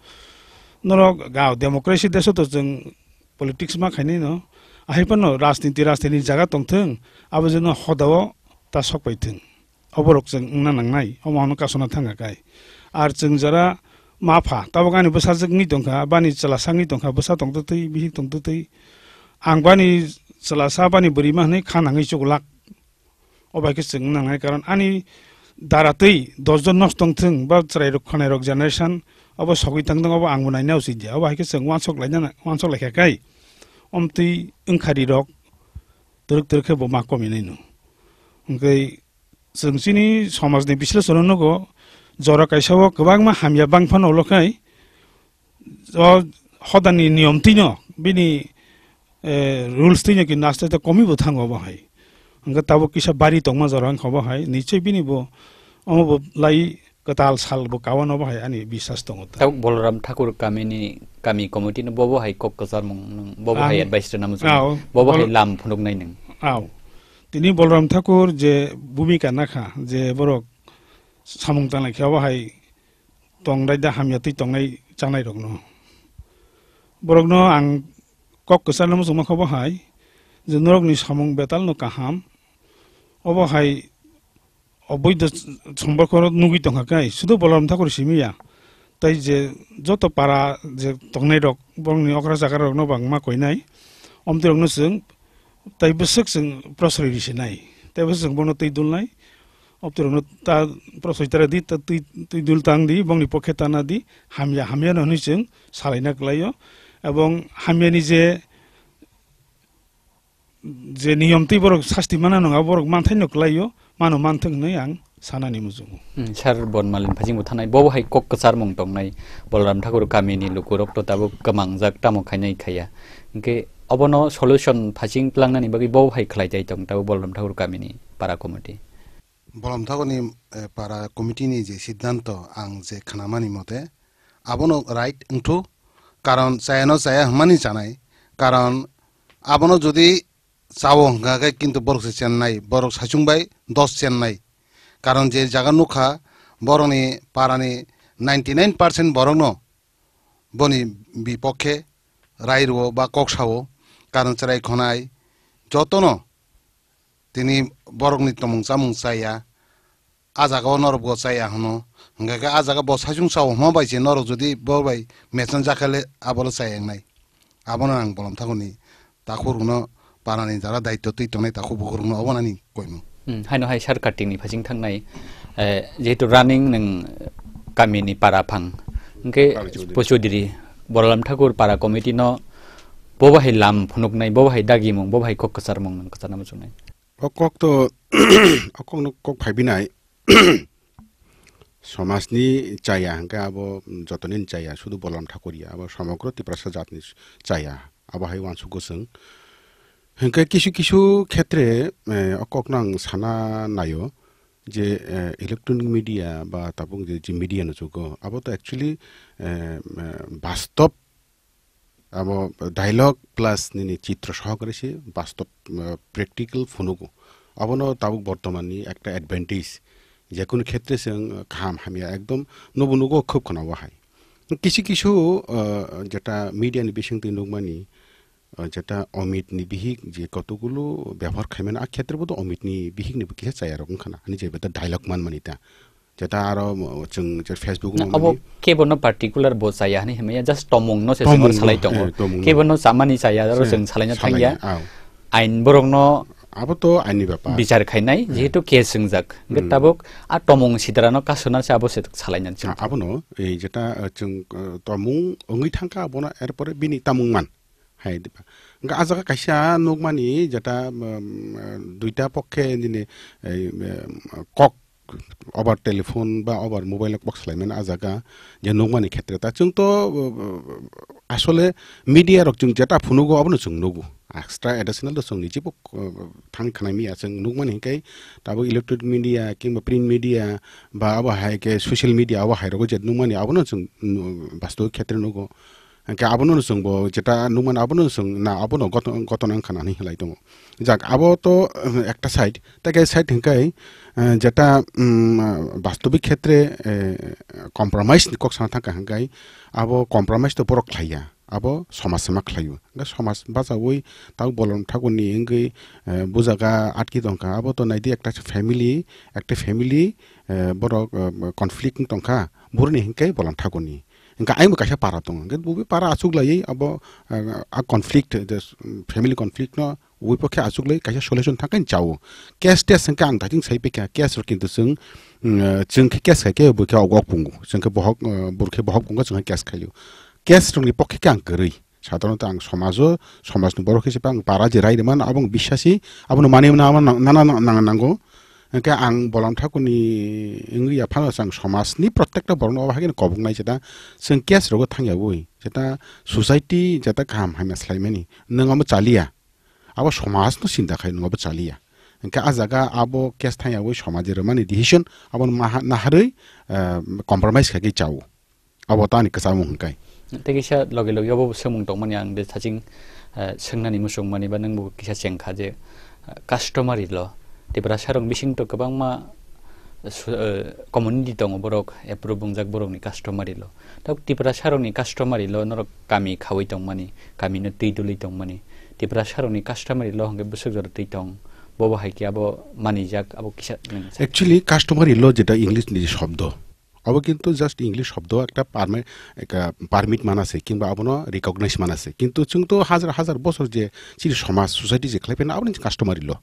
norok ga democracy desh o to chwng politics ma khainai no, ahai phano rajniti, rajniti ni jaga tongthwng, abo jeno hodao ta sok paithwng. Oborok chwng wngna nangnai, omo ano kasona thangkha kai. Ar chwng jara ma pha, tabuk ani bwsajwk wngwi tongkha, bani chwlasa wngwi tongkha, bwsa tongtwtwi, bihik tongtwtwi. Ang bani chwlasa, bani bwrwima hwnwi kha nangwi chuklak. O bai khe chwng wngna nangnai, karon ani dara twi dos jon nosto wngthwng, ba chwrairok khwnairok generation, obo sogwi tangthwng, obo angbo naina uchindia. Obo hai khe chwng uansuk laina, uansuk laikha kai. Omtwi wngkha rirok twrwk twrwk khe bo ma kominai no. Hwnkhe chwng chini somajni bislesonno nugo, jora kaisa o kwbangma hamya bang phano ulo khai, o hodani niyom twino, bini, eh, rules twino kinto aste aste komi bo thango bo hai. Hwnkhe tabuk kisa bari tongma jora wngkha bo hai, nichoi bini bo, omo bo lai kwtal sal bo kawan obo hai ani biswas tongo ta. Tabuk Balaram Thakur kamini, kami committee no bobo hai kok kwcharmung nwng, bobo hai Ang, advice rwna muchung, ah, o, bobo hai Bal-, lam phunuknai nwng. Ah, o. Tini Balaram Thakur je bhumika nakha, je borok samung tanglai khe obo hai tongdai da hamya twi tongnai chanai rokno. Borokno ang kok kwcharno muchungma khe obo hai, je norokni samung betal no kaham, obo hai oboido somborkho nugwi tongkha khe, sudu Balaram Thakur simi ya. Tai je joto para je tongnai rok, borokni okra chakra rokno bangma koinai, omtwi rokno chwng tai bwswk chwng prosroi risinai, tai bwswk chwng bono twi dulnai, omtwi rokno ta prosroi tara di, ta twi, twi dul tang di, bongni pokhe tana di, hamya, hamya no hwnwi chwng salaina kwlaio, ebong hamyani je je niyom twi borok sasti mana nwnga, borok manthai no kwlaio, mano manthwng hwnwi ang sanani muchungo. Hmm, Sir Bonmalin Phajing bo thanai, bobo hai kok kwcharmung tongnai, Balaram Thakur kamini lukurok to tabuk kwmangjak tamo khainai khaiya. Hwnkhe obono solution phasing tlangnani bagwi bobo hai khlai tai tong tabuk Balaram Thakur kamini para committee. Balaram Thakurni, eh, para committee ni je siddhanto ang je khnamani mote, abono right wngthu, karon chayano chaya hwnmani chanai, karon abono jodi chao hwnkha khe kintu borok se chennai, borok saichung bai dos chennai, karon je jaga nukha borokni parani ninety nine percent borokno boni bipokhe rai rwo ba kok sao, karon chwrai khonai jotono tini borokni tongmung chamung chaya, a jaga o norok bo chaya hwno, hwnkha khe a jaga bo saichung sao hwnma bai se norok jodi bo bai mechang jakhale abole chaya wngnai. Abono ang Balaram Thakurni takhuk rokno parani jara daityo twi tongnai takhuk bukhuk rokno obo nani koimung. Hmm, haino hai sar cutting ni phasing thangnai, eh, jehetu running nwng kamini para phang, hwnkhe Para Chaudhary. Pochudiri Balaram Thakur para committee no bobo hai lam phunuknai, bobo hai dagimung, bobo hai kok kwcharmung nwng kwcharna muchungnai. O kok to, o kokno kok phaibinai somajni chaya, hwnkhe abo jotoni chaya, sudu Balaram Thakur ya, abo somogro Tiprasa jatni chaya, abo hai uansukgo chwng. Hwnkhe kisu kisu khetre, eh, o kokno ang sana naio je, eh, electronic media ba tabuk je, je media no jugo, abo to actually, eh, eh, bastob Abo dialogue plus nini chitro sohokare se bastob, uh, practical phunugo. Abono tabuk bortomanni ekta advantage. Jekunu khetre chwng kaham hamya ekdom nobo nugo khub khwnao hai. Kisu kisu, uh, jeta media ni bisingtwi nukmani, uh, jeta Amit ni bihik je kotokulu byabohar khaimani, a khetre bo to Amit ni bihik ni bo kisa chaya rok wngkhana. Ani je beta dialogue manmani ta. Jeta aro, uh, chwng je Facebook Na, abo mani. Kebo no particular bo chaya hani himya, just tomung no se Tomung chwng no, salai tongo. Eh, tomung no. Kebo no chamani chaya aro Se, chwng salaina salai thangya. Aw. Ain borok no Abo to aini bepar. Bichar khainai, Hmm. Jehetu case wngjak. Hwnkhe Hmm. tabuk a tomung sidrano kasuna se abo se salainani chwng. Ah, abono, ei jeta, uh, chwng, uh, tomung wngwi thangkha, abono erpore bini tamung man. Hai diba. Hwnkhe a jaga kaisa nukmani jeta, um, uh, duita pokhe nini, ei, um, kok over telephone ba over mobile kok salaimani a jaga je nukmani khetre ta chwng to, uh, asole media rok chwng jeta phunugo abono chwng nugo. Extra additional to chwng nijibo, uh, thang khnai miya chwng nukmani hinkai tabuk electronic media kingba print media ba abo hai khe social media abo hai rogo je nukmani abono chwng, uh, bastob khetre nugo. Hwnkhe abono chwng bo jeta nukmani abono chwng na abono goto-, gotona wngkha na hinwi lai tongo. Jak, abo to, eh, ekta side, tei kaisa side hwnkhe, eh, jeta, mm, bastobik khetre, eh, compromise ni kok sana thangkha hwnkhe abo compromise to borok khlaiya, abo somaj se ma khlaio. Hwnkhe somaj bachaui tabo bolong thaguni wngwi, eh, bujaga atki tongkha, abo to naidi ekta family, ekta family, eh, borok, eh, conflict wng tongkha, buruni hwnkhe bolong thaguni. Hwnkhe ayangbo kaisa para tongo. Hwnkhe bo para achuklaiwi abo, ah, a conflict, the, mm, family conflict no wipokhe achuklai kaisa solution thangkhe chao. Case test hwnkhe ang dating sai pekha, case rok kintu chwng, mm, ah, chwng khe case khaikhe bo khe ogo pungo. Chwng khe bohok, ah, bor khe bohok pungo, chwng khe case khaio. Case rokni pokhe khe ang kwrwi. Sadharanto ang somajo, somajni borok khe se ang para je rai rwmano, abo ang bisasi, abono manwi mano, abo nang-, nana nang-, nang-, nango. Hwnkhe ang Bolam Thakurni wngwi ya phano chwng somajni protekta borokno obo haikhe koboknai jeta chwng case rogo thangyawi jeta society jeta kaham hamya swlaimani nwng omo chaliya, abo somajno sinda khai nwng obo chaliya. Hwnkhe a jaga abo case thangyawi somaje rwmani decision abono maha-, naharwi, eh, compromise khaikhe chao. Abo tani kwchangmung hwnkhai. Tei kisa logi logi obo swngmung tongmani ang de saching, eh, swngnani muchungmani ba nwngbo kisa chengkha je, eh, customary law, Tiprasa rok bising to kwbangma, eh, su-, eh, community tongo borok approve wngjak borokni customary law. Tabuk Tiprasa rokni customary law norok kami khaui tongmani, kami no twi dului tongmani. Tiprasa rokni customary law hwnkhe bwswk jora twi tong, bobo hai khe abo manijak, abo kisa nwng sa- Actually, customary law jeta English ni shobdo, abo kintu just English shobdo ekta permi-, ekta permit mana se, kingba abono recognize mana se. Kintu chwng to hajar hajar bosor je chini somaj, society je khlai phano aboni customary law.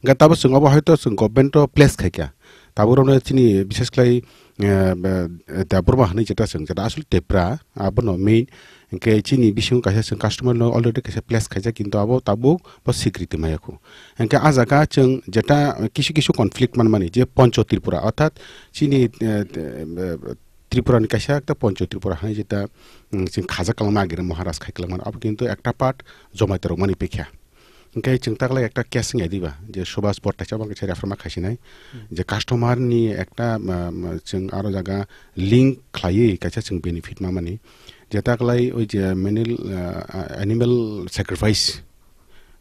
Hwnkhe tabo chwng abo hoito chwng government o place khaikha. Tabo rokno chini bishes khlai, eh, eh, Debbarma hwnwi jeta chwng jeta asol Tipra abono main. Hwnkhe chini bisingo kaisa chwng customary law already kaisa place khaijak, kintu abo tabuk bo sikriti maya khu. Hwnkhe a jaga chwng jeta kisu kisu conflict manmani je Poncho Tripura, orthat chini, eh, eh, Tripura ni kaisa ekta Poncho Tripura hai jeta, mm, chwng khaja kalangma agira Maharaj khai kalangmani, abo kintu ekta part Jamatia rok mani pikha. Hwnkhe chwng taklai ekta case wngya diba, je Subhas Bhattacharyya bangkhe refer ma khaisinai, Hmm. je customer ni ekta, ma, ma, chwng aro jaga link khlaiwi kaisa chwng benefit mamani, je taklai oi je manil, ah, animal sacrifice,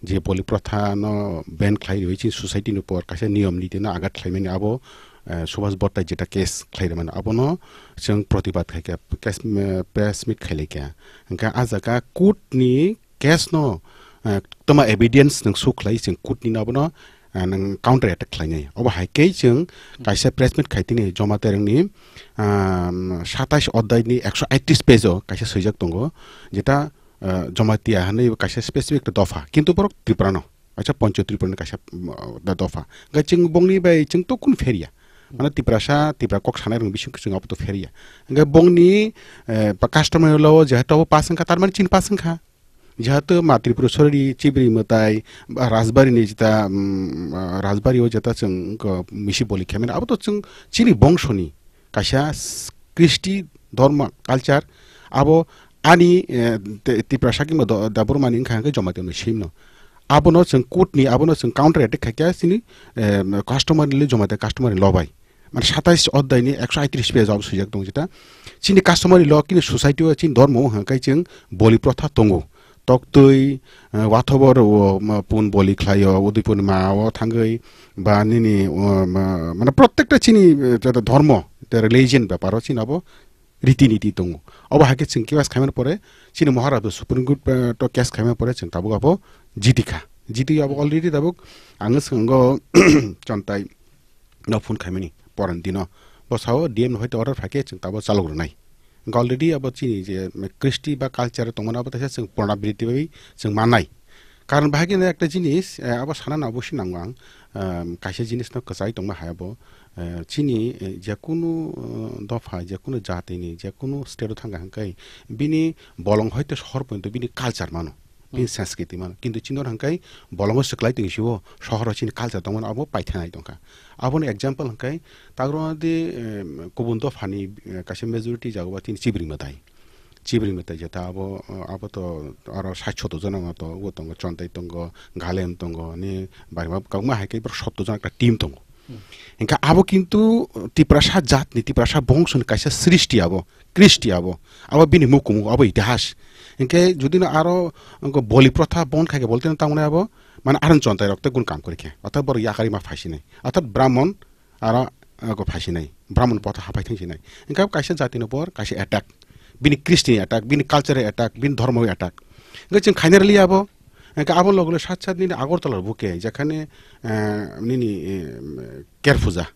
je boli protha no ban khlai rwi chini society ni por kaisa niyom niti no agat khlaimani abo, eh, Subhas Bhattacharyya jeta case khlai rwmani abono chwng protibad khaikha, case, eh, press meet khailaikha. Hwnkhe a jaga court ni case no, eh, toma evidence nwng suk khlai chwng court ni abono, eh, nwng counter attack khlainai. Obo hai khe chwng kaisa press meet khai tini Jamatia rokni, um, satais odhai ni ekso aitris page o kaisa swijak tongo, jeta, eh, Jamatia hwnwi kaisa specific dopha, kintu borok Tripura no, kaisa Poncho Tripura ni kaisa, um, dopha. Hwnkhe chwng bongni bai chwng to kun pherya. Mane Tiprasa, Tipra kok sanai rok bising chwng abo to pherya. Hwnkhe bongni, eh, pa customary law o jehetu abo pass wngkha, tar mani chini pass wngkha. Jehetu ma Tripura sorori chibri mwtai, ba Rajbari ni jeta, mm, ah, Rajbari o jeta chwng, ko, misi boli khaimani, abo to chwng chini bongso ni kaisa s-, kristi, dhorma, culture, abo ani, eh, te-, Tiprasa kingba do-, Debbarma ni wngkha hwnkhe Jamatia ni sim no. Abono chwng court ni, abono chwng counter attack khaikha chini, eh, customary law, Jamatia customary law bai. mane satais odhai ni ekso aitris page abo swijak tongo jeta. Chini customary law kini society o chini dhormo hwnka khe chwng boli protha tongo. Toktwi, eh, wathobor o, ma, pun boli khlaio, Udaipur ma o thangwi, ba nini, o, ma, mane protekta chini, eh, jeta dhormo, te religion beparo chini abo riti niti tongo. Obo hai khe chwng case khaimani pore, chini Maharaj bo Supreme Court, eh, to case khaimani pore chwng tabuk abo jiti kha. Jiti abo already tabuk ang swkango Chontai no phone khaimani poran dino. Bo sao D M no hoite order phai khe chwng tabuk chalok rwnai. Hwnkhe already abo chini je kristi ba culture tongmani abo teisa chwng purana briti bai chwng mannai. Karon bahai khe ekta jinis, eh, abo sana na obosi nango ang, ehm, kaisa jinis no kwchai tongma hai abo, eh, chini, eh, jekunu, eh, dopha, jekunu jatini, jekunu state o thangkha hwnkhe bini bolong hoite sohor pointo bini culture mano, bini Hmm. sanskritik mano. Kintu chini oro hwnkhe bolongo swklai tongwi sio, sohoro chini culture tongmano abo paithanai tongkha. Aboni example hwnkhe tagrona di, eh, kubun dophani, eh, kaisa majority jaga ba chini chibring madai. Chibring mwtai jeta abo, abo to aro sait soto jona to, o tongo, Chontai tongo, Galem tongo, ni Barima kwbangma hai khe borok soto jona ekta team tongo. Hmm. Hingkha abo kintu Tiprasa jatni, Tiprasa bongsoni kaisa srishti abo, kristi abo, abo bini mukumu, abo itihas. Hingkhe jodi no aro boli protha bon khai khe bolte no tamo abo, mane aro Chontai rok tei gun kam kori khe, orthat borok yakari ma phaisinai, orthat Brahmon, aro, ah, go phaisinai, Brahmon potha hapai thangsinai. Hingkhe kaisa jatini upor kaisa attack, bini kristini attack, bini culture attack, bini dhormo attack. Hingkhe chwng khaina rwliya abo, hingkhe abo logo logo sat sat nini Agartala buke, jekhane, eh, nini, eh, Ker puja.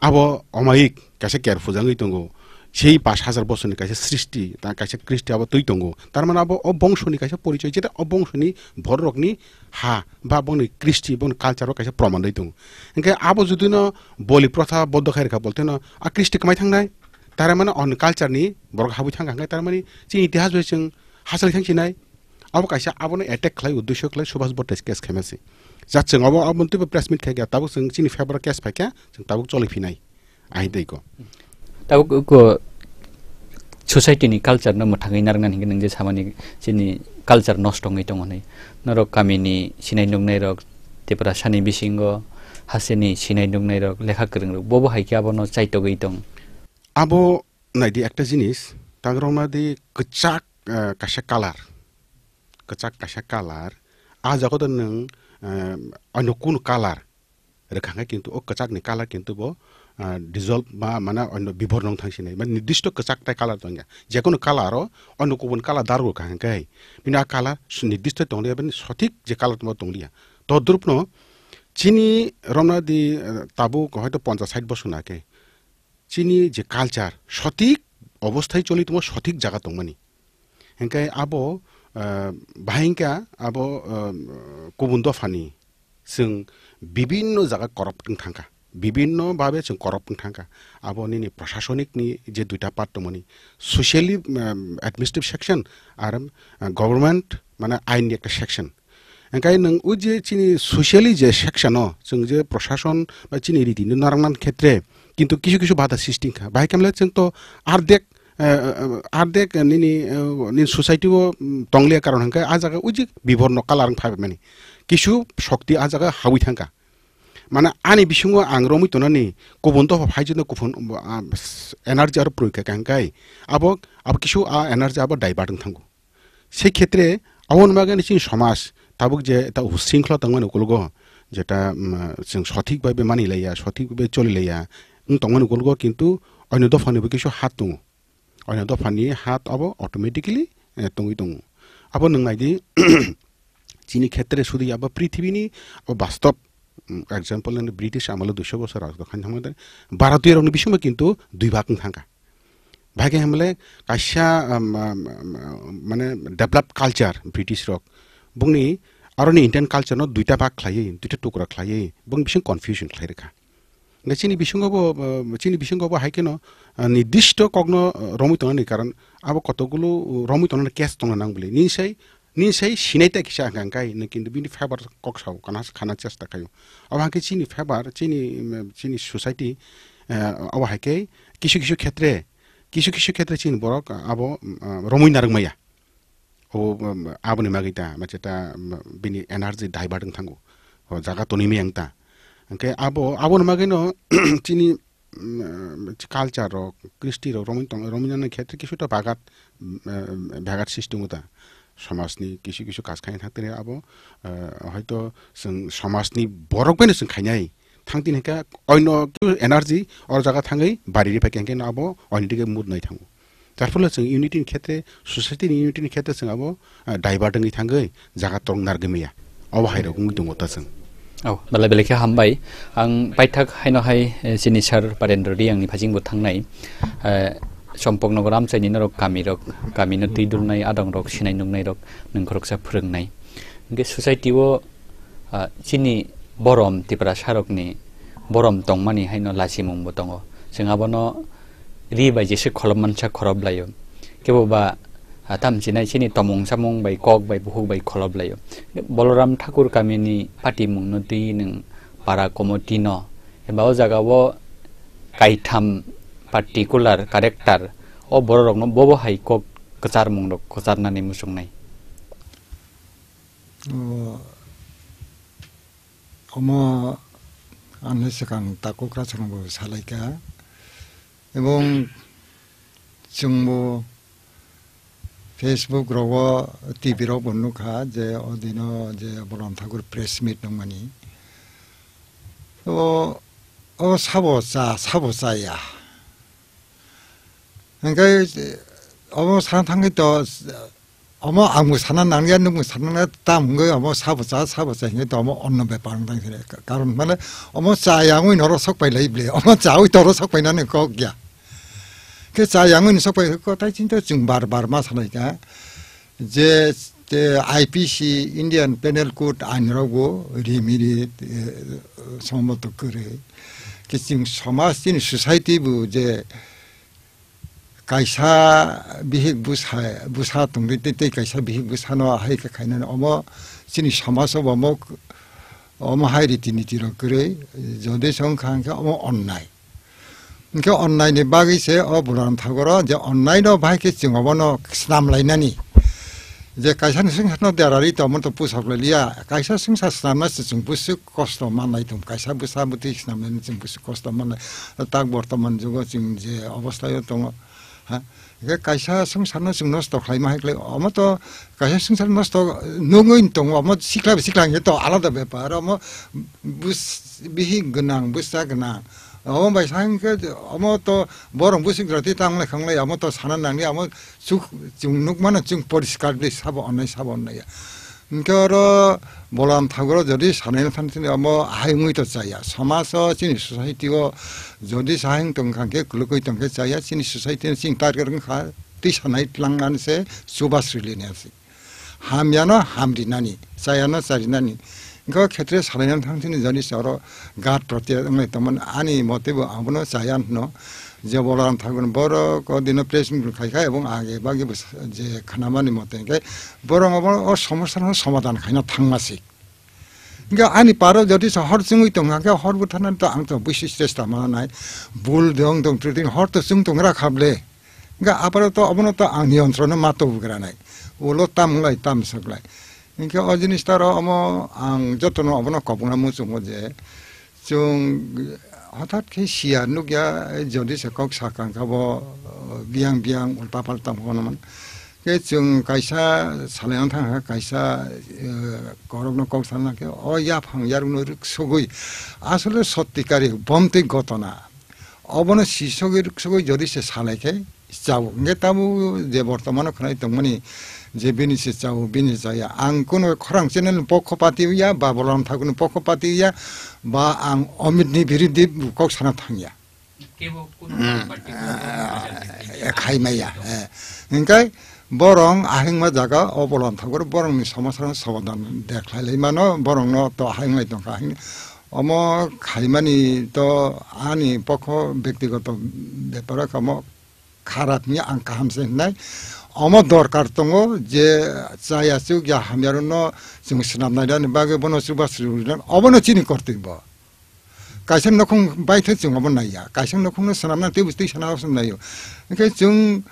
Abo omayik kaisa Ker puja wngwi tongo. Sei pash hajar bosorni kaisa srishti, ta kaisa kristi abo twi tongo. Tar mane abo o bongsoni kaisa porichoi, jeta o bongsoni bororokni ha ba bongni kristi, bongni culture o kaisa proman dai tongo. Hingkhe abo jodi no boli protha boddo khai rwkha bolte no a kristi kwmai thangnai, tara mane on culture ni borok habwi thangkha hingkhe tara mane chini itihas bai chwng hachal thang sinai. Abo kaisa abono attack khlai, uddesho khlai Subhas Bhattachi case khaima se. Ja chwng abo, abo twibo press meet khai kha, tabuk chwng chini favour o case phai kha, chwng tabuk choli phinai. Ahi dei ko. Tabuk ko society ni culture no mwthangwi narwknani hingkhe nwng je samani chini culture nosto wngwi tongo hinwi. Norok kami ni sinai nuknai rok, Tiprasa ni bisingo hasteni sinai nuknai rok, lekha kwrwng rok, bobo hai khe abono chaitogwi tong. Abo naidi ekta jinis, tagrok nadi kwchak, eh, kaisa colour. Kwchak kaisa colour. Ah jaga do nwng, eh, onno kunu colour rwkha hwnkhe kintu o kwchakni colour kintu bo, ah, dissolve ba mane onno bibor nong thang sinai. Mane nirdisto kwchak tai colour tongya. Jekunu colour o onno kubun colour darwk rwkha hwnkhe bini a colour su-, nirdisto tongliya, bini sothik je colour tongma tongliya. Todrupno chini romna di, eh, tabuk hoito ponchas sait bosor na khe chini je culture sothik obosthai choli tongma, sothik jaga tongmani. Hingkhe abo, ah, bahai hingkha abo, ah, kubun dophani chwng bibinno jaga corrupt wng thangkha, bibinno babe chwng corrupt wng thangkha. Abo nini prashasonik ni je duita part tongmani, socially, ah, administrative section ar, ah, government mane ain ni ekta section. Hingkhe nwng o je chini socially je section o chwng je prashason ba chini riti no narwknani khetre kintu kisu kisu bada sristi wngkha. Bahai khe mle chwng to ardek eh, eh, ardek nini, eh, nini society o, mm, tongliya karon hwnkhe a jaga uji biborno colour wng phai mani. Kisu shokti a jaga hawi thangkha. Mane ani bisingo ang romwi tonani kubun dopha phai jotno kuphun, ah, energy aro proyog kha hwnkhe abo, abo kisu a energy abo divert wng thango. Se khetre aboni bagwi chini somaj tabuk je ta ushringkhola tongmani ukologo jeta, mm, chwng sothik bhabe manilaiya, sothik bhabe cholilaiya wng tongmani ukologo kintu onyo dophani bo kisu hat tongo. Oino dophani hat abo automatically, eh, tongwi tongo. Abo nwng naidi, chini khetre sudi abo prithibini abo bastob, mm, example nani British amalo duiso bosor rajdo khaina thangmani Bharatiyo rokni bisingo kintu dui bhag wng thangkha. Bahai khe hwnmale kaisa, um, um, um, mane developed culture British rok bongni aroni Indian culture no duita bhag khlaiwi, duita tukra khlaiwi bongni bising confusion khlai rwkha. Hingkhe chini bisingo bo, uh, chini bisingo bo hai kheno, uh, nirdisto kokno, uh, romwi tongnani karon abo kotokgulo, uh, romwi tongnani case tongna nang bwle. Nini sai, nini sai sinai ta kisa hwnka hwnkhe, nini kintu bini favour kok sao, kana, khana chesta khaio. Abo hai khe chini favour, chini, um, chini society, uh, abo hai khe kisu kisu khetre, kisu kisu khetre chini borok, uh, abo, um, uh, romwi narwk maya. O, um, aboni magwi ta, mache ta, um, bini energy divert wng thango. O jaga tonwi maya wng ta. Hingkhe abo, aboni magwino chini mm, culture rok, kristi rok romwi tong, romwi nani khetre kisuta bagat, mm, eh, bagat system ta. Somajni kisu kisu kaj khaina thang tini abo, eh, hoito chwng somajni borok bai no chwng khainai. Thang tini khe oino kisu energy or jaga thangwi bari ri phai khe abo oino dige mood nai thango. Jar phole chwng unity ni khetre, society ni unity ni khetre chwng abo, ah, divert wngwi thangwi jaga tong narwgwi maya. Obo hai rok wngwi tongo ta chwng. Oh, belai belai khe hambai. Ang paithak haino hai, eh, chini sir Parendra Reang ni phajing bo thangnai. Eh, Chompok nogo Ramchai ni norok kami rok, kami no twi dulnai adong rok, sinai nuknai rok, nwng khoroksa phwrwngnai. Hwnkhe society o ah, chini borom Tiprasa rokni borom tongmani haino lachimung bo tongo. Chwng abono ri bai jesa kholop mansa kholop laio. Kebo ba, ah, tam chinai chini tomung samung bai kok bai buhuk bai kholop laio. Boloram Thakur kamini patimung no twi nwng para committee no. Eba o jaga o kaitham particular character o borok rokno bobo hai kok kwcharmung rok kwcharnani muchungnai. O, omo ani swkang takhuk kwchangbo salaikha, ebong chwngbo Facebook rogo, T V rogo nukha je o dino je Bolam Thakur press meet nungmani. O, o sabo cha, sabo chaya. Hingke omo sana thangwi to, omo ang bo sana nangya, nwng bo sana nangya, tam hwngwi omo sabo cha, sabo cha hingwi to omo onno bepar wng tang sini. Karon mane omo cha yangwi norok sok pai lai ble, omo chawi to norok sok pai nani kok ya. Khe cha yangwi ni sok pai kok tai chinta chwng bar bar ma sanai ka. Je te I P C, Indian Penal Code ain rok bo rimi ri, eh, somboto kwrwi. Khe chwng somaj chini society bo je kaisa bihik bwsa, bwsa tongdi tei, tei kaisa bihik bwsano hai khe khainani omo chini somaj o bo omo, omo hai riti niti rok kwrwi jodi se wngkha hwnkhe omo onnai. Hwnkhe onnai ni bagwi se o Bolaram Thagoro je onnai no bahai khe chwng obono snam lainani. Je kaisa ni swngcharno derari tongma to pusok lai liya, kaisa swngchar snamna se chwng bwswk kosto manlai tong, kaisa bwsa bwtwi snamnani chwng bwswk kosto manlai, tak bortoman jugo chwng je obosthayo tongo, ha, hwnkhe kaisa swngcharno chwng nosto khlaima hai khlai, omo to kaisa swngchar nosto nugwi tongo, omo sikla bai sikla hwnkhe to alada bepar, omo bus-, bihik gwnang, bwsa gwnang, omo bai sa hwnkhe omo to borok bwswk roti tang lai khang lai, omo to sana nangni, omo chuk chwng nukmano chwng poriskar de sabo onnai, sabo onnai ya. Hwnkhe oro Bolam Thagoro jodi sanai thang chini omo hai wngwi to chaya. Somaj o chini society o jodi sahing tong kha khe kulukwi tong khe chaya. Chini society no chini target wng kha twi sanai tlang nani se chuba srili nai se. Hamyano hamrinani, chayano charinani. Hwnkhe o khetre salai nang thang chini jodi se oro gat protia wng lai tongmani ani mote bo abono chaya hwno. Je Bolaram Thakur borok o dino press meet khai kha ebong age bagi bo sa-, je khnamani mote hwnkhe borok obo o somosya no somadhan khaina thangma se. Hwnkhe ani paro jodi se hor chwngwi tongkha khe hor bwtharnani to ang to bisi chesta mananai. Bul de ong tong twi hor to chwng tongra kha ble. Hwnkhe aparo to obono to ang niyontrono ma tubugranai. Ulo tam wng lai tam sok lai. Hwnkhe o jinis taro omo ang jotono obono kobongna muchungo je chwng hothat khe siya nukya, jodi se kok sakang kha bo, biyang biyang ulta palta hwnwi man. Khe chwng kaisa salai wng thang kha, kaisa, eh, korokno kok sana khe o yaphang yarwkno rwk sogwi asole sotti kari bomtwi gotona. Obono sisogwi rwk sogwi jodi se salai khe chao. Hwnkhe tabuk je bortomano khwnai tongmani je bini se chao, bini se chaya. Ang kuno khorang channel ni pokho pati ya, ba Bolaram Thakur ni pokho pati ya, ba ang Amit ni biridhi kok sana thangya. Kebo kuno Hmm. Party kuno Ah, eh, khaimaya, eh. Hingkai borong ahingma jaga o Bolaram Thakur borongni somasrang somadan dekhlai lai mano, borongno to ahinglai tongkha. Ahing-, omo khaimani to ani pokho bektigoto beparo kamo kharap ni ang kaham se hinai. Omo dorkar tongo je chaya chuk ya hamya rokno chwng swnam nainani bagwi bono chuba srwi rwna obono chini kortwi bo. Kaisa nokhung baithai chwng obo naiya, kaisa nokhungno swnamna tei bwtwi sana oso naio. Hwnkhe chwng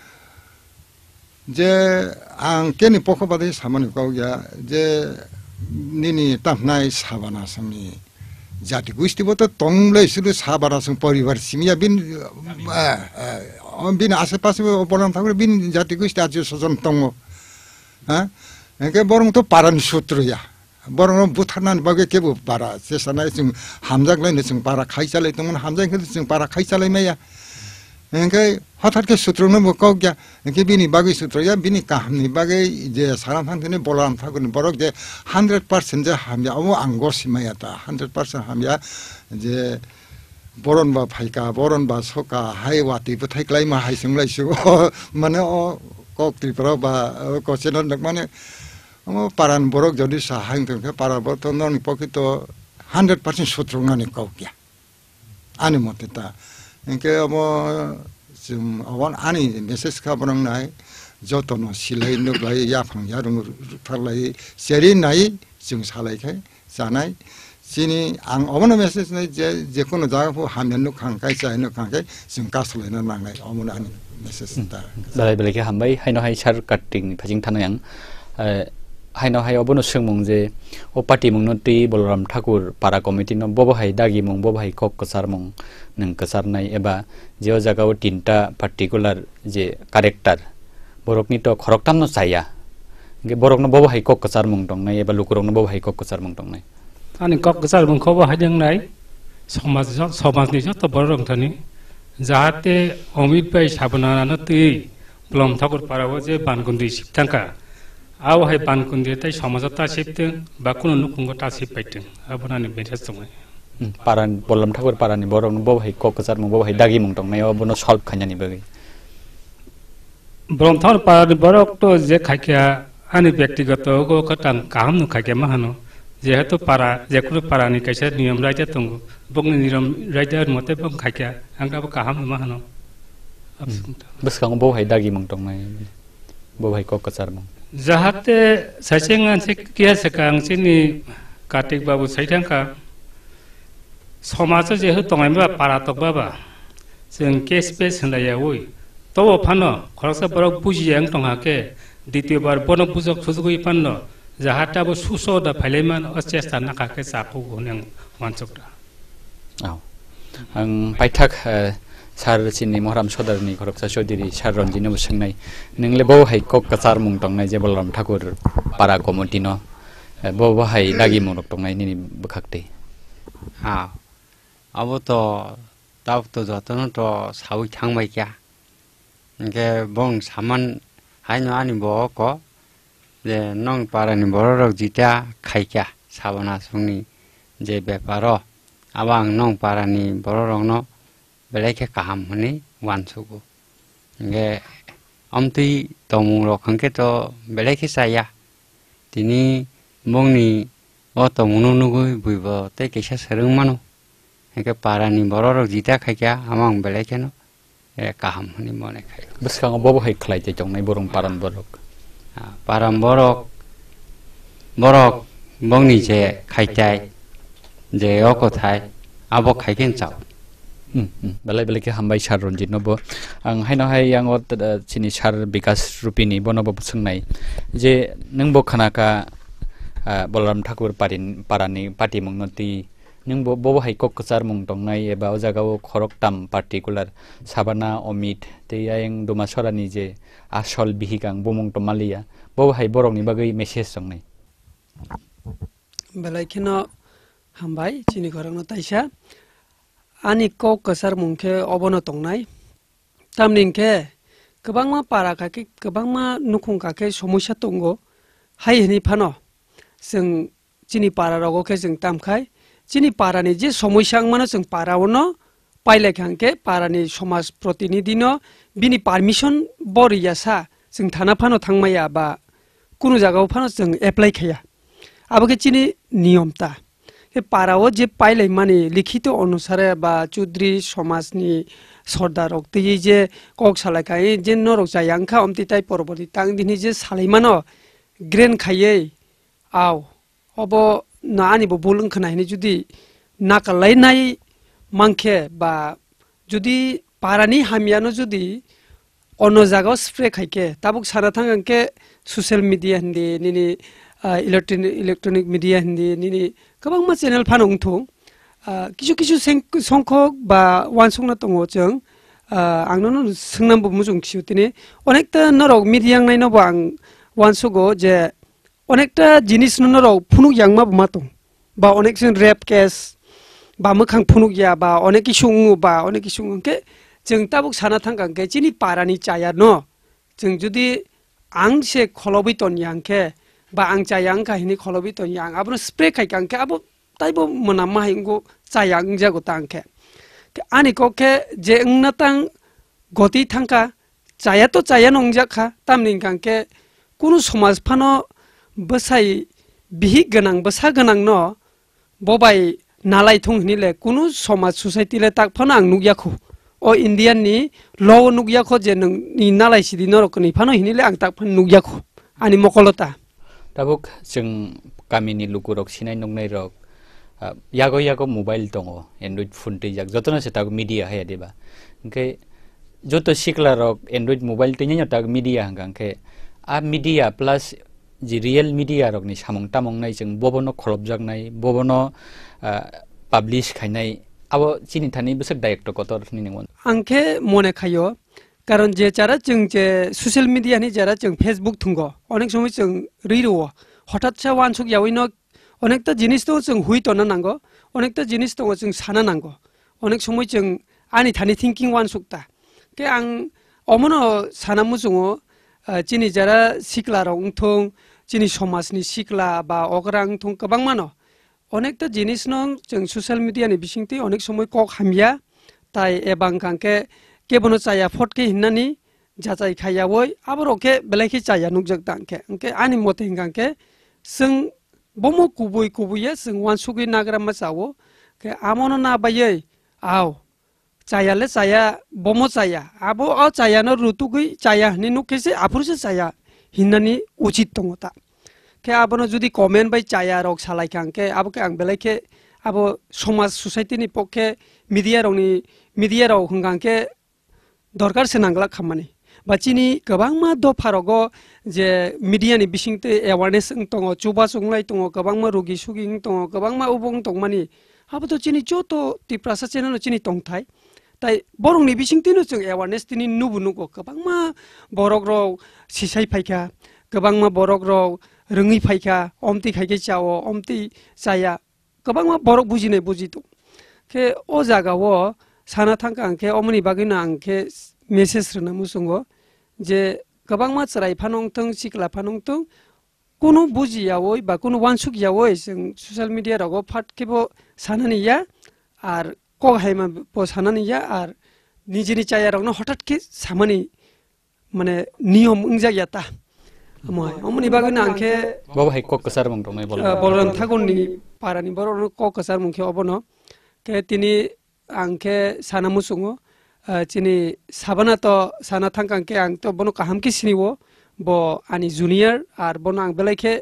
je ang keni pokho badai samani kok ya je nini tamhnai sabana songni Jati gusti bo to tong lai sudu sabara sung poribar simiya bin, eh, eh, bini ase pase bo bolam thangre bin jati gusti ajo sojon tongo. Ha? Engke borong to paran sutru ya. Borok no butharnani bagwi kebo para chesa nai, chwng hamjak laino chwng para khai chalai tongmani, hamjak khe chwng para khai chalai maya. Hingke hothat khe sutro no bo kok ya, hingke bini bagwi sutro ya, bini kaham ni bagwi je saram thang thani Bolaram Thakur ni borok je hundred percent je hamya, omo ang gosi maya ta, hundred percent hamya je boron ba phaika, boron ba soka, hai watwi bwthai klaima hai chwng lai su, mane o kok Tripura ba, o kocheno nukmani. Omo paran borok jodi sa hai wngtong khe, paran borok to nokni pokito hundred percent sutrungnani kok ya, ani mote ta. Hingke omo chwng obo ani message kha borok nai, jotono silai nuklai, yaphang yarung rutharlai, cheri nai, chwng salai khe chanai. Chini ang obono message nai je, je kono jaga pho hamya nuk khang kai, chai nuk khang kai, chwng kasulaina nangnai, omono ani message ta. Belai belai khe hambai, haino hai sar cutting ni phajing thano yang. Eh, haino hai obono swngmung je, o party mungno twi Balaram Thakur para committee no bobo hai dagi mung, bobo hai kok kwchar mung, nwng kwchar nai eba je o jaga o tinta particular je character, borokni to khoroktamno chaya. Hingke borokno bobo hai kok kwchar mung tongnai eba lukurokno bobo hai kok kwchar mung tongnai. Ani kok kwchar mung khobo hai wngnai, somaj, somajni joto borok rok thani, jahate Omit bai Sabana no twi Bolom Thakur para o je bankundi sip thangka, abo hai bankundi tai somajo ta sip thwng, ba kuno nukhungo ta sip pai thwng, abo nani message tongnai. Hmm, paran, Bolom Thakur parani borok no bobo hai kok kwchar mung, bobo hai dagi mung tongnai, obono solve khainani bagwi. Bolom Thakur parani borok to je khaikya ani byaktigoto go khatang kaham no khaikya ma hano. Jehetu para, jekunu parani kaisa niyom raida tongo. Bokni niyom raida mote bok khaikya, ang abo kaham no ma hano. Hmm. Bwskango bo hai dagi mung tongnai, bo hai kok kwchar mung. Jahate saising anse kiya sakang chini Kartik babu sai thangka. Somajo jehu tongnai ba para tok baba, chwng case base hinlaiyaui. Tobo phano khoroksa borok bujiya wng tongha khe, dityo bar bono bujok sujugwi phano, jahate abo suso da phailaimano chesta nakha khe chakhugo hwnwi ang uansukha. Oh. Ang paithak, eh, sir chini Mohram Sodarni khoroksa Chaudhary sir Ranjit no bo swngnai. Nwng le bo hai kok kwchar mung tongnai je Balaram Thakur para committee no, eh, bo, bo hai dagi mung rok tongnai nini bwkhak twi. Ha. Abo to tabuk to jotono to saui thangbai kha. Hingke bong saman haino ani bo oko je nong parani borok rok jita khaikha sabana songni je beparo, abo ang nong parani borok rokno belai khe kaham hwnwi uansugo. Hingke amtwi tongmung rok hingke to belai khe chaya. Tini bongni o tongmungno nugwi buibo tei kaisa swrwng mano. Hingke parani borok rok jita khaikha, amo ang belai kheno, eh, kaham hwnwi mone khai. Bwskango bobo hai khlai tei tongnai borok paran borok. Ah, paran borok, borok bongni je khaitai, je o kothai, abo khai khe chao. Hmm, hmm. Belai belai khe hambai sir Ranjit no bo. Ang haino hai yang o, eh, chini sir Bikas Rupini bono bo swngnai je nwng bo khna kha, ah, Balaram Thakur parin-, parani party mungno twi Nwng bo, bobo hai kok kwchar mung tongnai eba o jaga o khorok tam particular Sabana, Omit tei ayang Dumasora ni je asol bihik ang bumung tongmaliya, bobo hai borok ni bagwi message tongnai. Belai kheno hambai chini khorokno taisa. Ani kok kwchar mung khe obono tongnai. Tamni hwnkhe kwbangma para kha khe, kwbangma nukhung kha khe somoisa tongo. Hai hwnwi phano chwng chini para rogo khe chwng tamkhai, chini para ni je somoisa wngmano chwng para o no pailai kha hwnkhe para ni somaj protinidhi no bini permission bo rwya sa chwng thana phano thangmaya ba kunu jaga o phano chwng apply khaya. Abo khe chini niyom ta. Khe para o je pailaimani likhito onusare ba Chudri somajni sordar rok twiwi je kok salai kha, "E je norok chaya wngkha, omtwi tai poroboti tang," hinwi je salaimano gren khaiwi, "Au, obo no ani bo bul wngkha na," hinwi judi nakal lainai mankhe ba judi parani hamyano judi ono jagao spray khaikhe, tabuk sana thang hwnkhe social media hindi, nini, ah, electronic, electronic media hindi, nini kwbangma channel phano wngthung. Ah, kisu kisu seng-, songkhok ba wansukna tongo chwng, ah, ang nono swngnang bo muchung kisu tini. Onekta norok media wngnaino bo ang wansugo je onekta jinis no norok phunuk yangma bo ma tong. Ba onek sin rape case, ba mwkhang phunuk ya, ba onek kisu wngo, ba onek kisu wngo. Hwnkhe chwng tabuk sana thangkha hwnkhe chini parani chaya no. Chwng jodi ang se kholobwi ton ya hwnkhe, ba ang chaya wngkha hini kholobwi ton ya, ang abono spray khaikha hwnkhe abo taibo mwnama hai wngkha chaya wngjago ta hwnkhe. Ani kok khe je wngna tang goti thangkha, chaya to chaya no wngjak kha, tamni hwnkha hwnkhe kunu somaj phano bwsai bihik gwnang, bwsa gwnang no bo bai nalai thung hini le kunu somaj society le tak phano ang nukya khu. O Indian ni law o nukya kho je nwng ni nalai sidi norok ni phano hini le ang tak phano nukya khu. Ani mokolo ta. Tabuk chwng kami ni luku rok sinai nuknai rok, ah, yago yago mobile tongo, Android phone twijak, jotono se tabuk media haya diba. Hwnkhe joto sikla rok Android mobile twi nai no tabuk media hwnkha hwnkhe a media plus je real media rokni samung tamung nai chwng bobono kholopjaknai, bobono, ah, publish khainai, abo chini thani bwswk daitw kotor hinwi nang mano. Ang khe mone khaio, karon je chara chwng je social media ni jara chwng Facebook thwngo, onek somoi chwng rwi rwo, hothat sa wansuk yaui no onekta jinis to chwng hui tonna nango, onekta jinis tongo chwng sana nango, onek somoi chwng ani thani thinking wansuk ta. Khe ang omono sana muchungo, ah, chini jara sikla rok wngthung, chini somaj ni sikla ba okra wngthung kwbangma no. Onekta jinis no chwng social media ni bisingtwi onek somoi kok hamya, tai eba wngkha khe kebono chaya phot khe hinnani jachai khayaui aborok khe belai khe chaya nukjak ta hwnkhe. Hwnkhe ani mote hwnkha khe chwng bomo kubui kubui ya chwng wansugwi nagra ma chao. Khe amono na baiwi, au, chaya le chaya, bomo chaya. Abo o chaya no rutugwi chaya hinwi nuk khe se aphuru se chaya hinnani uchit tongo ta. Khe abono jodi comment bai chaya rok salai kha hwnkhe abo khe ang belai khe abo somaj society ni pokhe media rok ni, media rok hwnkha hwnkhe dorkar se nang glak khammani. Ba chini kwbangma dopha rogo je media ni bisingtwi awareness wng tongo, chubachu wnglai tongo, kwbangma rugi sugi wng tongo, kwbangma ubo wng tongmani. Abo to chini joto Tiprasa channel no chini tongthai. Tai borok ni bisingtwi no chwng awareness tini nubu nugo. Kwbangma borok rok sisai phaikha, kwbangma borok rok rwngwi phaikha, omtwi khaikhe chao, omtwi chaya. Kwbangma borok bujinai buji tong. Khe o jaga o sana thangkha ang khe omoni bagwi no ang khe message rwna muchungo je kwbangma chwrai phano wngthung, sikla phano wngthung, kunu buji yaui ba kunu wansuk yaui chwng social media rogo phat khe bo sanani ya, ar kok haima bo sanani ya, ar nijini chaya rokno hothat khe samani mane niyom wngjak ya ta. Omo hai, omoni bagwi no ang khe, bo hai kok kwchar mung tongnai Boloram, ah, Boloram Thakurni parani borokno kok kwchar mung khe obono. Khe tini ang khe sana muchungo, ah, chini Sabana to sana thangkha ang khe ang to bono kaham khe sini o, bo ani junior ar bono ang belai khe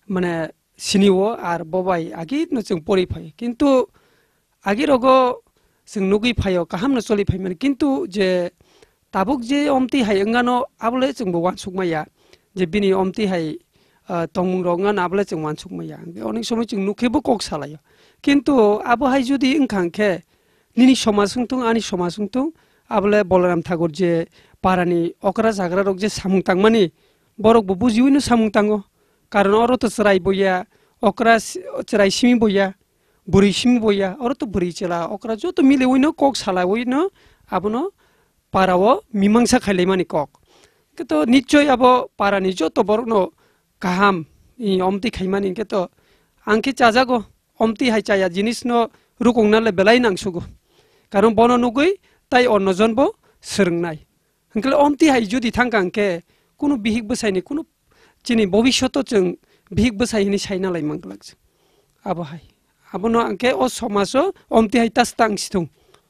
mane sini o ar bo bai agi no chwng pori phai. Kintu agi rogo chwng nugwi phaio, kaham no choli phai mani. Kintu je tabuk je omtwi hai wngano, abole chwng bo wansuk maya je bini omtwi hai, ah, tongmung rok wngano, abole chwng wansuk maya. Onek somoi chwng nukhe bo kok salaio. Kintu abo hai jodi wngkha hwnkhe nini somaj wngthung, ani somaj wngthung, abole Boloram Thakur je parani okra jagra rok je samung tangmani, borok bo bujiwi no samung tango. Karon oro to chwrai boya, okra si-, chwrai simi boya, bwrwi simi boya, oro to bwrwi chwla okra joto miliwi no kok salawi no abono para o mimangsa khailaimani kok. Khe to nichoi abo parani joto borok no kaham, i, omtwi khaimani hwnkhe to ang khe chajago, omtwi hai chaya jinis no rukungna le belai nangsugo. Karon bono nugwi tai onno jon bo swrwngnai. Hwnkhe omtwi hai jodi thangkha hwnkhe kunu bihik bwsaini kunu chini bobishoto chwng bihik bwsai hinwi saina lai manglak chwng. Abo hai. Abono hwnkhe o somajo omtwi hai tas tang si thung.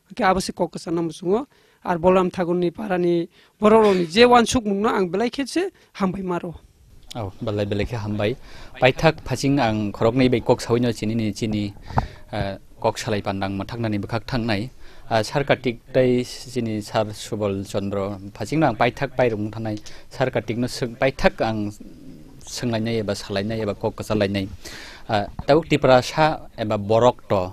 Hwnkhe abo se kok kwchangno muchungo. Ar Boloram Thakurni parani borok rokni je wansukmungno ang belai khe se hambai maro. Oh, belai belai khe hambai. Paithak phasing ang khoroknwi bai kok sawino chini ni chini, ah, kok salai pandang mwthaknani bwkhak thangnai. Ah, Sir Kartik tei chini Sir Subal Chandra phasingno ang paithak pairung thanai. Sir Kartikno swng-, paithak ang swnglainai eba salainai eba kok kwchalainai. Ah, tabuk Tiprasa eba borok to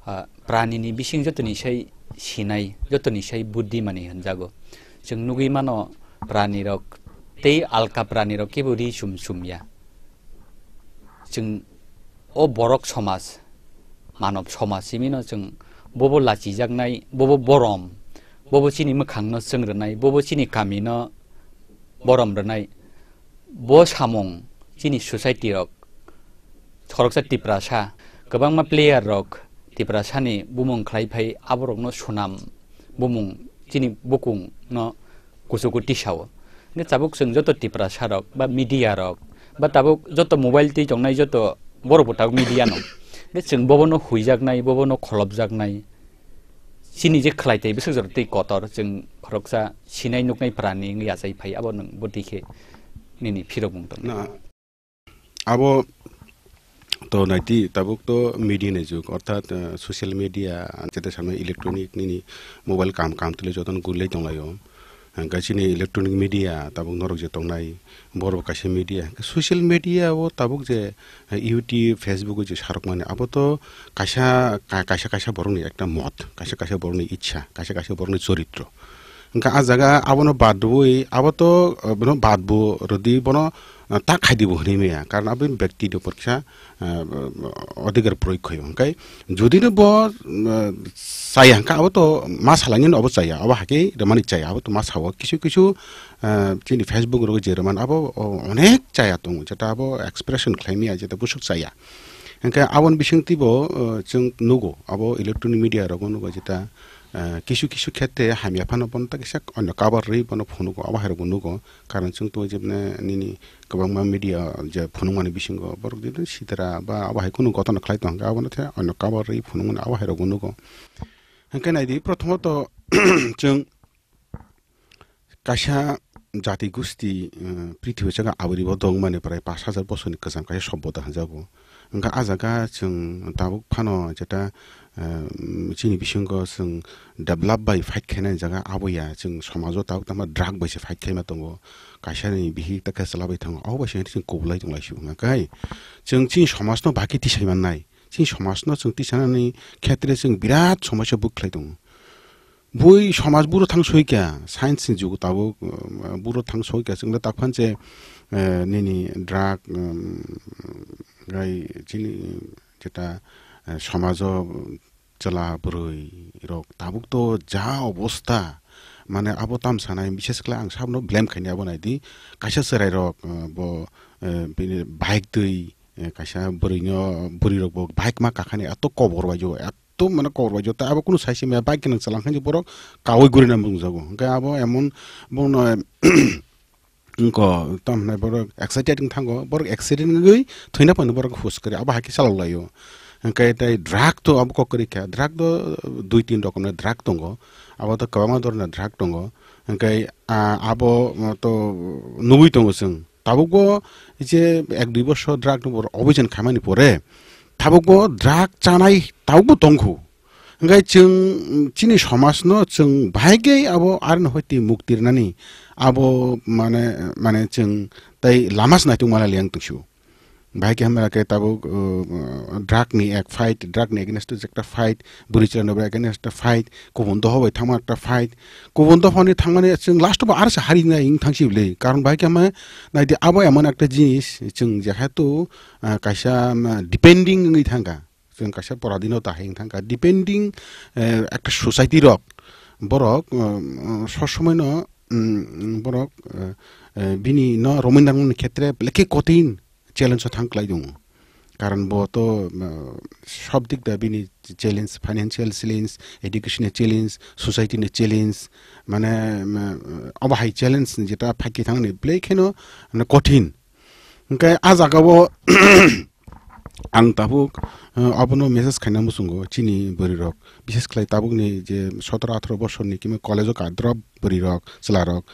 Ah, pranini bising jotoni sai sinai, jotoni sai buddhimani hinjago. Chwng nugwi mano pranirok tei alka pranirok kebo ri sum sum ya. Chwng o borok somaj, manob somaj simino chwng bobo lachijaknai, bobo borom, bobo chini mwkhangno chwng rwnai, bobo chini kamino borom rwnai. Bo samung chini society rok, khoroksa Tiprasa, kwbangma player rok Tiprasani bumung khlai phai, aborokno sunam bumung chini bukung no kuchugo tisao. Hwnkhe tabuk chwng joto Tiprasa rok ba media rok ba tabuk joto mobile twi tongnai joto borok bo tabuk media no. Hwnkhe chwng bobono huijaknai, bobono kholopjaknai. Chini je khlai tei bwswk jorok tei kotor chwng khoroksa sinai nuknai pranni wngwi achai phai, abo nwng bwtwi khe nini phirok mung tong. Na, abo to naiti tabuk to media ni jug, orthat, eh, social media, jete samai electronic nini mobile kam kam tuli jotono gurlai tonglaio. Hwnkhe chini electronic media tabuk norok je tongnai, borok kaisa media. Social media o tabuk je, eh, YouTube, Facebook o je sarok mani, abo to kaisa, ka-, kaisa, kaisa borokni ekta mot, kaisa, kaisa borokni ichha, kaisa, kaisa borokni choritro. Hwnkhe a jaga abono bad rwui, abo to, eh, bono bad bo rwdi, bono, eh, ta khaidi bo hwnwi maya. Karon abo bekti ni upor kisa, eh, odhikar proyog khaio. Hwnkhe jodi no bo, eh, chaya hwnkhe abo to ma salangni abo chaya, abo hakhe rwmani chaya, abo to ma sao. Kisu kisu, eh, chini Facebook rogo je rwmani abo, o, onek chaya tongo, jeta abo expression khlai maya, jeta bwswk chaya. Hwnkhe aboni bisingtwi bo, eh, chwng nugo, abo electronic media rogo nugo, jeta, eh, kisu kisu khetre hamya phano bono ta kisa onno cover rwi bono phunugo, abo hai rokbo nugo. Karon chwng to jebne nini kwbangma media je phunukmani bisingo borok jebne sitra ba abo hai kunu gotona khlai tong hwnkhe abono the onno cover rwi phunukmani abo hai rokbo nugo. Hwnkhe naidi, prothomot chwng kaisa jati gusti, eh, prithibi jaga aboribo dongmani prai pash hajar bosorni kwcham kaisa sobbota hwnjago. Hwnkhe a jaga chwng tabuk phano jeta, eh, chini bisingo chwng develop bai fight khainani jaga abo ya, chwng somajo tabuk tamo drug bai se fight khaima tongo. Kaisani bihik ta khe chwla bai thango, abo bai se chwng kubulai tonglaisio. Hwnkhe chwng chini somajno bahai khe tisai mannai, chini somajno chwng tisanani khetre chwng birat somosya buk khlai tongo. Bui somaj buro thang soi kha, science ni jugo tabuk, uh, buro thang soi kha, chwngno tak phan che, uh, nini drug, um, gai chini jeta, uh, somajo chwla bwrwi rok tabuk to ja obosta, mane abo tam sanai, bises khlai ang sabno blame khaini abo naidi, kaisa chwrai rok, uh, bo, uh, bini bike twi, uh, kaisa bwrwino, bwrwi rok bo bike ma kakhani ato kobor bai jo, to mane kobor bai jota abo kunu sai se maya bike gwnang chwla khe borok kaui guri na mung jago. Hwnkhe abo emon bono wngko tam hwnai borok excited wng thango, borok accident wngwi thwina phano borok hus kwrwi abo hai khe chalok laio. Hwnkhe tei drug to abo kok kwrwi kha, drug to dui tin rokomni drug tongo, abo to kwbangma dhoroner drug tongo. Hwnkhe, ah, abo to nugui tongo chwng. Tabukbo je ek dui bosor drug ni borok oboijan khaimani pore, tabukbo drug chanai tabukbo tongkhu. Hwnkhe chwng chini somajno chwng bahai khe abo aroni hoite mukti rwnani abo mane, mane chwng tei lama se naituk mala liyang tongsu. Bahai khe hamya khe tabuk, uh, drug ni ek fight, drug ni against o ekta fight, bwrwi chwla ni against o ekta fight, kubun doha bai thangma ekta fight, kubun doha ni thangmani chwng last o bo arsa hari nai wng thangsi bwle. Karon bahai khe hamya naidi abo emon ekta jinis chwng jehetu, uh, kaisa, um, depending wngwi thangkha. Chwng kaisa poradino ta heng thangkha. Depending, eh, ekta society rok, borok, um, um, sob somoi no, um, borok, eh, eh, bini no romwi nangmani khetre belai khe kotin challenge o thang klai tongo. Karon bo to, uh, sob dik da bini challenge, financial challenge, education ni challenge, society ni challenge, mane, um, obo hai challenge ni jeta phai khe thangni belai kheno, mane, kotin. Hwnkhe a jaga o ang tabuk, uh, abono message khaina muchungo chini bwrwi rok. Bishes khlai tabukni je sotoro atharo bosorni kima college o ka drop bwrwi rok, chwla rok.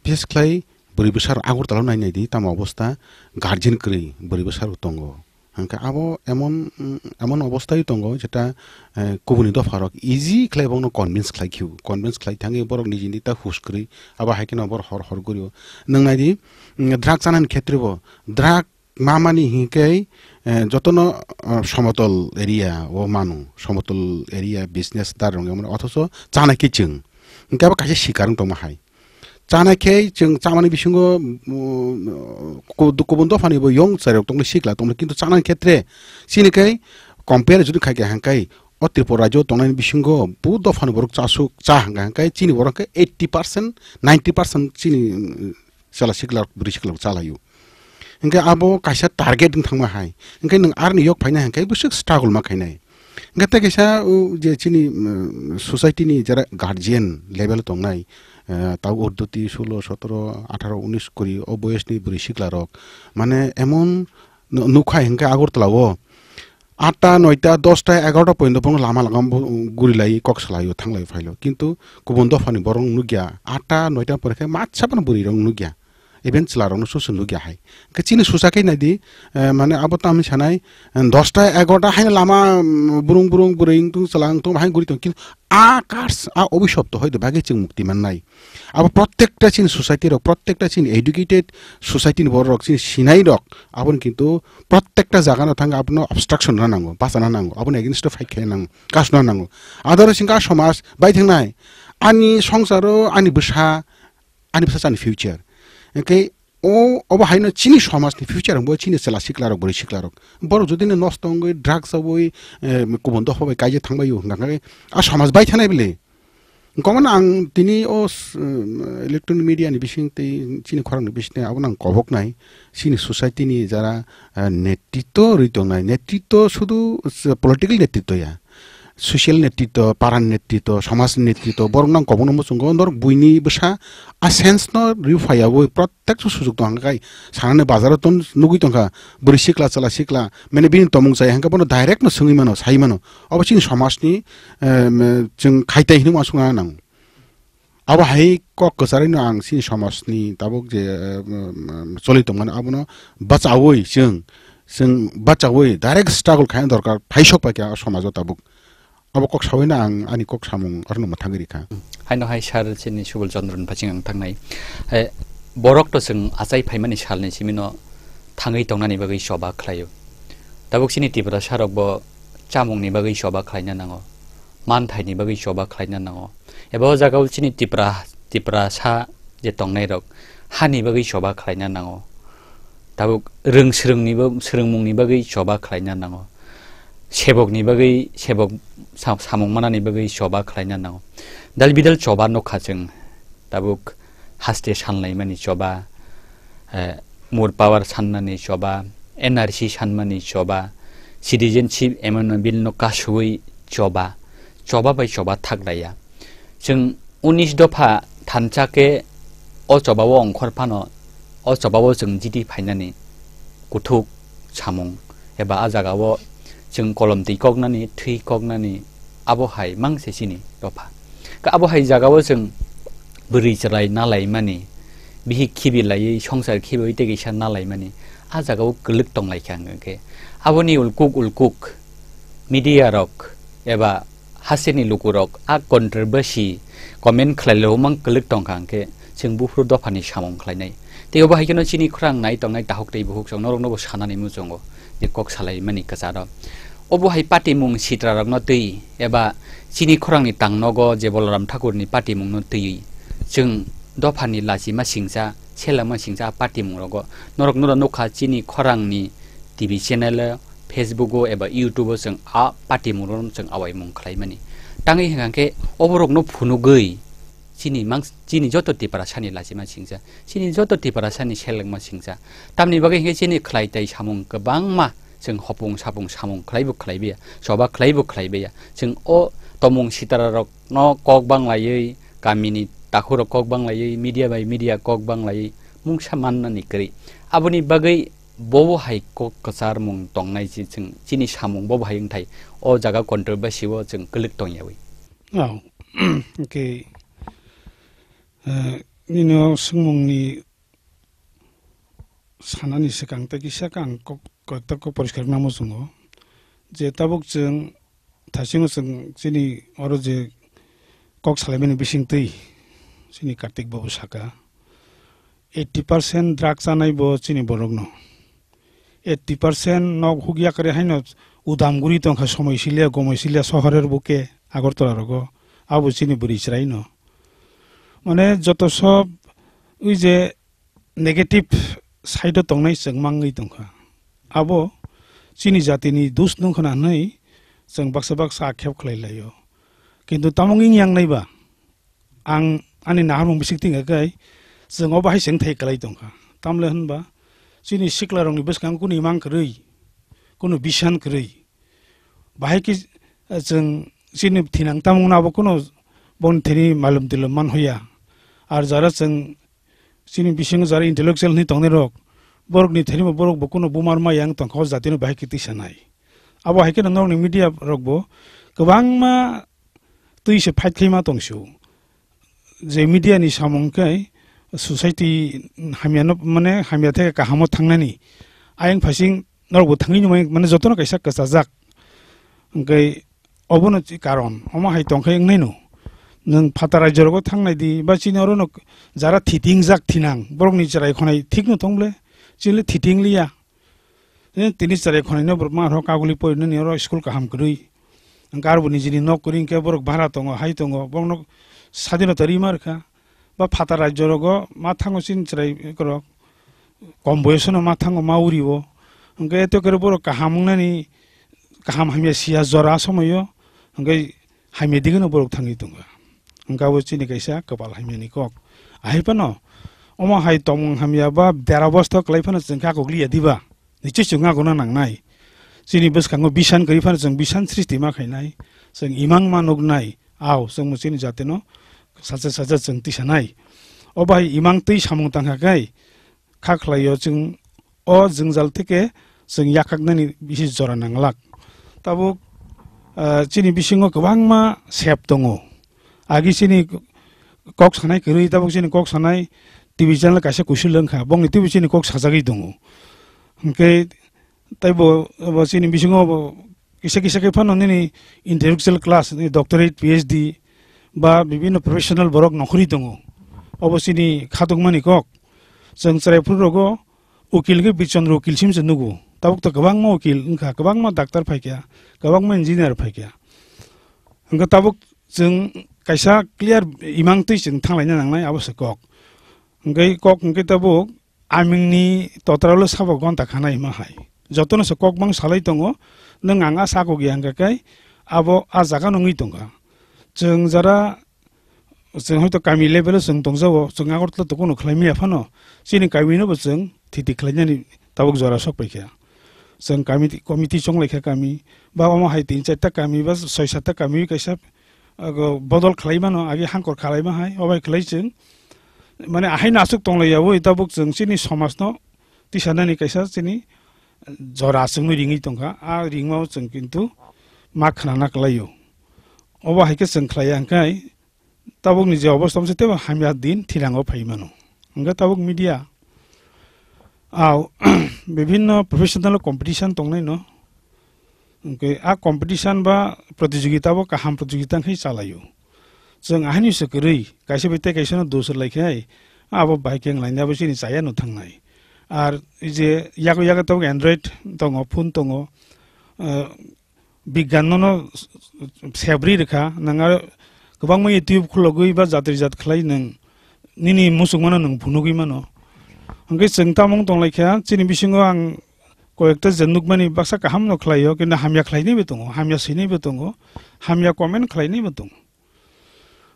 Bishes khlai bwrwi bwsa rok Agartala o nai nai di tamo obosta, guardian kwrwi bwrwi bwsa rok tongo. Hwnkhe abo emon, mm, emon obosthayo tongo jeta, eh, kubuni dopha rok easy khlai bokno convince khlai khio. Convince khlai thangwi borok nijini ta hus kwrwi abo hai kheno borok hor hor guri o. Nwng nai di, mm, drug chanani khetre bo, drug mamani hinkhe, eh, jotono, ah, somotol area o manu, somotol area business dar rong, othocho chanai khe chwng. Hinkhe abo kaisa sikar wng tongma hai. Chanai khe chwng chamani bisingo, mm, ku-, kubun dophani bo yong chwrairok tongmani sikla tongmani, kintu chanani khetre chini khe compare jodi khai khe hangkai o Tripura rajyo tongnai bisingo bu dophani borok chasuk cha hangka hangkai chini borok khe eighty percent, ninety percent chini, mm, chwla sikla, bwrwi sikla chalaio. Hingke abo kaisa target wng thangma hai. Hingke nwng aroni yok phaina hingke bwswk struggle ma khainai. Hingke tei kaisa, o, je chini, mm, society ni jera guardian level tongnai, eh, tau urdoti solo, sotoro, atharo, unis, kuri o boyos ni bwrwi sikla rok. Mane emon nu-, nukha hingke Agartala o atta, noita, dosta, egarota porjonto bono lama lama bo guri lai, kok salai o, thanglai o, phailo. Kintu kubun dophani borok nukya, atta, noita pore khe matsa bono bwrwi rok nukya. Even chwla rokno soso nukya hai. Khe chini susa khe naidi, eh, mane abo tamni sanai, eh, dosta, egarota haino lama, mm, burung burung bwrwi wngtung, chwla wngtung, hai guri tong. Kintu a curse, a obisop to hoide bagwi chwng mukti mannai. Abo protekta chini society rok, protekta chini educated society ni borok rok, chini sinai rok, aboni kintu protekta jaga no thang abono obstruction rwna nango, bachana nango, aboni against o fight khaina nango, kasna nango. Adaro singka somaj bai thangnai, ani songsaro, ani bwsa, ani bwsa chani future. Hingke o, obo haino chini somaj ni future wngbo chini chwla sikla rok, bwrwi sikla rok. Borok jodi no nosto wngwi, drugs wngwi, eh, kubun dopha bai kaijak thangbai o, hingka khe a somaj bai thanai bile. Gomano ang tini o s-, um, electronic media ni bising tei chini khorang ni bising tei abono ang kobok nai. Chini society ni jara, uh, netritwo rwi tongnai. Netritwo sudu s-, political netritwo ya. Social netritwo, paran netritwo, samaj netritwo, borok nang kobokno muchungo norok buini bwsa a sense no rwi phaiya bo prottek sujok tong hwnka kai sanani bazaro ton nugwi tongkha bwrwi sikla chwla sikla mane bini tomung chaya hwnka bono direct no swngwi mano sai mano. Obo chini somajni, em, chwng khaitai hinwi uansukna nang. Abo hai kok kwcharwi no ang chini somajni tabuk je, em, em, choli tongmani abono bachaui chwng, chwng bachaui direct struggle khaina dorkar phaisok paikha o somajo tabuk. Abo kok saui no ang ani kok samung arno mwthangwi rikha. Haino hai sir chini Subol Chandra ni baching ang thangnai. Eh, borok to chwng achai phaimani salni simino thangwi tongnani bagwi choba khlaio. Tabuk chini Tiprasa rok bo chamungni bagwi choba khlaina nango. Manthaini bagwi choba khlaina nango. Eba o jaga o chini Tipra, Tiprasa je tongnai rok hani bagwi choba khlaina nango. Tabuk rwng swrwngni bo, swrwngmungni bagwi choba khlaina nango. Sebokni bagwi, sebok sa-, samung manani bagwi choba khlaina nango. Dal bidal choba nukha chwng. Tabuk haste sanlaimani choba, eh, more power sannani choba, N R C sanmani choba, citizenship amendment bill no kasuui choba, choba bai choba thaklaiya. Chwng unis dopha thansa khe o choba o ongkhor phano o choba o chwng jiti phainani kuthuk samung eba a jaga o chwng kolom twi koknani, thwi koknani abo hai mangse chini dopha. Khe abo hai jaga o chwng bwrwi chwrai nalaimani, bihik khibi laiwi, songsar khibiwi tei kisa nalaimani, a jaga o kwlwk tonglaikha hwnkhe. Aboni ulkuk ulkuk media rok eba hasteni lukurok a controversy comment khlailomang kwlwk tongkha hwnkhe chwng buphuru dophani samung khlainai. Tei obo hai kheno chini khorang nai tongnai takhuk tei bukhuk chwng norokno bo sanani muchungo je kok salaimani kwcharo. Obo hai patimung sitrarokno twi eba chini khorangni tangnogo je Balaram Thakurni patimungno twiwi chwng dophani lachima singcha, selengma singcha a patimungrogo norokno nukha chini khorangni T V channel o, Facebook o eba YouTube o chwng a patimungno chwng awaimung khlaimani. Tangwi hwnkha khe oborokno phunugwi chini mang-, chini joto Tiprasani lachima singcha, chini joto Tiprasani selengma singcha. Tamni bagwi hwnkhe chini khlai tai samung kwbangma chwng hopung sapung samung khlaibo khlaibiya, choba khlaibo khlaibiya. Chwng o tomung sitrarokno kok banglaiwi, kamini takhurok kok banglaiwi, media bai media kok banglaiwi mungsa mannani kwrwi. Aboni bagwi bobo hai kok kwcharmung tongnai chi-, chwng chini samung bobo hai wngthai o jaga controversy o chwng kwlwk tongyawi. Oh, okay. Eh, nini o swngmungni sanani swkang tei kisa khe ang kok, kok, kok poriskar khe nangma chwngo je tabuk chwng thaisingo chwng chini oro je kok salaimani bisingtwi chini Kartik babu saka eighty percent drug chanai bo chini borokno. eighty percent nok huk yakarwi haino udam guri tongkha, somoi siliya, gomoi siliya, sohorer buke, Agartala rogo, abo chini bwrwi chwraino. Mane joto sob ui je negative side o tongnai chwng mangwi tongkha. Abo chini jatini dus nungkha na hwnwi chwng baksa baksa akhep khlai laio. Kintu tamo wng yang naiba, ang ani naharmung bisik tingkha khe chwng obo hai chwng thai kwlai tongkha. Tamle hwnba chini siklarokni bwskango kunu imang kwrwi, kunu bisan kwrwi. Bahai khe, eh, chwng chini thinang tamungno abo kunu boni thani malum tilum man hoya. Ar jara chwng chini bisingo jara intellectual hinwi tongnai rok, borokni thani bo borok bo kunu bumar ma yang tongkha o jatino bahai khe tisa nai. Abo hai kheno norokni media rok bo kwbangma twi se fight khaima tong sio. Je media ni samung khe society hamya no, mane hamya theke kaham o thangnani ayang phasing norok bo thangwi nung mane jotono kaisa kwchajak. Hwnkhe obono chi karon, omo hai tongkhe wngnaino. Nwng phatar rajyo rogo thangnai di, ba chini orono jara thiting jak thinang, borokni chwrai khonai thikno tong ble, chini thiting liya. Eh, tini chwrai khonai no borok ma rok kaguli porinani oro school kaham kwrwi. Hwnkhe arbo nijini nok kwrwi hwnkhe borok bara tongo, hai tongo, borokno sadinota rima rwkha. Ba phatar rajyo rogo ma thango chini chwrai rok, kom boyosono ma thango, ma urio. Hwnkhe eto khe borok kaham wngnani, kaham hamya siya jora somoio, hwnkhe hamya digino borok thangwi tongo. Hwnkhe abo chini kaisa kwpal hamyani kok. Ahai phano omo hai tongmung hamya ba dera bosto kwlai phano chwng khe akok liya diba? Nichoi chwng agona nangnai. Chini bwskango bisan kwrwi phano chwng bisan srishti ma khainai. Chwng imang ma nuknai. Au, chwngbo chini jatino sacha sacha chwng tisanai. O bai imang twi samung tangkha khe kha khlaio chwng o jwngjal theke chwng yakhaknani bisi jora nanglak. Tabuk, ah, chini bisingo kwbangma sep tongo. Agi chini kok sanai kwrwi, tabuk chini kok sanai T V channel kaisa kuisu lwngkha, bongni T V chini kok sajagwi tongo. Hwnkhe taibo, bo chini bisingo bo kisa kisa khe phano nini intellectual class, ni doctorate, P H D ba bibinno professional borok nongkhorwi tongo. Obo chini khatungmani kok. Chwng chwrai phuru rogo ukil khe Birchandra ukil simse nugo. Tabuk to kwbangma ukil wngkha, kwbangma doctor phaikha, kwbangma engineer phaikha. Hwnkhe tabuk chwng kaisa clear imang twi chwng thanglaina nangnai, abo se kok. Hwnkhe kok hwnkhe tabuk amingni totra ulo sabo gonta khanai hima hai. Jotono se kok bang salai tongo, nwng ang a sakok ya hwnkha khe abo a jaga no wngwi tongkha. Chwng jara, chwng hoito kami level o chwng tongjago, chwng Agartala to kuno khlai maya phano, chini kami no bo chwng thiti khlainani tabuk jora sok paikha. Chwng kami, committee chonglai kha kami, ba omo hai tin charta kami, ba soi satta kami kaisa, ago bodol khlai mano, agi hangkor khlai ma hai, obai khlai chwng. Mane ahai no aswk tonglai ya, oi tabuk chwng chini somaj no tisanani kaisa chini jora chwngno ringwi tongkha, a ringmao chwng kintu ma khnana kwlaio. Obo hai khe chwng khlai ya hwnkhe tabukni je obostha se tebo hamya din thirango phai mano. Hwnkhe tabuk media, au, bibhinno professional competition tongnai no, hwnkhe a competition ba protijogita bo kaham protijogita wngkhe chalaio. Chwng ahani se kwrwi, kaisa bai tei kaisa no dosor lai khe, abo bai khe wng lainai, abo chini chaya no thangnai. Ar je yago yago tabuk Android tongo, phone tongo, eh, bigyan no, no sebri rwkha, nang aro kwbangma YouTube khulogwi ba jatri jat khlai nwng nini muchungmano nwng phunugwi mano. Hwnkhe chwng tamung tonglaikha, chini bisingo ang koyekta je nukmani baksa kaham no khlaio, kintu hamya khlainaibo tongo, hamya swinaibo tongo, hamya comment khlainaibo tongo.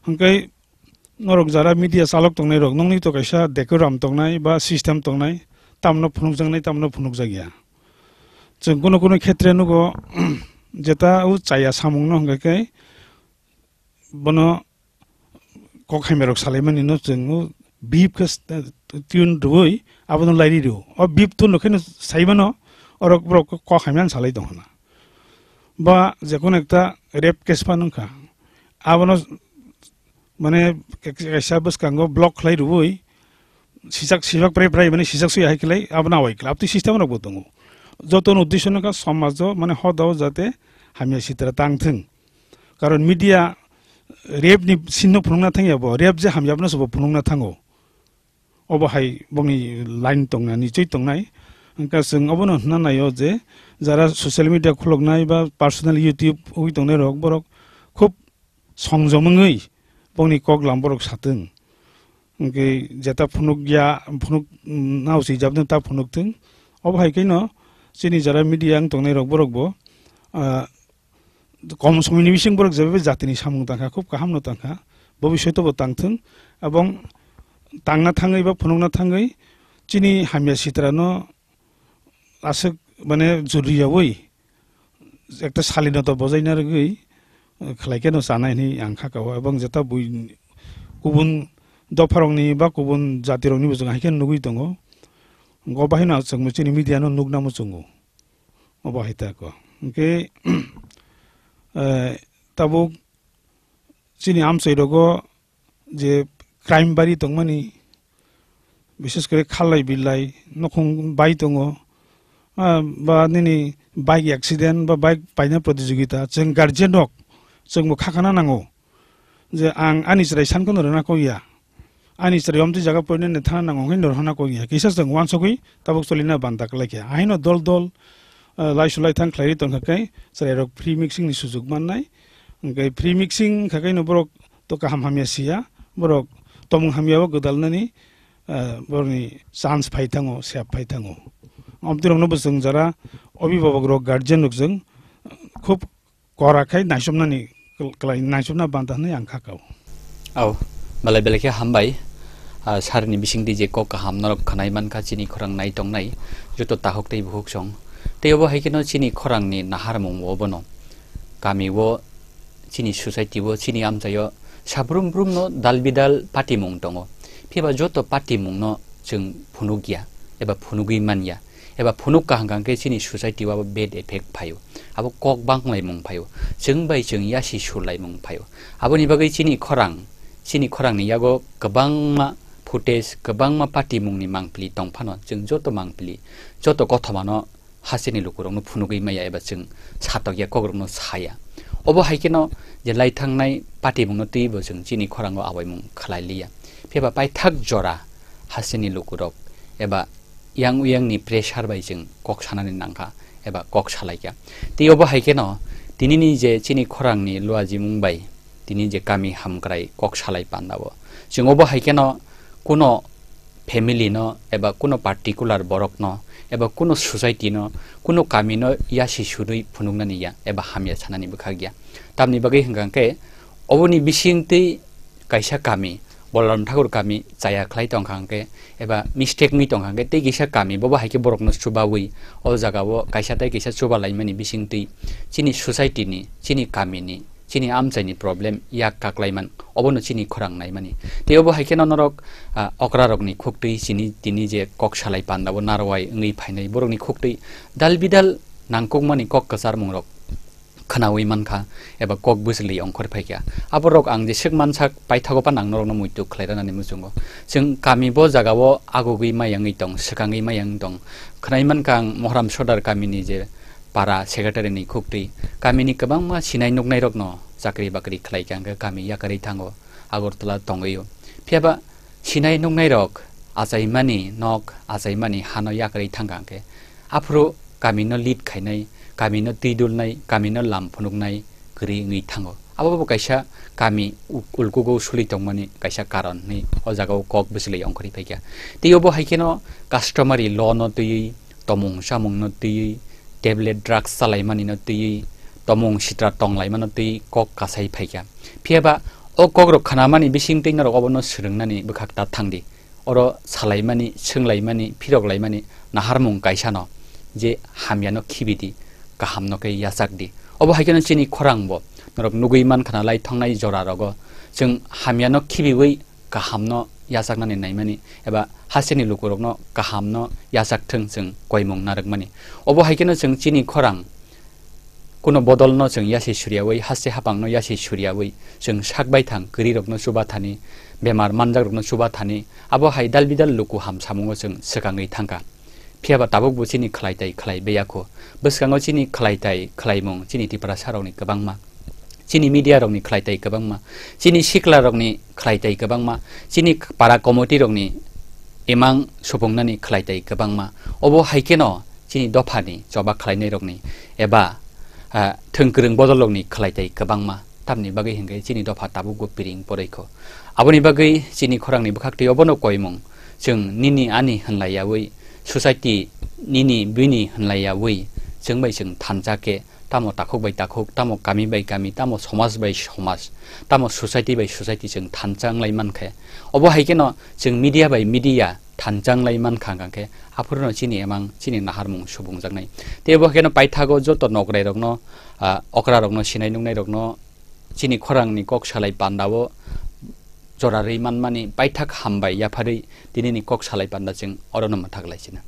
Hwnkhe norok jara media chalok tongnai rok, nokni to kaisa decorum tongnai ba system tongnai, tamno phunukjaknai, tamno phunukjakya. Chwng kuno kuno khetre nugo, jeta o chaya samung no hwnkhe khe bono kok hamya rok salaimani no chwng o bip khe tune rwui abono lairi rwo. O bip tune rok khe no saimano orok borok kok hamya no salai tong hwnna. Ba jekono ekta rape case phano wngkha. Abono mane kaisa bwskango block khlai rwui sijak, sijak prai prai mane sijak sui hai khlai abono awai khlai. Aboni system rok bo tongo. Joto ni uddesho no kha somaj o mane hoda o jate hamya sitra tang thung. Karon media rape ni sin no phunukna thang ya bo, rape je hamya abono se bo phunukna thango. Obo hai bongni line tongnani chwi tongnai. Hwnkhe chwng obono hwnna naio je jara social media khuloknai ba personal YouTube wi tongnai rok, borok khub songjom wngwi bongni kok lam borok satwng. Hwnkhe jeta phunuk ya, phunuk, mm, nao swijak ta phunuk thwng. Obo hai khe no chini jara media wng tongnai rok borok bo, ah, kom somoini bising borok jebabe jatini samung tangkha, khub kaham no tangkha, bobishoto bo tangthwng, ebong tangna thangwi ba phunukna thangwi chini hamya sitra no aswk mane juriyawi ekta salino to bojaina rwgwi, eh, khlai khe no chanai hinwi ang kha kao, ebong jeta bui kubun dopharokni ba kubun jatirokni bo chwng hai khe nugwi tongo, obo haino chwngbo chini media no nukna muchungo. Obo hai ta ko. Hwnkhe, eh, tabuk chini amchai rogo je crime bari tongmani, bishes kore khalai bilai, nokhong bai tongo, ah, ba nini bike accident ba bike paina protijogita, chwng guardian rok chwngbo khakhana nango. Je ang ani chwrai sankhano rwna kok ya. Ani chwrai omtwi jaga porinani thana nango hwnwi norhorna kok ya. Kisa chwng uansugwi tabuk cholina banda kwlai khe. Ahaino dol dol, eh, lai sulai thang khlaiwi tongkha khe chwrairok free mixing ni sujuk mannai. Hwnkhe free mixing kha khe no borok to kaham hamya siya. Borok tomung hamya o gwdalnani, eh, borokni chance phai thango, sep phai thango. Omtwi rokno bo chwng jara obhibhabok rok, guardian rok chwng khub kora khai naisomnani kl-, klai naisomna banta hwnwi ang kha kao. Au, belai belai khe hambai. Ah, sarni bisingtwi je kok kaham norok khwnai mankha, chini khorang nai tongnai, joto tahuk tei buhuk song. Tei obo hai kheno chini khorangni naharmung bo bono. Kami o, chini society o, chini amchai o, sabrum brum no dal bidal patimung tongo. Phiba joto patimung no chwng phunuk ya, eba phunugwi man ya. Eba phunuk kaham kaham khe chini society o abo bad effect phaio. Abo kok banglaimung phaio. Chwng bai chwng yasi surlaimung phaio. Aboni bagwi chini khorang, chini khorangni yago kwbangma footage, kwbangma patimungni mangpili tong phano chwng joto mangpili, joto kothomano hasteni lukurokno phunugwi maya eba chwng satokya kokrokno saya. Obo hai kheno je lai thangnai patimungno twibo chwng chini khorango awaimung khlai liya. Phiba paithak jora hasteni lukurok eba yang uyangni pressure bai chwng kok sanani nangkha eba kok salaikha. Tei obo hai kheno tinini je chini khorangni luajimung bai tini je kami hamkrai kok salai pandao. Chwng obo hai kheno kuno family no eba kuno particular borok no eba kuno society no, kuno kami no yasi surwi phunuknani ya eba hamya sanani bwkhak ya. Tamni bagwi hwnkha khe oboni bisingtwi kaisa kami, Balaram Thakur kami chaya khlai tongkha hwnkhe, eba mistake wngwi tongkha hwnkhe, tei kisa kami, bobo hai khe borokno chubawi, o jagao kaisa tei kaisa chubalaimani bisingtwi chini society ni, chini kami ni, chini amchaini problem yak kaklaiman, obono chini khorang naimani. Tei obo hai kheno norok, ah, okrarokni khuktwi chini tini je kok salai pandao narwai wngwi phainai, borokni khuktwi dal bidal nangkukmani kok kwcharmungrok khwnawi mankha eba kok bwchwlwi ongkhor phaikha. Aborok ang jeswk mansak paithago phano ang norokno muitu khlai rwnani muchungo. Chwng kami bo jagao agugwi mayangwi tong, swkangwi mayangwi tong. Khwnai mankha ang Mohram Sodar kamini je para secretary ni khuktwi, kamini kwbangma sinai nuknairokno chakri bakri khlaikha hwnkhe kami yakarwi thango, Agartala tongwio. Phiyaba sinai nuknairok achaimani nok, achaimani hano yakarwi thangkha hwnkhe, aphuru kamino lead khainai, kamino twi dulnai, kamino lam phunuknai kwrwi wngwi thango. Abo bo kaisa kami u-, ulkugo suli tongmani kaisa karon hwnwi o jagao kok bwchwlwi ongkhorwi phaikha. Tei obo hai kheno customary law no twiwi, tomung chamung no twiwi, tablet drugs chalaimani no twiwi, tomung sitra tonglaimano twiwi kok kasai phaikha. Phiyaba o kokrok khnamani bisingtwi norok obono swrwngnani bwkhak ta thangdi. Oro salaimani, swnglaimani, phiroklaimani naharmung kaisano je hamyano khibidi, kahamno khe yachakdi. Obo hai kheno chini khorangbo norok nugwi mankha na lai thongnai jorarogo chwng hamyano khibiwi kahamno yachaknani naimani eba hasteni lukurokno kahamno yachakthwng chwng koimung narwkmani. Obo hai kheno chwng chini khorang kuno bodolno chwng yasi suriyawi, haste hapangno yasi suriyawi, chwng sak baithang kwrwirokno chuba thani, bemar manjakrokno chuba thani, abo hai dal bidal luku ham samungo chwng swkangwi thangkha. Phiyaba tabukbo chini khlai tai khlai beyakho. Bwskango chini khlai tai khlaimung chini Tiprasarokni kwbangma. Chini mediarokni khlai tai kwbangma. Chini siklarokni khlai tai kwbangma. Chini para committeerokni imang supungnani khlaitai kwbangma. Obo hai kheno chini dophani choba khlainairokni eba, ah, thwngkwrwng bodollokni khlaitai kwbangma. Tamni bagwi hinkhe chini dopha tabukbo piring poroi kho. Aboni bagwi chini khorangni bwkhaktwi obono koimung. Chwng nini ani hwnlaiyaui, society nini bini hwnlaiyaui, chwng bai chwng thansa khe, tamo takhuk bai takhuk, tamo kami bai kami, tamo somaj bai somaj, tamo society bai society chwng thansa wnglai mankhe. Obo hai kheno chwng media bai media thansa wnglai mankha hwnkhe, aphuru no chini emang, chini naharmung subungjaknai. Tei obo hai kheno paithago joto nokrairokno, ah, okrarokno, sinai nuknairokno, chini khorangni kok salai pandao jora rwi manmani paithak hambai yapharwi tinini kok salai panda chwng orono mwthak lai sina.